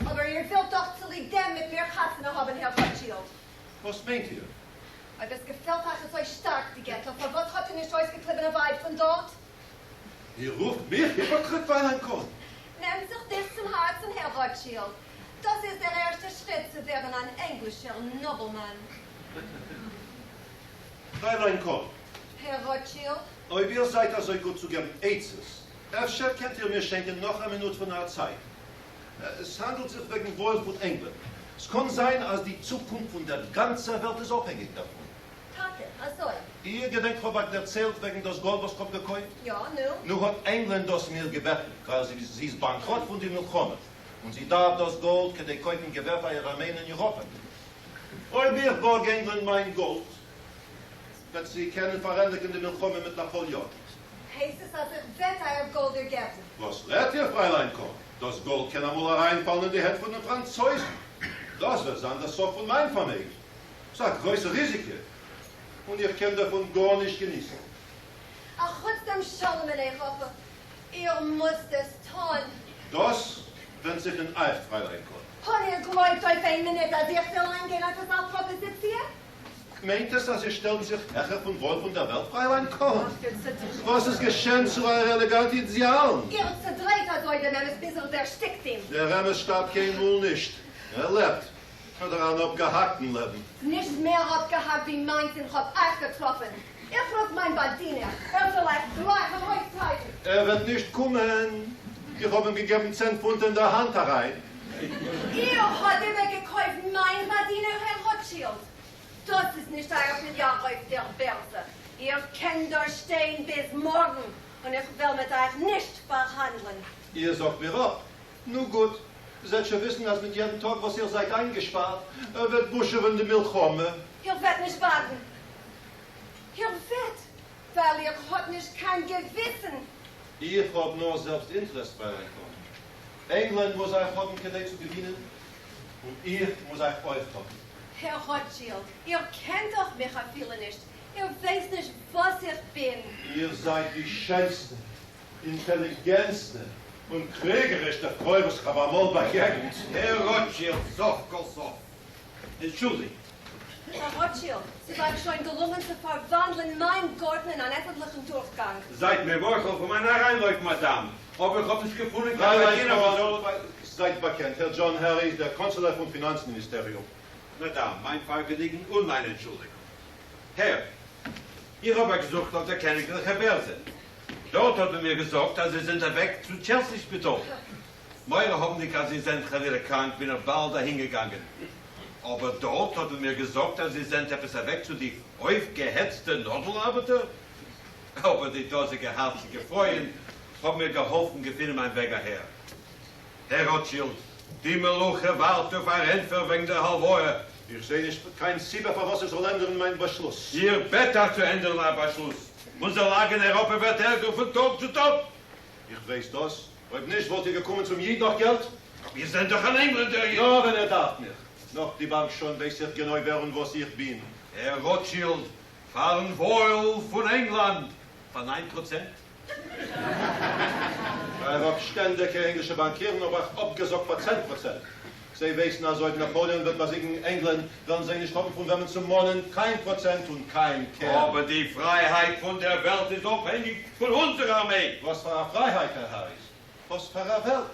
אבער איר ווילט דאך צוליב דעם מיט מיר חתונה האבן, הער ראטשילד. וואס מיינט איר? אויב עס געפעלט אייך אזוי שטארק די געטא, פארוואס האט איר נישט אויסגעקליבן א ווייב פון דארט? איר רופט מיך היפאקריט, פרייליין קאהן? נעמט זיך נישט צום הארצן, הער ראטשילד. דאס איז דער ערשטער שריט צו ווערן אן ענגלישער נאבלמאן. פרייליין קאהן. הער ראטשילד. אויב איר זייט אזוי גוט צו געבן עצות, אפשר קענט איר מיר שענקען נאך א מינוט פון אייער צייט? עס האנדלט זיך וועגן וואויל פון ענגלאנד. ס'קאן זיין אז די צוקונפט פון דער גאנצער וועלט איז אפהענגיק דערפון. טאקע אזוי? איר געדענקט כ'האב אייך דערציילט וועגן דאס גאלד וואס כ'האב געקויפט? יא, נו? נו, האט ענגלאנד דאס מיר געבעטן, ווייל זי איז באנקראט פון די מלחמה, און זי דארף דאס גאלד כדי קויפן געווער פאר איר ארמעי אין אייראפע. אויב איך בארג ענגלאנד מיין גאלד, וועט זי קענען פארענדיגן די מלחמה מיט נאפאליאן. הייסט עס אז איך וועט אייער גאלד איר געבן? וואס רעדט איר, פרייליין קאהן? דאס גאלד קען אמאל אריינפאלן אין די הענט פון די פראנצויזן. דאס וועט זיין דער סוף פון מיין פארמעגן. ס'איז א גרויסע ריזיקע, און איך קען דערפון גארנישט געניסן. אחוץ דעם שלום אין אייראפע, איר מוזט עס טאן. דאס ווענדט זיך אין אייך, פרייליין קאהן. און איר גלויבט אויף איין מינוט אז איך וועל איינגיין אויף אזא פראפאזיציע? מיינט עס אז איר שטעלט זיך העכער פון וואויל פון דער וועלט, פרייליין קאהן? וואס איז געשען צו אייערע עלעגאנטע אידעאלן? איר צעדרייט אזוי דעם אמת ביז איר דערשטיקט אים. דער אמת שטארבט קיינמאל נישט. ער לעבט. אדער אן אפגעהאקטן לעבן. נישט מער אפגעהאקט ווי מיינס זינט כ'האב אייך געטראפן. איך רוף מיין באדינער, ער זאל אייך גלייך ארויסטרייבן. ער וועט נישט קומען. איך האב אים געגעבן צען פונט אין דער האנט אריין. איר האט איבערגעקויפט מיין באדינער, הער ראטשילד? דאס איז נישט אייער פיליאל אויף דער בערזע. איר קענט דא שטיין ביז מארגן, און איך וועל מיט אייך נישט פארהאנדלען. איר זאגט מיר אפ? נו גוט, זייט זשע וויסן אז מיט יעדן טאג וואס איר זייט איינגעשפארט, וועט בושעווען די מלחמה. איר וועט נישט וואגן. איר וועט, ווייל איר האט נישט קיין געוויסן. איך האב נאר זעלבסט אינטערעסט, פרייליין קאהן. ענגלאנד מוז אייך האבן כדי צו געווינען, און איך מוז אייך אויך האבן. הער ראטשילד, איר קענט דאך מיך אפילו נישט, איר ווייסט נישט וואס איך בין. איר זייט די שענסטע, אינטעליגענטסטע און קריגערישסטע פרוי וואס איך האב אמאל באגעגנט. הער ראטשילד, סוף כל סוף, אנטשולדיגט. הער ראטשילד, ס'איז אייך שוין געלונגען צו פארוואנדלען מיין גארטן אין אן עפנטליכן דורכגאנג. זייט מיר מוחל פאר מיין אריינלויף, מאדאם, אבער איך האב נישט געפונען קיין באדינער וואס זאל. זייט באקענט, הער דזשאן העריס, דער קאנצעלער פון פינאנץ מיניסטעריום. מאדאם, מיין פארגעניגן און מיין אנטשולדיגונג. הער, איך האב אייך געזוכט אויף דער קעניגליכער בערזע. דארט האט מען מיר געזאגט אז איר זענט אוועק צו טשעלסי שפיטאל. מורא האבנדיג אז איר זענט חלילה קראנק בין איך באלד אהינגעגאנגען. אבער דארט האט מען מיר געזאגט אז איר זענט עפעס אוועק צו די אויפגעהעצטע נאדל ארבעטער. אבער די דאזיגע הארציגע פרויען האבן מיר געהאלפן געפינען מיין וועג אהער. הער ראטשילד, די מלוכה ווארט אויף אייער ענטפער וועגן דער הלוואה. איך זעה נישט קיין סיבה פארוואס איך זאל ענדערן מיין באשלוס. איך בעט אייך צו ענדערן אייער באשלוס. אונזער לאגע אין אייראפע ווערט ערגער פון טאג צו טאג. איך ווייס דאס. אויב נישט וואלט איר געקומען צום איד נאך געלט? אבער איר זענט דאך אן ענגלענדער. נאר ווען ער דארף מיך. נאך די באנק שוין ווייס איך גענוי ווער און וואס איך בין. הער רוטשילד, פארן וואויל פון ענגלאנד, פאר ניין פראצענט. פאר אפשטענדיגע ענגלישע באנקירן האב איך אפגעזאגט פאר צען פראצענט. זיי ווייסן אז אויב נאפאלעאן וועט באזיגן ענגלאנד וועלן זיי נישט האבן פון וועמען צו מאנען קיין פראצענט און קיין קרן. אבער די פרייהייט פון דער וועלט איז אפהענגיק פון אונזער ארמעי. וואס פאר א פרייהייט, הער העריס? וואס פאר א וועלט?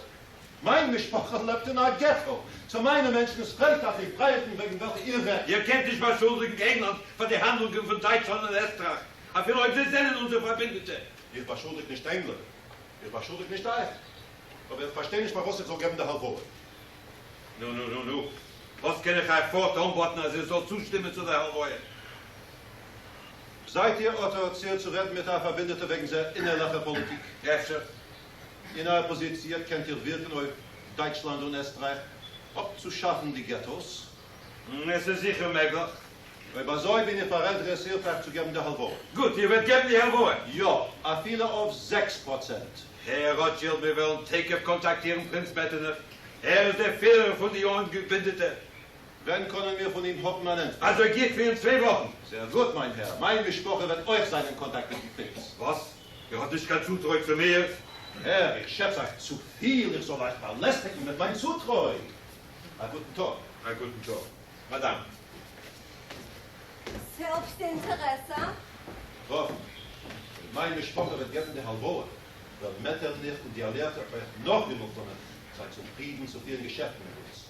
מיין משפחה לעבט אין א געטא. צו מיינע מענטשן איז פרעמד אט די פרייהייטן וועגן וועלכע איר רעדט. איר קענט נישט באשולדיגן ענגלאנד פאר די האנדלונגען פון דייטשלאנד און עסטרייך, אפילו אויב זיי זענען אונזערע פארבינדעטע. איך באשולדיג נישט ענגלאנד. איך באשולדיג נישט אייך. אבער איך פארשטיי נישט פארוואס איך זאל געבן די הלוואה. נו נו נו נו, וואס קען איך אייך פארט אנבאטן אז איר זאלט צושטימען צו דער הלוואה? זייט איר אויטאריזירט צו רעדן מיט אייער פארבינדעטע וועגן זייער אינערליכער פאליטיק? אפשר. אין אייער פאזיציע קענט איר ווירקן אויף דייטשלאנד און עסטרייך אפצושאפן די געטאס? עס איז זיכער מעגליך. אויב אזוי בין איך פאראינטערעסירט אייך צו געבן די הלוואה. גוט, איר וועט געבן די הלוואה? יא, אפילו אויף 6%. הער רוטשילד, מיר וועלן תיכף קאנטאקטירן פרינץ מעטערניך. ער איז דער פירער פון די יוניאן-געבינדעטע. ווען קענען מיר פון אים האבן אן ענטפער? אזוי גיך ווי אין צוויי וואכן. זעהר גוט, מיין הער. מיין משפחה וועט אויך זיין אין קאנטאקט מיטן פרינץ. וואס? איר האט נישט קיין צוטרוי צו מיר? הער, איך שעץ אייך צו פיל איך זאל אייך באלעסטיגן מיט מיין צוטרוי. א גוטן טאג. א גוטן טאג, מאדאם. זעלבסט אינטערעסע? ווארט, אויב מיין משפחה וועט געבן די הלוואה, וועלן מעטערניך און די אליאירטע אויך נאך די מלחמה זיין צופרידן צו פירן געשעפטן מיט אונז.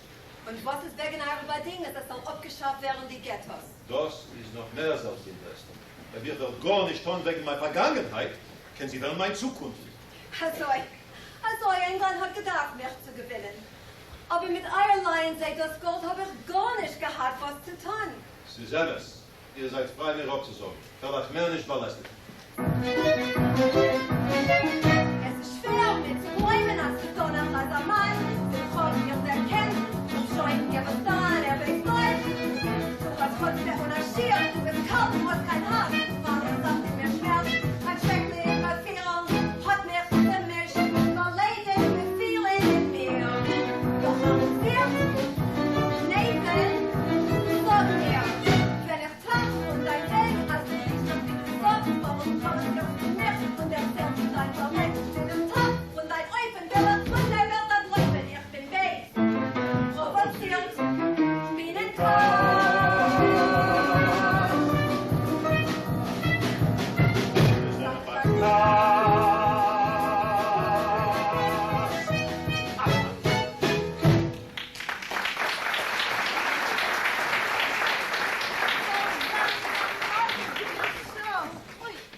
און וואס איז וועגן אייערע באדינג אז עס זאל אפגעשאפט ווערן די געטאס? דאס איז נאך מער זעלבסט אינטערעסע. אויב איך וועל גארנישט טון וועגן מיין פארגאנגענהייט, קען זי ווערן מיין צוקונפט. אזוי, אזוי, ענגלאנד האט געדארפט מיך צו געווינען. אבער מיט אייער לייען זיי דאס גאלד האב איך גארנישט געהאט וואס צו טון. ס'איז אמת, איר זייט פריי מיר אפצוזאגן, כ'וועל אייך מער נישט באלעסטיגן. עס איז שווער מיר צו גלויבן אז ס'איז דא נאך אזא מאן, זינט כ'האב דיך דערקענט, האב שוין געוואוסט דאן ער ווייסט אויך. דו האסט חוצפה אן א שיעור, דו ביסט קאלט און האסט קיין הארץ, פאראורזאכסט אין מיר שמערץ, דיין שרעקליכע פירונג האט מיך צעמישט, באליידיגט געפילן אין מיר. דאך נתן, זאג מיר, ווען איך טראכט פון דיין וועג אז דו פירסט זיך ווי דו זאגסט, פארוואס פארענטפערסטו מיך און דערציילסט דיין פארלעג? ווען איך טראכט פון דיין אופן וויל איך פון דער וועלט אנטלויפן, איך בין בייז, פראוואצירט, בין אנטוישט.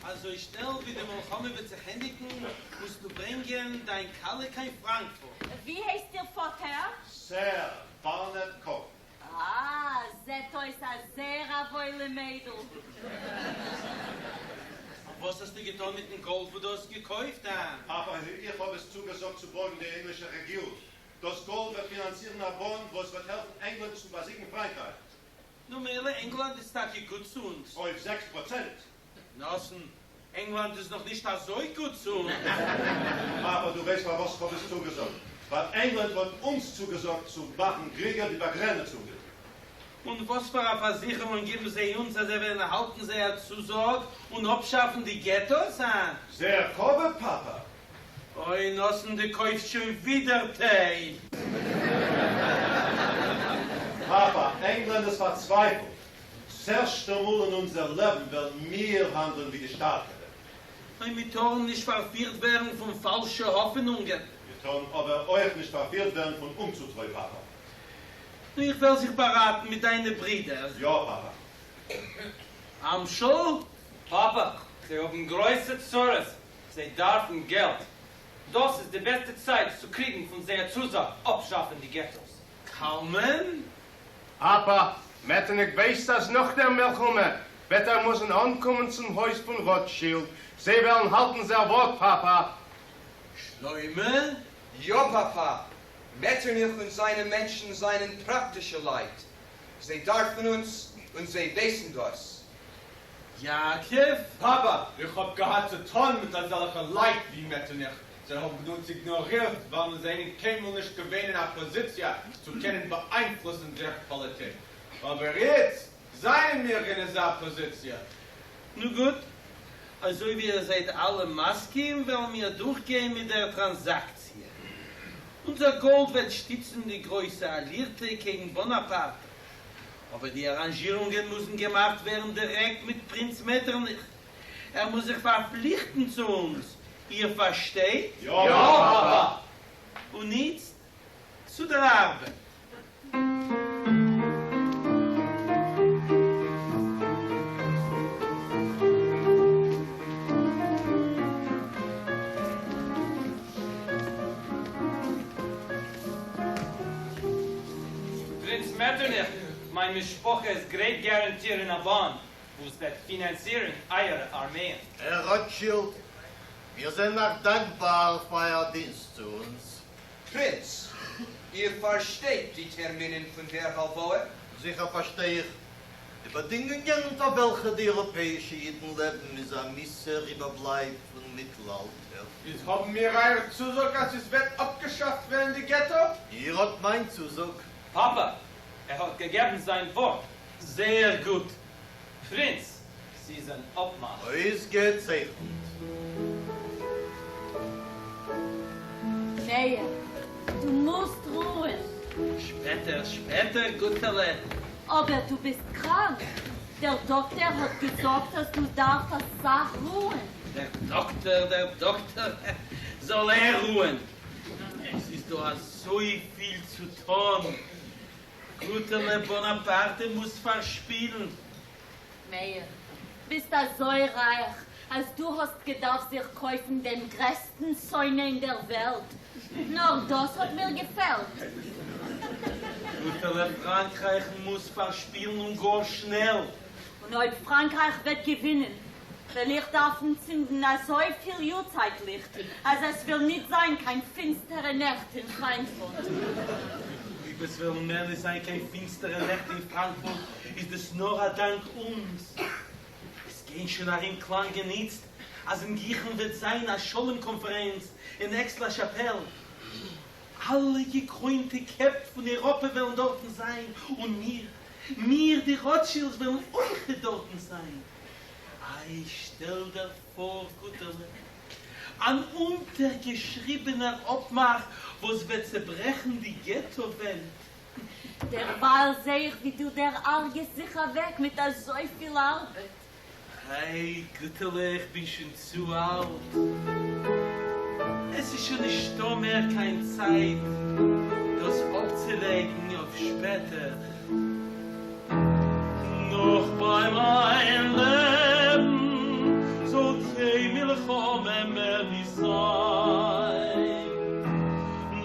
אזוי שנעל ווי די מלחמה וועט זיך ענדיגן, מוזטו ברענגען דיין כלה קיין פראנקפורט. ווי הייסט איר פאטער? סער בארנעט קאהן. אה, זעט אויס א זעהר א וואוילע מיידל. און וואס האסטו געטון מיטן גאלד וואס דו האסט געקויפט, אה? פאפא, איך האב עס צוגעזאגט צו בארגן די ענגלישע רעגירונג. דאס גאלד וועט פינאנצירן א בונד וואס וועט העלפן ענגלאנד צו באזיגן פראנקרייך. נו מילא, ענגלאנד איז טאקע גוט צו אונז. אויף 6%. נתן, ענגלאנד איז נאך נישט אזוי גוט צו אונז. פאפא, דו ווייסט פארוואס איך האב עס צוגעזאגט? ווייל ענגלאנד האט אונז צוגעזאגט צו מאכן גרינגער די באגרענעצונגען. און וואס פאר א פארזיכערונג גיבן זיי אונז אז זיי וועלן האלטן זייער צוזאג און אפשאפן די געטאס, הא? זייער כבוד, פאפא. אוי, נתן, דו קויפסט שוין ווידער טיי. פאפא, ענגלאנד איז פארצווייפלט. ס'ערשטע מאל אין אונזער לעבן וועלן מיר האנדלען ווי די שטארקערע. אוי, מיר טארן נישט פארפירט ווערן פון פאלשע האפענונגען. מיר טארן אבער אויך נישט פארפירט ווערן פון אומצוטרוי, פאפא. נו, איך וועל זיך באראטן מיט דיינע ברידער. יא, פאפא. אמשל? פאפא, זיי האבן גרויסע צרות, זיי דארפן געלט. דאס איז די בעסטע צייט צו קריגן פון זיי א צוזאג אפשאפן די געטאס. קלמן? פאפא, מעטערניך ווייסט אז נאך דער מלחמה וועט ער מוזן אנקומען צום הויז פון רוטשילד, זיי וועלן האלטן זייער ווארט, פאפא. שלמה? יא, פאפא, מעטערניך און זיינע מענטשן זיינען פראקטישע לייט. זיי דארפן אונז און זיי ווייסן דאס. יעקב? פאפא, איך האב געהאט צו טאן מיט אזעלכע לייט ווי מעטערניך. זיי האבן אונז איגנארירט ווייל מיר זענען קיינמאל נישט געווען אין א פאזיציע צו קענען באאיינפלוסן דער פאליטיק. אבער איצט זענען מיר אין אזא פאזיציע. נו גוט, אזוי ווי איר זייט אלע מסכים וועלן מיר דורכגיין מיט דער טראנזאקציע. אונזער גאלד וועט שטיצן די גרויסע אליאירטע קעגן באנאפארטע. אבער די אראנזשירונגען מוזן געמאכט ווערן דירעקט מיט פרינץ מעטערניך. ער מוז זיך פארפליכטן צו אונז, איר פארשטייט? יא, פאפא! און איצט צו דער ארבעט. פרינץ מעטערניך, מיין משפחה איז גרייט גאראנטירן א באנד וואס וועט פינאנצירן אייערע ארמעען. הער רוטשילד, מיר זענען אייך דאנקבאר פאר אייער דינסט צו אונז. פרינץ, איר פארשטייט די טערמינען פון דער הלוואה? זיכער פארשטיי איך. די באדינגונגען אונטער וועלכע די אייראפעאישע אידן לעבן איז א מיאוסער איבערבלייב פון מיטלאלטער. איז האבן מיר אייער צוזאג אז עס וועט אפגעשאפט ווערן די געטא? איר האט מיין צוזאג. פאפא, ער האט געגעבן זיין ווארט. זייער גוט, פרינץ, ס'איז אן אפמאך. אויסגעצייכנט. מאיר, דו מוזט רוען. שפעטער, שפעטער, גוטעלע. אבער דו ביסט קראנק. דער דאקטער האט געזאגט אז דו דארפסט אסאך רוען. דער דאקטער, דער דאקטער, זאל ער רוען. עס איז דא אזויפיל צו טון. גוטעלע באנאפארטע מוז פארשפילן. מאיר, ביסט אזוי רייך אז דו האסט געדארפט זיך קויפן דעם גרעסטן שונא אין דער וועלט, נאר דאס האט מיר געפעלט. גוטעלע, פראנקרייך מוז פארשפילן און גאר שנעל. און אויב פראנקרייך וועט געווינען, וועל איך דארפן צינדן אזויפיל יארצייט-ליכט, אז עס וויל ניט זיין קיין פינסטערע נעכט אין פראנקפורט. אויב עס וועלן מער נישט זיין קיין פינסטערע נעכט אין פראנקפורט, איז דאס נאר א דאנק אונז. עס גייען שוין ארום קלאנגען איצט, אז אין גיכן וועט זיין א שלום-קאנפערענץ אין עקס-לא-שאפעל. אלע געקרוינטע קעפ פון אייראפע וועלן דארטן זיין, און מיר, מיר די רוטשילדס וועלן אויכעט דארטן זיין. איי שטעל דיר פאר גוטעלע, אן אונטערגעשריבענער אפמאך וואס וועט צעברעכן די געטא ווענט. דערווייל זע איך ווי דו דערהרגעסט זיך אוועק מיט אזויפיל ארבעט. איי גוטעלע איך בין שוין צו אלט, עס איז שוין נישטא מער קיין צייט דאס אפצולייגן אויף שפעטער. נאך ביי מיין לעבן זאל קיין מלחמה מער נישט זיין,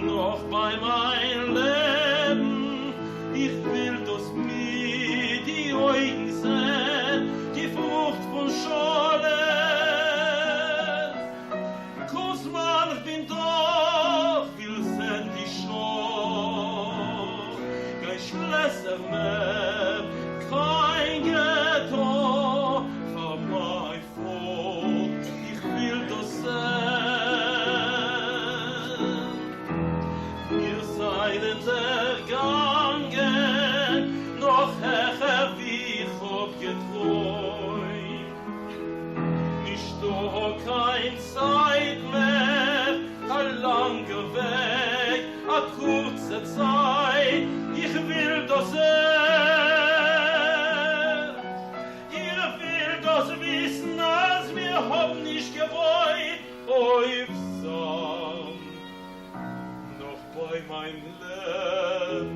נאך ביי מיין לעבן, איך וויל דאס מיט די אויגן זען, די פרוכט פון שלום, כל זמן כ'בין דא, כ'וויל זען די שעה, קיין שלעסער מער, קיין געטא פאר מיין פאלק, איך וויל דאס זען. מיר זענען דערגאנגען נאך העכער ווי איך האב געטרוימט. נישטא קיין צייט מער, א לאנגער וועג, א קורצע צייט, איך וויל דאס זען. איך וויל דאס וויסן אז מיר האבן נישט געבויט אויף זאמד. נאך ביי מיין לעבן.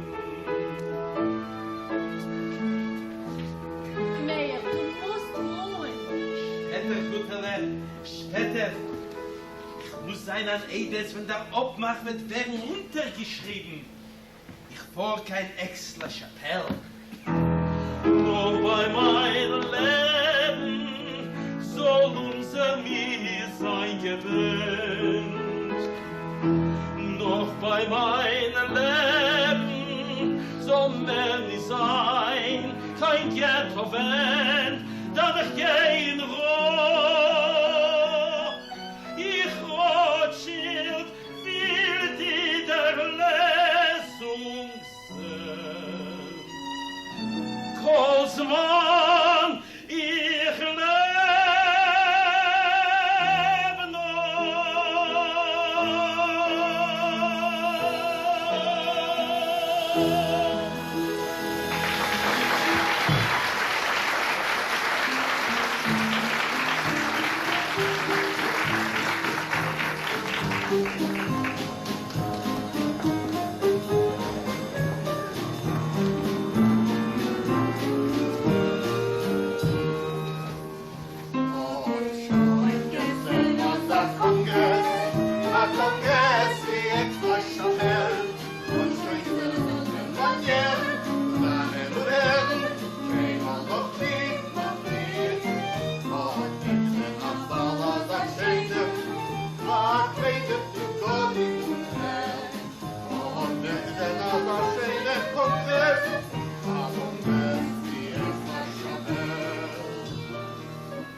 מאיר, דו מוזט רוען. שפעטער, גוטעלע, שפעטער. איך מוז זיין אן עדות ווען דער אפמאך וועט ווערן אונטערגעשריבן. איך פאר קיין עקס-לע-שאפעל. נאך ביי מיין לעבן זאל אונזער מי זיין געבענטשט, נאך ביי מיין לעבן זאל מער נישט זיין קיין געטא ווענט, דאן איך גיי אין רו, איך רוטשילד.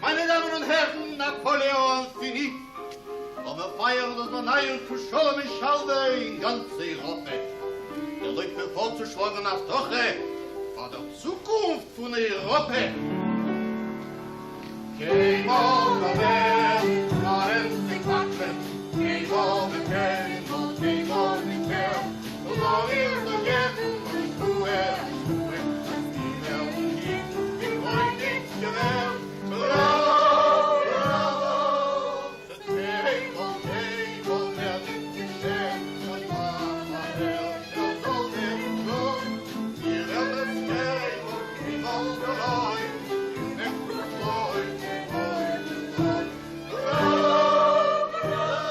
מיינע דאמען און הערן, נאפאלעאן פיניט! לאמיר פייערן דאס באנייאונג פון שלום און שלווה אין גאנץ אייראפע. ערלויבט מיר פארצושלאגן אן הבטחה פאר דער צוקונפט פון אייראפע. קיינמאל מער פארענדיגט וואקלען, קיינמאל מער, קיינמאל, קיינמאל נישט מער, לאמיר זיך געבן א שבועה, א שבועה, אז מיר וועלן היטן די קרויניקס געווער. בראווא! בראווא! ס'וועט קיינמאל, קיינמאל מער נישט געשען, קיין מאמע הערשער זאל ווערן גאר, מיר וועלן עס קיינמאל, קיינמאל בארויבן, אין עכטן טרוי, טרוי און טרוי. בראווא! בראווא!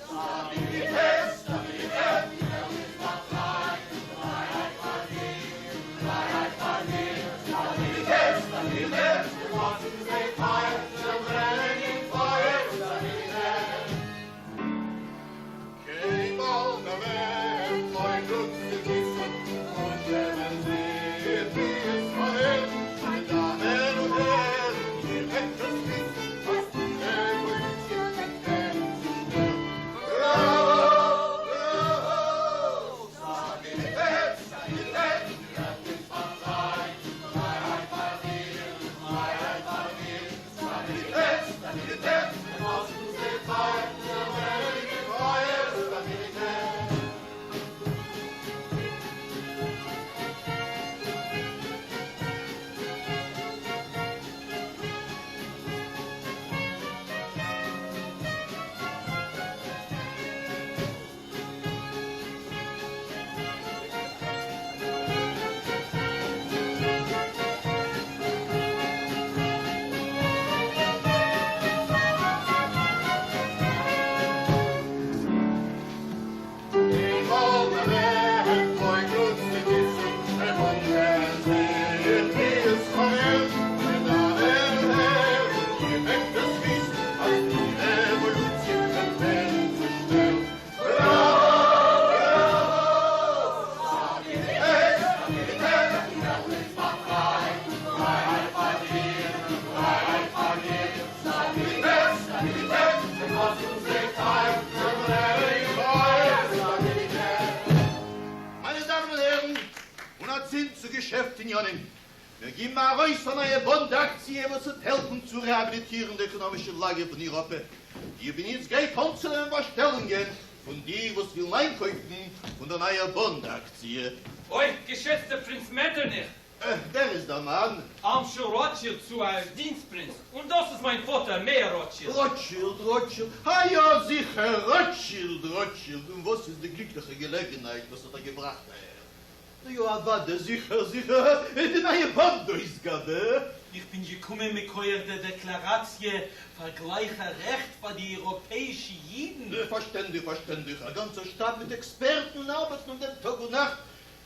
סטאביליטעט, סטאביליטעט, די וועלט איז באפרייט, פרייהייט פאר דיר, פרייהייט פאר מיר, סטאביליטעט, סטאביליטעט, מיר לאזן זיי פייער, זיי ברענען אין פייער, סטאביליטעט. קיינמאל מער בלוט צו גיסן און שעמען זיך ווי ישראל, מיינע דאמען און הערן, איר וועט עס וויסן, אז די רעוואלוציע וועט ווערן צושטערט. בראווא! בראווא! סטאביליטעט! סטאביליטעט! די וועלט איז באפרייט! פרייהייט פאר דיר! פרייהייט פאר מיר! סטאביליטעט! סטאביליטעט! מיר לאזן זיי פייער, זיי ברענען אין פייער! סטאביליטעט! קיינמאל מער בלוט צו גיסן און שעמען זיך ווי ישראל, מיינע דאמען און הערן, איר וועט עס וויסן, אז די רעוואלוציע וועט ווערן צושטערט. בראווא! בראווא! סטאביליטעט! סטאביליטעט! די וועלט איז באפרייט! פרייהייט פאר דיר! פרייהייט פאר מיר! סטאביליטעט! סטאביליטעט! מיר לאזן זיי פייער, זיי ברענען אין פייער! סטאביליטעט! מיינע דאמען און הערן, און אצינד צו געשעפט עניינים. מיר גיבן ארויס א נייע באנד אקציע וואס וועט העלפן צו רעהאביליטירן די עקאנאמישע לאגע פון אייראפע. איך בין איצט גרייט אנצונעמען באשטעלונגען פון די וואס ווילן איינקויפן פון דער נייער באנד אקציע. אוי, געשעצטער פרינץ מעטערניך! ווער איז דער מאן? אנשל ראטשילד צו אייער דינסט, פרינץ, און דאס איז מיין פאטער, מאיר ראטשילד. ראטשילד, ראטשילד, הא יא זיכער, ראטשילד, ראטשילד, און וואס איז די גליקליכע געלעגנהייט וואס האט אייך געבראכט אהער? נו יא אוודאי, זיכער, זיכער, די נייע באנד אויסגאבע. איך בין געקומען מכח דער דעקלאראציע פאר גלייכע רעכט פאר די אייראפעאישע אידן. פארשטענדיך, פארשטענדיך, א גאנצער שטאב מיט עקספערטן ארבעטן אן דעם טאג און נאכט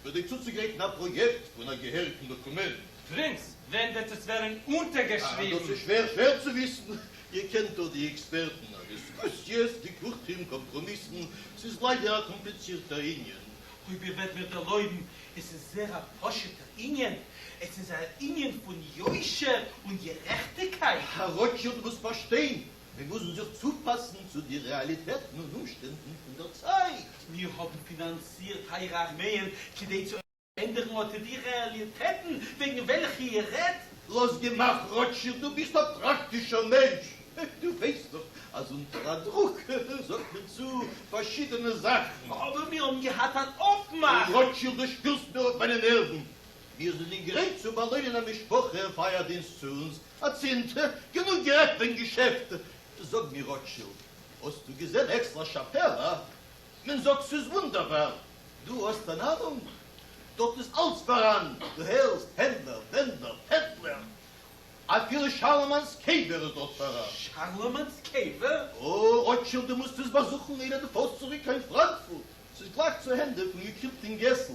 כדי צוצוגרייטן א פראיעקט פון א געהעריגן דאקומענט. פרינץ, ווען וועט עס ווערן אונטערגעשריבן? אה, דאס איז שווער, שווער צו וויסן. איר קענט דאך די עקספערטן, דיסקוסיעס, וויכוחים, קאמפראמיסן, ס'איז ליידער א קאמפליצירטער ענין. אויב איר וועט מיר דערלויבן, עס איז זעהר א פשוט'ער ענין, עס איז א ענין פון יושר און גערעכטיגקייט. הער ראטשילד מוז פארשטיין, מיר מוזן זיך צופאסן צו די רעאליטעטן און אומשטענדן פון דער צייט. מיר האבן פינאנצירט אייערע ארמעען כדי צו ענדערן אט די רעאליטעטן וועגן וועלכע איר רעדט. לאז געמאך, ראטשילד, דו ביסט א פראקטישער מענטש. דו ווייסט דאך אז אונטער א דרוק זאגט מען צו פארשידענע זאכן. אבער מיר האבן געהאט אן אפמאך. ראטשילד, דו שפילסט מיר אויף מיינע נערוון. מיר זענען גרייט צו באלוינען א משפחה פאר אייער דינסט צו אונז. אצינד, גענוג גערעדט וועגן געשעפט. זאג מיר, ראטשילד. האסטו געזען עקס לא שאפעל, הא? מען זאגט ס'איז וואונדערבאר. דו האסט אן אנונג? דארט איז אלץ פאראן, דו הערסט, הענדלער, ווענדלער, פעדלער, אפילו שארלאמאנ'ס קבר איז דארט פאראן. שארלאמאנ'ס קבר? או, רוטשילד, דו מוזט עס באזוכן איידער דו פארסט צוריק קיין פראנקפורט. ס'איז גלייך צו הענדע פון געקרימטן געסל.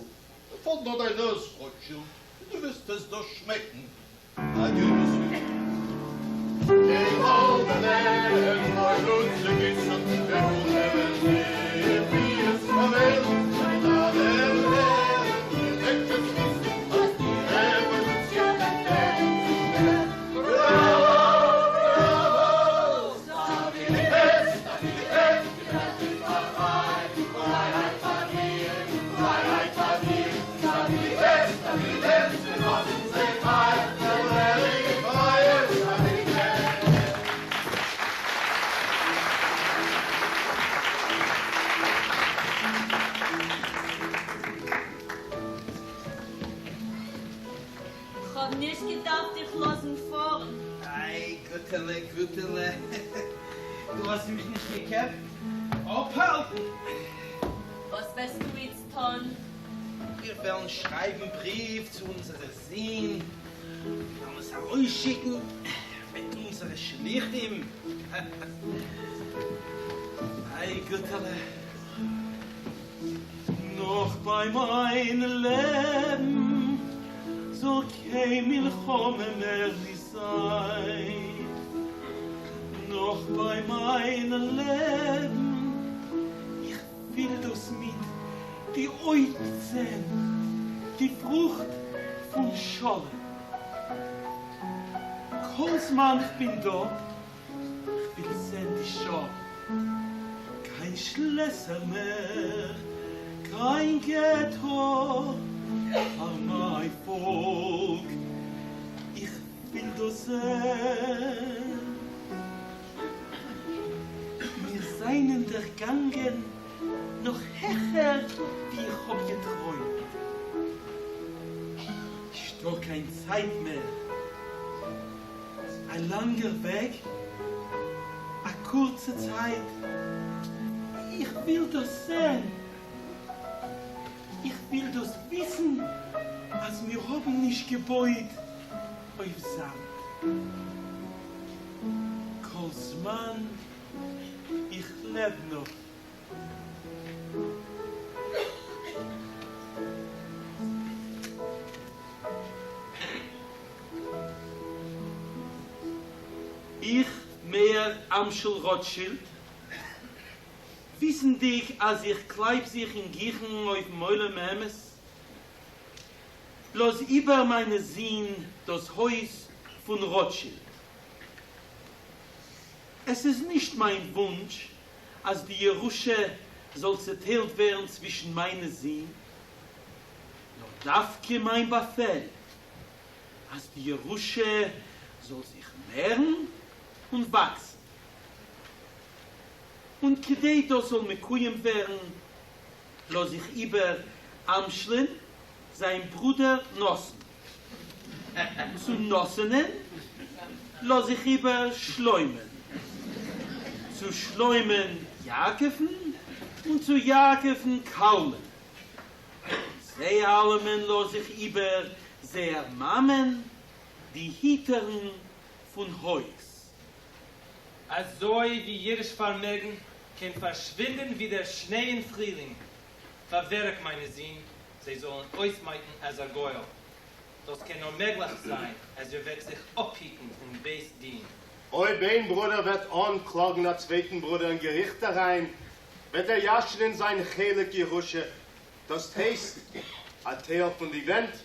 פאלג נאר דיין נאז, רוטשילד, דו וועסט עס דא שמעקן. אדיeu, monsieur. די גאלדענע הענט צעגיסן דער ווי עס פארוועלקט שוין אלע ערד, איר וועט עס וויסן אז די רעוואלוציע וועט ווערן. בראווא! בראווא! סטאביליטעט! סטאביליטעט! די וועלט איז באפרייט! פרייהייט פאר מיר! פרייהייט פאר דיר! סטאביליטעט! סטאביליטעט! מיר לאזן זיי פריי! דער פייער! סטאביליטעט! כ'האב נישט געדארפט דיך לאזן פארן. איי, גוטעלע, גוטעלע, דו האסט מיך נישט געקענט אפהאלטן. וואס וועסטו איצט טון? מיר וועלן שרייבן בריוו צו אונזערע זין, מיר וועלן עס ארויסשיקן מיט אונזערע שליחים. איי, גוטעלע, נאך ביי מיין לעבן זאל קיין מלחמה מער נישט זיין, נאך ביי מיין לעבן, איך וויל דאס מיט די אויגן זען, די פרוכט פון שלום. כל זמן כ'בין דא, כ'וויל זען די שעה. קיין שלעסער מער, קיין געטא פאר מיין פאלק, איך וויל דאס זען. מיר זענען דערגאנגען נאך העכער ווי איך האב געטרוימט. נישטא קיין צייט מער. א לאנגער וועג, א קורצע צייט. איך וויל דאס זען. איך וויל דאס וויסן אז מיר האבן נישט געבויט אויף זאמד. כל זמן איך לעב נאך. איך, מאיר אמשל רוטשילד, וויסנדיג אז איך קלייב זיך אין גיכן אויפן עולם האמת, לאז איבער מיינע זין דאס הויז פון רוטשילד. עס איז נישט מיין וואונטש אז די ירושה זאל צעטיילט ווערן צווישן מיינע זין, נאר דווקא מיין באפעל אז די ירושה זאל זיך מערן און וואקסן. און כדי דאס זאל מקוים ווערן, לאז איך איבער אמשל'ן זיין ברודער נתן. צו נתנ'ען לאז איך איבער שלוימען, צו שלוימען יעקב'ן, און צו יעקב'ן קלמן. זיי אלעמען לאז איך איבער זייער מאמען, די היטערן פון הויז. אזוי ווי אידיש פארמעגן קען פארשווינדן ווי דער שניי אין פרילינג, פארווער איך מיינע זין זיי זאלן אויסמיידן אזא גורל. דאס קען נאר מעגליך זיין אז איר וועט זיך אפהיטן פון בית דין. אויב איין ברודער וועט אנקלאגן א צווייטן ברודער אין געריכט אריין, וועט ער ירש'נען זיין חלק ירושה, דאס הייסט, א טייל פון די ווענט,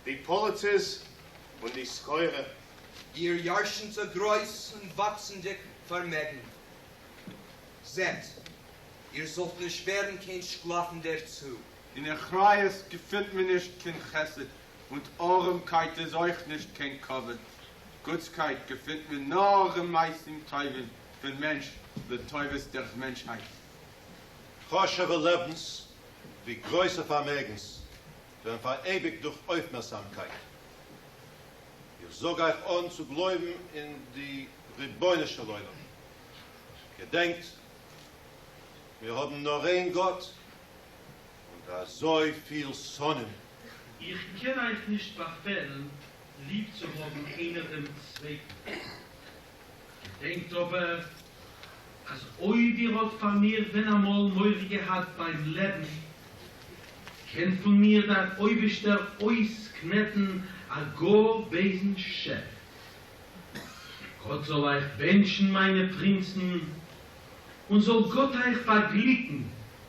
די פאליצעס און די סחורה. איר ירשנט א גרויס און וואקסנדיק פארמעגן. זעט, איר זאלט נישט ווערן קיין שקלאפן דערצו. אין אחריות געפינט מען נישט קיין חסד, און ארעמקייט איז אויך נישט קיין כבוד. גוטסקייט געפינט מען נאר אין מעשים טובים פון מענטש לטובת דער מענטשהייט. חשוב'ע לעבנס ווי גרויסע פארמעגנס ווערן פאראייביגט דורך אויפמערקזאמקייט. איך זאג אייך אן צו גלויבן אין די רבונו של עולם. געדענקט, מיר האבן נאר איין גאט און אזוי פיל שונאים. איך קען אייך נישט באפעלן ליב צו האבן איינער דעם צווייטן. געדענקט אבער, אז אויב איר האט פאר מיר ווען אמאל מורא געהאט ביים לעבן, קען פון מיר דער אויבישטער אויסקנעטן א גאר בייזן שעפ. גאט זאל אייך בענטשן מיינע פרינצן, און זאל גאט אייך באגליקן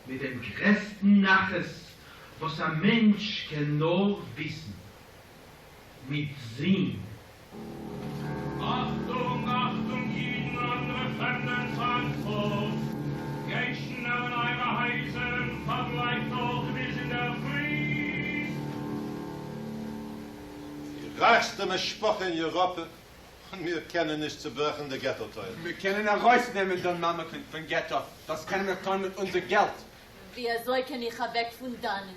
מיט דעם גרעסטן נחת וואס א מענטש קען נאר וויסן, מיט זין. אכטונג אכטונג אידן אנדערע פרעמדע אין פראנקפורט, גייט שנעל אין אייערע הייזער און פארבלייבט דארט ביז אינדערפרי. די רייכסטע משפחה אין יוראפע, און מיר קענען נישט צוברעכן די געטא טויער. מיר קענען ארויסנעמען דער מאמע פון געטא, דאס קענען מיר טון מיט אונזער געלט. ווי אזוי קען איך אוועק פון דאנען?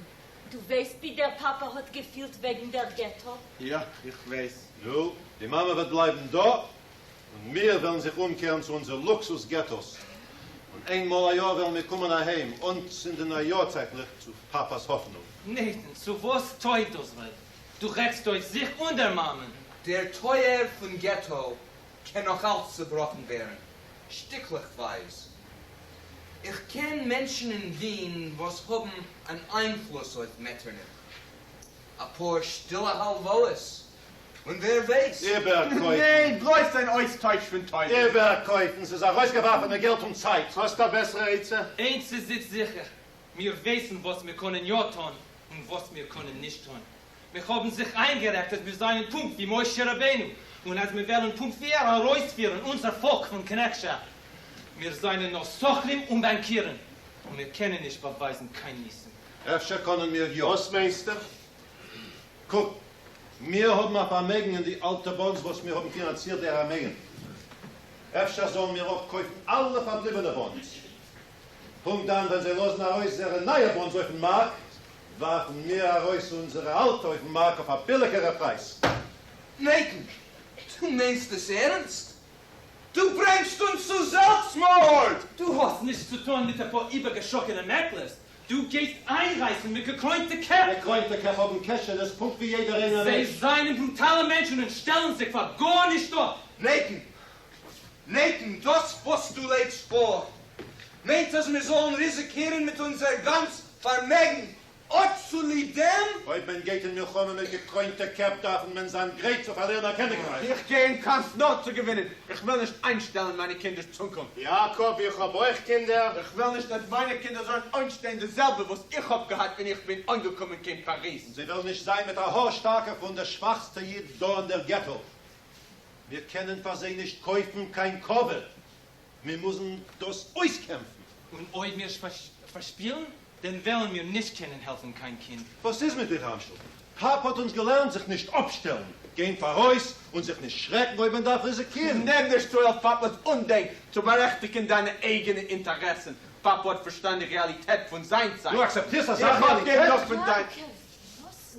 דו ווייסט ווי דער פאפא האט געפילט וועגן דער געטא? יא, איך ווייס. נו, די מאמע וועט בלייבן דא, און מיר וועלן זיך אומקערן צו אונזער לוקסוס געטאס, און איין מאל א יאר וועלן מיר קומען אהיים אנצינדן א יארצייט-ליכט צו פאפא'ס האפענונג. נתן, צו וואס טויג דאס רעדן? דו רעדסט אויס זיך און דער מאמען. דער טויער פון געטא קען נאך אלץ צעבראכן ווערן, שטיקלעכווייז. איך קען מענטשן אין ווין וואס האבן אן איינפלוס אויף מעטערניך. אפאר שטילע הלוואות, און ווער ווייס? איבערקויפן. ניין, בלויז אן אויסטויש פון טובות. איבערקויפן, ס'איז ארויסגעווארפענע געלט און צייט. האסט א בעסערע עצה? איינס איז איצט זיכער, מיר ווייסן וואס מיר קענען יא טון און וואס מיר קענען נישט טון. מיר האבן זיך איינגערעדט אז מיר זענען פונקט ווי משה רבינו און אז מיר וועלן פונקט ווי ער ארויספירן אונזער פאלק פון קנעכטשאפט. מיר זענען נאר סוחרים און באנקירן און מיר קענען נישט באווייזן קיין ניסים. אפשר קענען מיר יא? וואס מיינסטו? קוק, מיר האבן א פארמעגן אין די אלטע באנדס וואס מיר האבן פינאנצירט די ארמייען. אפשר זאלן מיר אפקויפן אלע פארבליבענע באנדס. פונקט דאן ווען זיי לאזן ארויס זייערע נייע באנדס אויפן מארק, ווארפן מיר ארויס אונזערע אלטע אויפן מארק אויף א ביליגערע פרייז. נתן, דו מיינסט עס ערנסט? דו ברענגסט אונז צו זעלבסטמארד! דו האסט נישט צו טון מיט אפאר איבערגעשראקענע מעקלערס, דו גייסט איינרייסן מיט געקרוינטע קעפ! געקרוינטע קעפ האבן קעשענעס פונקט ווי יעדער איינער זיי מענטש. זענען ברוטאלע מענטשן און שטעלן זיך פאר גארנישט אפ! נתן, נתן, דאס וואס דו לייגסט פאר, מיינט אז מיר זאלן ריזיקירן מיט אונזער גאנץ פארמעגן אט צוליב דעם? אויב מען גייט אין מלחמה מיט געקרוינטע קעפ דארף מען זיין גרייט צו פארלירן א קעניגרייך. איך גיי אין קאמף נאר צו געווינען, איך וויל נישט איינשטעלן מיינע קינדער'ס צוקונפט. יעקב, איך האב אויך קינדער. איך וויל נישט אז מיינע קינדער זאלן אויסשטיין די זעלבע וואס איך האב געהאט ווען איך בין אנגעקומען קיין פאריז. און זיי וועלן נישט זיין מיט א האר שטארקער פון דער שוואכסטע איד דא אין דער געטא. מיר קענען פאר זיי נישט קויפן קיין כבוד, מיר מוזן דאס אויסקעמפן. און אויב מיר פארשפילן, דען וועלן מיר נישט קענען העלפן קיין קינד. וואס איז מיט דיר אנשל? פאפא האט אונז געלערנט זיך נישט אפשטעלן, גיין פאראויס, און זיך נישט שרעקן אויב מען דארף ריזיקירן. נעם נישט צו אויף פאפא'ס אנדענק צו בארעכטיגן דיינע אייגענע אינטערעסן. פאפא האט פארשטאנען די רעאליטעט פון זיין צייט. דו אקצעפטירסט אזא איך האב רעאליטעט? גענוג פון דיין. יעקב, וואס?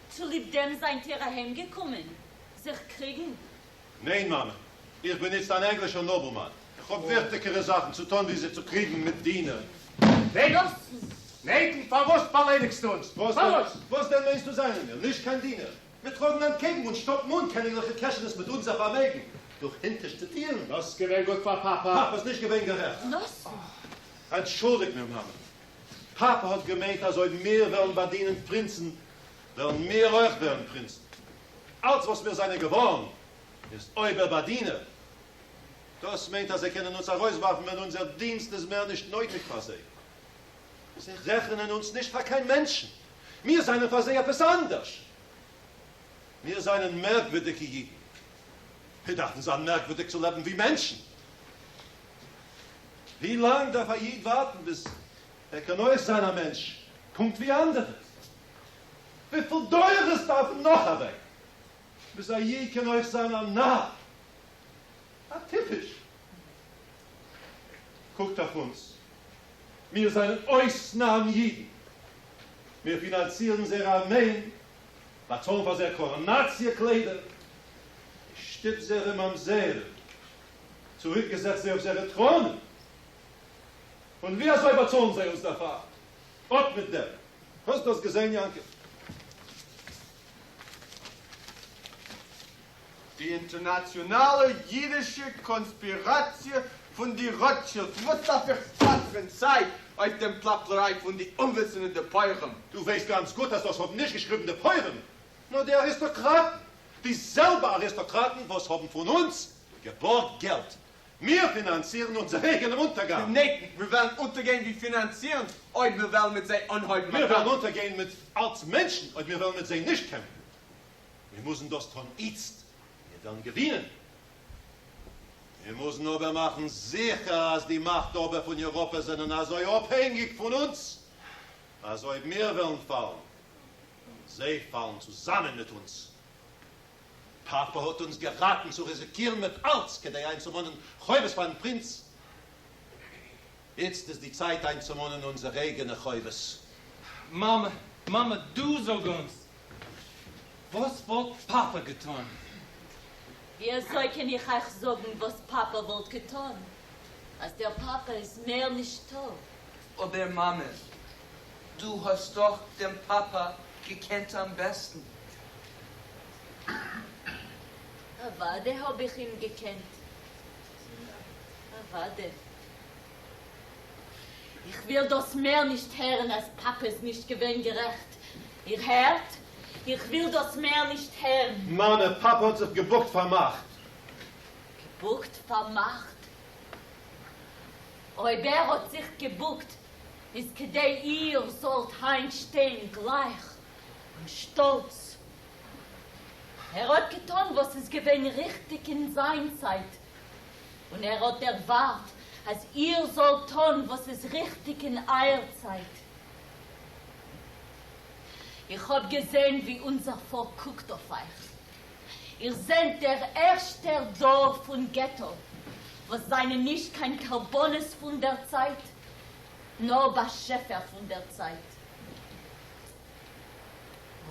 צוליב דעם זיינט איר אהיימגעקומען? זיך קריגן? ניין, מאמע, איך בין איצט אן ענגלישער נאבלמאן. איך האב וויכטיגערע זאכן צו טאן ווי זיך צו קריגן מיט דינער. נתן! נתן, פארוואס באליידיגסטו אונז? פארוואס? וואס דען מיינסטו זענען מיר? נישט קיין דינער? מיר טראגן אנטקעגן און שטאפן אן קעניגליכע קעשענעס מיט אונזער פארמעגן דורך הינטערשטע טירן. דאס איז געווען גוט פאר פאפא. פאפא איז נישט געווען גערעכט. אנטשולדיג מיר, מאמע. פאפא האט געמיינט אז אויב מיר וועלן באדינען פרינצן, וועלן מיר אויך ווערן פרינצן. אלץ וואס מיר זענען געווארן איז אויבער באדינער. דאס מיינט אז זיי קענען אונז ארויסווארפן ווען אונזער דינסט איז מער נישט נויטיג פאר זיי. זיי רעכענען אונז נישט פאר קיין מענטשן. מיר זענען פאר זיי עפעס אנדערש. מיר זענען מערקווירדיגע אידן. מיר דארפן זיין מערקווירדיג צו לעבן ווי מענטשן. ווי לאנג דארף א איד ווארטן ביז ער קען אויך זיין א מענטש פונקט ווי אנדערע? וויפיל דורות דארפן נאך אוועק ביז א איד קען אויך זיין א נאר, א טיפש? קוקט אויף אונז, מיר זענען אויסנאם אידן, מיר פינאנצירן זייערע ארמעען, באצאלן פאר זייער קאראנאציע קליידער, שטיצן זייערע ממזרים. צוריקגעזעצט זיי אויף זייערע טראנען. און ווי אזוי באצאלן זיי אונז דערפאר? אט מיט דעם. האסט דאס געזען, יעקב? די אינטערנאציאנאלע אידישע קאנספיראציע פון די ראטשילדס. וואס דארף איך פאטרען צייט אויף דעם פלאפלעריי פון די אומוויסענדע פויערים? דו ווייסט גאנץ גוט אז דאס האבן נישט געשריבן די פויערים, נאר די אריסטאקראטן, די זעלבע אריסטאקראטן וואס האבן פון אונז געבארגט געלט. מיר פינאנצירן אונזער אייגענעם אונטערגאנג. ניין, מיר וועלן אונטערגיין ווי פינאנצירן אויב מיר וועלן מיט זיי אנהויבן א מיר וועלן קאמף. אונטערגיין מיט אלס מענטשן אויב מיר וועלן מיט זיי נישט קעמפן. מיר מוזן דאס טון איצט, מיר וועלן געווינען. מיר מוזן אבער מאכן זיכער אז די מאכטהאבער פון אייראפע זענען אזוי אפהענגיק פון אונז, אז אויב מיר וועלן פאלן, וועלן זיי פאלן צוזאמען מיט אונז. פאפא האט אונז געראטן צו ריזיקירן מיט אלץ כדי איינצומאנען חובות פארן פרינץ. איצט איז די צייט איינצומאנען אונזערע אייגענע חובות. מאמע, מאמע, דו זאג אונז, וואס וואלט פאפא געטון? ווי אזוי קען איך אייך זאגן וואס פאפא וואלט געטון, אז דער פאפא איז מער נישטא? אבער מאמע, דו האסט דאך דעם פאפא געקענט אם בעסטן. אוודאי האב איך אים געקענט. אוודאי. איך וויל דאס מער נישט הערן אז פאפא איז נישט געווען גערעכט. איר הערט? איך וויל דאס מער נישט הערן. מאמע, פאפא האט זיך געבוקט פאר מאכט. געבוקט פאר מאכט? אויב ער האט זיך געבוקט איז כדי איר זאלט היינט שטיין גלייך און שטאלץ. ער האט געטון וואס איז געווען ריכטיג אין זיין צייט, און ער האט דערווארט אז איר זאלט טון וואס איז ריכטיג אין אייער צייט. איך האב געזען ווי אונזער פאלק קוקט אויף אייך. איר זענט דער ערשטער דור פון געטא וואס זענען נישט קיין קרבנות פון דער צייט, נאר באשעפער פון דער צייט.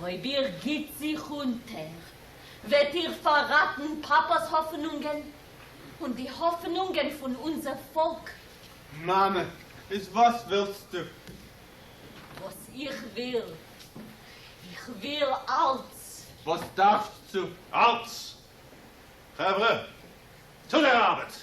אויב איר גיט זיך אונטער, וועט איר פארראטן פאפא'ס האפענונגען און די האפענונגען פון אונזער פאלק. מאמע, איז וואס ווילסטו? וואס איך וויל? איך וויל אלץ! וואס דארפסטו? אלץ! חברה, צו דער ארבעט!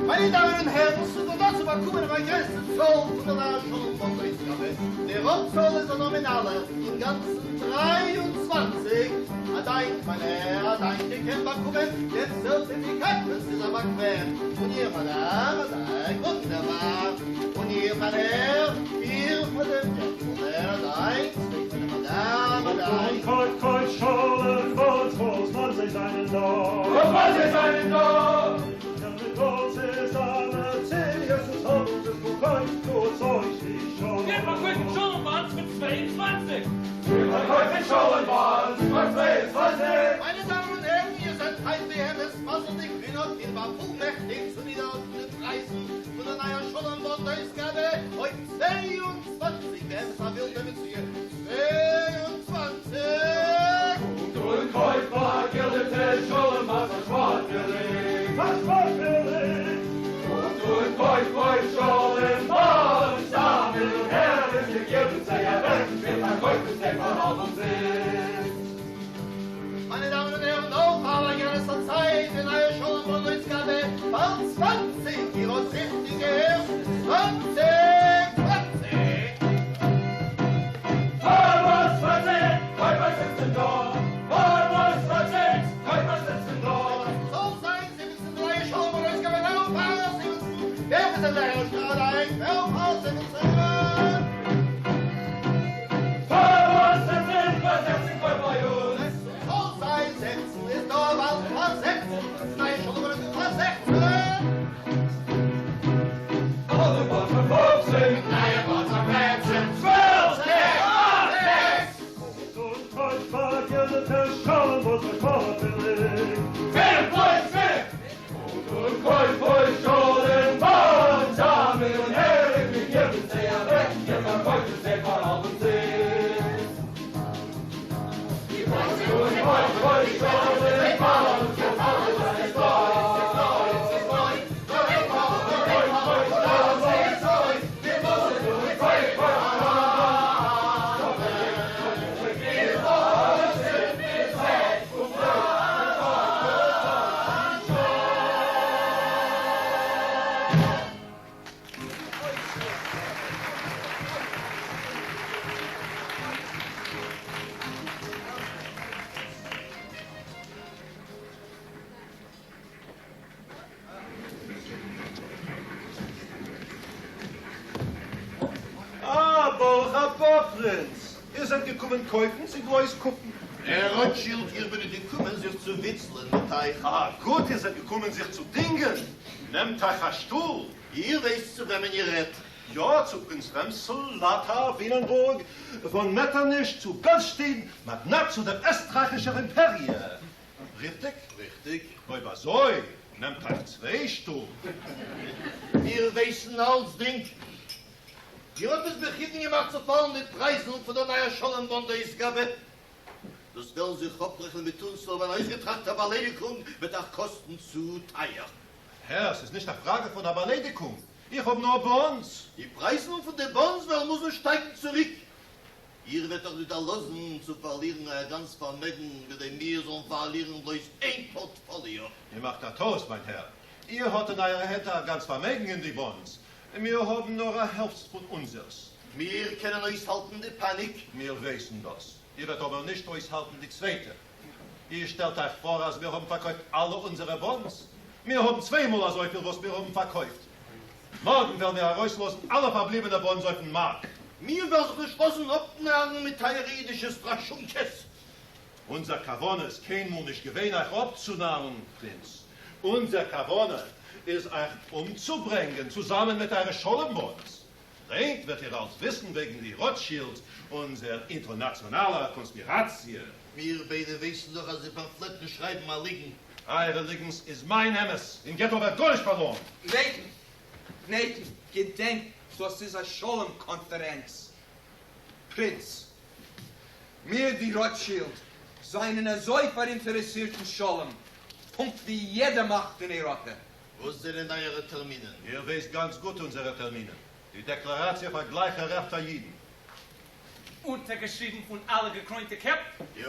מיינע דאמען און הערן, ס'איז דא דא צו באקומען א באגרענצטע צאל פון דער נייער שלום באנד אויסגאבע. דער אפצאל איז א נאמינאלער, אינגאנצן 23. א דאנק, מיין הער, א דאנק, איר קענט באקומען דעם סערטיפיקאט ווען ס'איז אייך באקוועם. און איר, מאדאם, א דאנק, וואונדערבאר. און איר, מיין הער, פיר פאר דעם דזשענטלמען, א דאנק, צוויי פאר דער מאדאם, א דאנק. קויפט, קויפט שלום באנדס כל זמן זיי זיינען דא. כל זמן זיי זיינען דא. מיט צו האבן זיך געקויפט טוט אויס די שלום. מיר פארקויפן שלום באנדס פאר 22. מיר פארקויפן שלום באנדס פאר 22. מיינע דאמען און הערן, איר זענט היינט באמת מזל'דיג, מען האט מיר באפולמעכטיגט צו נידערן די פרייזן פון דער נייער שלום באנד אויסגאבע אויף 22, באמת א ווילדע מציאה, 22! קומט און קויפט פארגילדעטע שלום באנדס פאר שפאט ביליג. פאר שפאט ביליג. קומט און קויפט, קויפט שלום באנדס, דאמען און הערן, מיר געבן זיי אוועק, מיר פארקויפן זיי פאר האלב אומזיסט. מיינע דאמען און הערן, נאר פאר א באגרעניצטע צייט, די נייע שלום באנד אויסגאבע פאר 20, איר האט ריכטיג געהערט, 20, 20! פאר 20, קויפער זיצן דא, פאר 20, קויפער זיצן דא. זאל זיין 17, די נייע שלום באנד אויסגאבע נאר פאר 17, ווער איז דער ערשטער אליין, ווער פאר 17? פאר 17, פאר 16 קויף ביי אונז. זאל זיין 16, איז דא באלד. אַ פופצן, נייע באנס אַ פערצן, 12, זעקס, אַכט, זעקס. און קויף פאַרגילדעטע שלום וואָס אַ קאָפּ ביליק. פינף בלויז פינף. און קויף אויס שלום באנס, אַ מיליאָנער, מיר געבן זיי אַוועק, מיר פאַרקויפן זיי פאַר האַלבן צינז. און קויף אויס שלום באנס, אה, ברוך הבא, פרינץ! איר זענט געקומען קויפן צי בלויז קוקן? הער רוטשילד, איך בין ניט געקומען זיך צו וויצלען מיט אייך. אה, גוט, איר זענט געקומען זיך צו דינגען. נעמט אייך א שטול. איר ווייסט צו וועמען איר רעדט? יא, צו פרינץ רעמסל, לאטאר, ווילענבורג, פאן מעטערניש, צו בעלשטיין, מאגנאט צו דער עסטרייכישער אימפעריע. ריכטיג? ריכטיג. אויב אזוי, נעמט אייך צוויי שטולן. מיר ווייסן אלצדינג. איר האט עס בכיוון געמאכט צו פאלן די פרייזן פון דער נייער שלום באנד אויסגאבע. דאס וועלן זיך אפרעכענען מיט אונז אויף אן אויסגעטראכטע באליידיקונג וועט אייך קאסטן צו טייער. הער, ס'איז נישט א פראגע פון א באליידיקונג. איך האב נאר באנדס. די פרייזן פון די באנדס וועלן מוזן שטייגן צוריק. איר וועט דאך ניט דערלאזן צו פארלירן אייער גאנץ פארמעגן בכדי מיר זאלן פארלירן בלויז איין פארטפאליאו. איר מאכט א טעות, מיין הער. איר האט אין אייערע הענט א גאנץ פארמעגן אין די באנדס. מיר האבן נאר א העלפט פון אונזערס. מיר קענען אויסהאלטן די פאניק. מיר ווייסן דאס. איר וועט אבער נישט אויסהאלטן די צווייטע. איר שטעלט אייך פאר אז מיר האבן פארקויפט אלע אונזערע באנדס? מיר האבן צוויי מאל אזויפיל וואס מיר האבן פארקויפט. מארגן וועלן מיר ארויסלאזן אלע פארבליבענע באנדס אויפן מארק. מיר וועלן זיך נישט לאזן אפנארן מיט אייערע אידישע סטראשונקעס. אונזער כוונה איז קיינמאל נישט געווען אייך אפצונארן, פרינץ. אונזער כוונה איז אייך אומצוברענגען צוזאמען מיט אייערע שלום באנדס. היינט וועט איר אלץ וויסן וועגן די רוטשילדס, אונזער אינטערנאציאנאלער קאנספיראציע. מיר ביידע ווייסן דאך אז די פאמפלעטן שרייבן א ליגן. אייערע ליגנס איז מיין אמת. אין געטא ווערט גארנישט פארלארן. נתן, נתן, געדענק, דאס איז א שלום קאנפערענץ. פרינץ, מיר די רוטשילד זענען אזוי פאראינטערעסירט אין שלום, פונקט ווי יעדע מאכט אין אייראפע. וואס זענען אייערע טערמינען? איר ווייסט גאנץ גוט אונזערע טערמינען. די דעקלאראציע פאר גלייכע רעכט פאר אידן. אונטערגעשריבן פון אלע געקרוינטע קעפ. יא.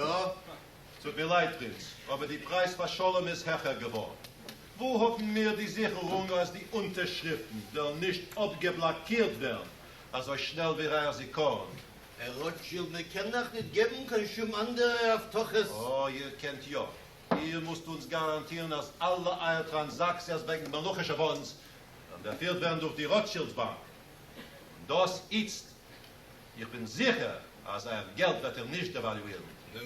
טוט מיר לייד, פרינץ, אבער די פרייז פאר שלום איז העכער געווארן. וואו האבן מיר די זיכערונג אז די אונטערשריפטן וועלן נישט אפגעבלאקירט ווערן אזוי שנעל ווי אייער זיכרון? הער רוטשילד, מען קען אייך ניט געבן קיין שום אנדערע הבטחות. או, איר קענט יא. איר מוזט אונז גאראנטירן אז אלע אייער טראנזאקציעס וועגן מלוכישע באנדס וועלן דערפירט ווערן דורך די רוטשילדס באנק. און דאס איצט. איך בין זיכער אז אייער געלט וועט איר נישט דעוואליואירן. נו,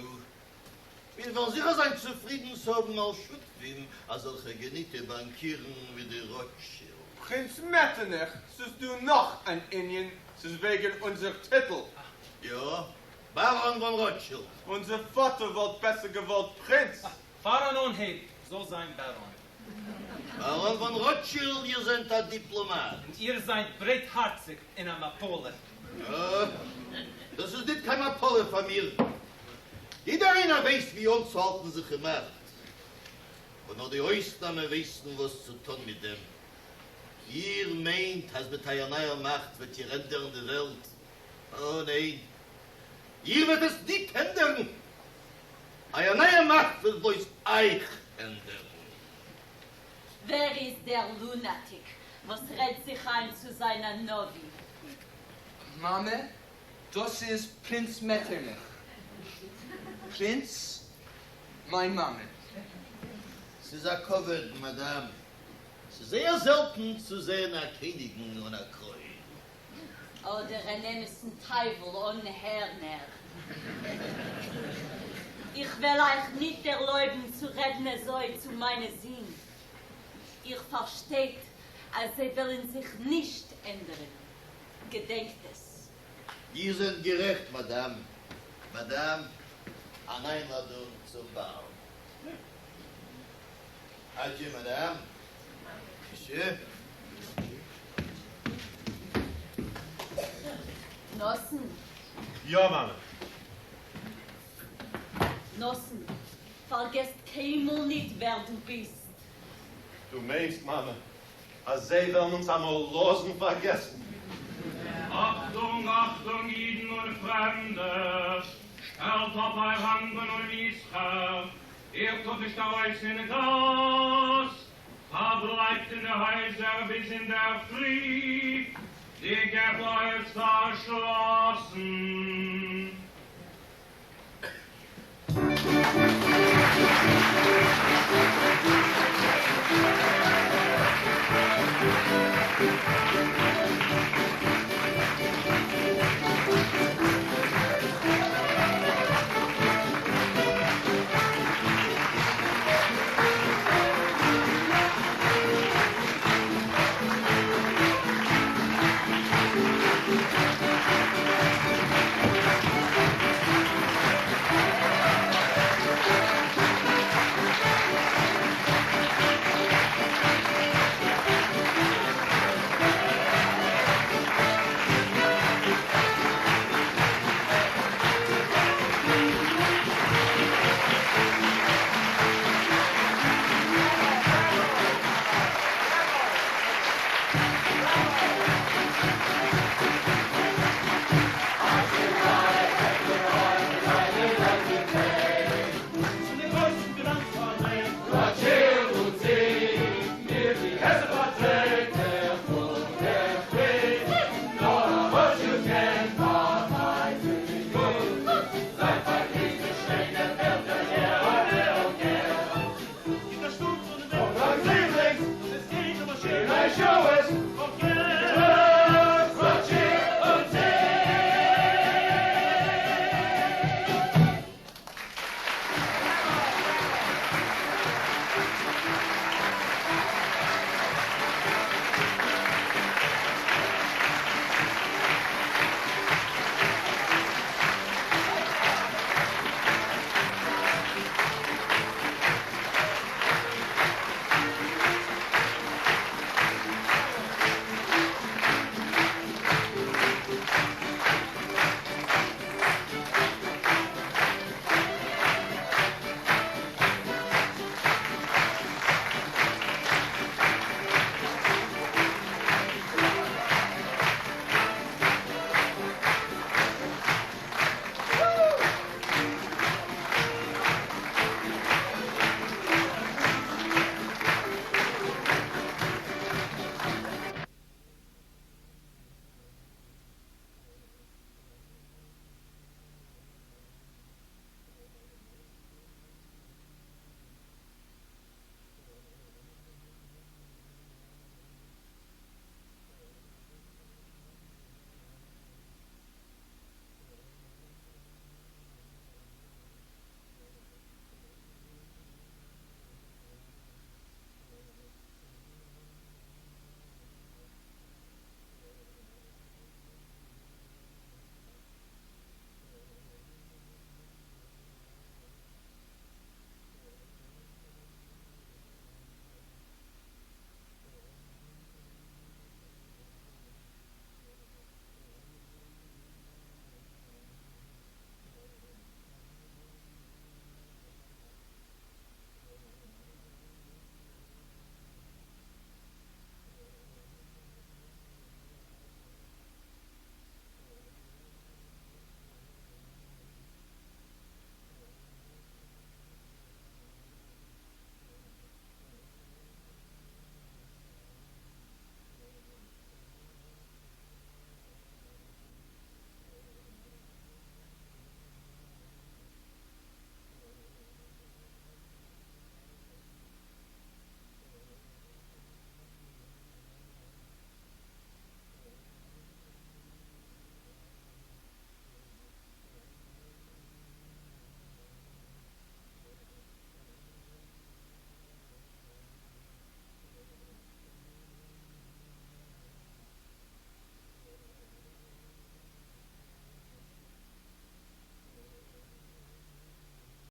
מיר וועלן זיכער זיין צופרידן צו האבן אלס שותפים אזעלכע געניטע באנקירן ווי די רוטשילד. פרינץ מעטערניך, ס'איז דא נאך אן ענין, ס'איז וועגן אונזער טיטל. יא, באראן וואן רוטשילד. אונזער פאטער וואלט בעסער געוואלט פרינץ. פאר אן אנהייב זאל זיין באראן. באראן וואן רוטשילד, איר זענט א דיפלאמאט. און איר זענט ברייטהארציג און א מפלה. אה, דאס איז ניט קיין מפלה פאר מיר. יעדער איינער ווייסט ווי אנצוהאלטן זיך אין מאכט, און נאר די אויסנאמען ווייסן וואס צו טאן מיט דעם. איר מיינט אז מיט אייער נייער מאכט וועט איר ענדערן די וועלט? או ניין, איר וועט עס ניט ענדערן. אייער נייע מאכט וועט בלויז אייך ענדערן. ווער איז דער לונאטיק וואס רעדט זיך איין צו זיין א נביא? מאמע, דאס איז פרינץ מעטערניך. פרינץ, מיין מאמע. ס'איז א כבוד, מאדאם. ס'איז זייער זעלטן צו זען א קעניגן אן א קרוין. אדער אן אמת'ן טייוול אן הערנער. איך וועל אייך ניט ערלויבן צו רעדן אזוי צו מיינע זין. איר פארשטייט. אז זיי וועלן זיך נישט ענדערן. געדענקט עס. איר זענט גערעכט, מאדאם. מאדאם, אן איינלאדונג צום באל. אדיע, מאדאם. מסיע. נתן. יא, מאמע. נתן, פארגעסט קיינמאל ניט ווער דו ביסט. דו מיינסט, מאמע, אז זיי וועלן אונז אמאל לאזן פארגעסן? אכטונג, אכטונג, אידן און פרעמדע, שטעלט אפ אייער האנדל און מסחר, איר טארט נישט ארויס אין גאס, פארבלייבט אין די הייזער ביז אינדערפרי, די געטא איז פארשלאסן.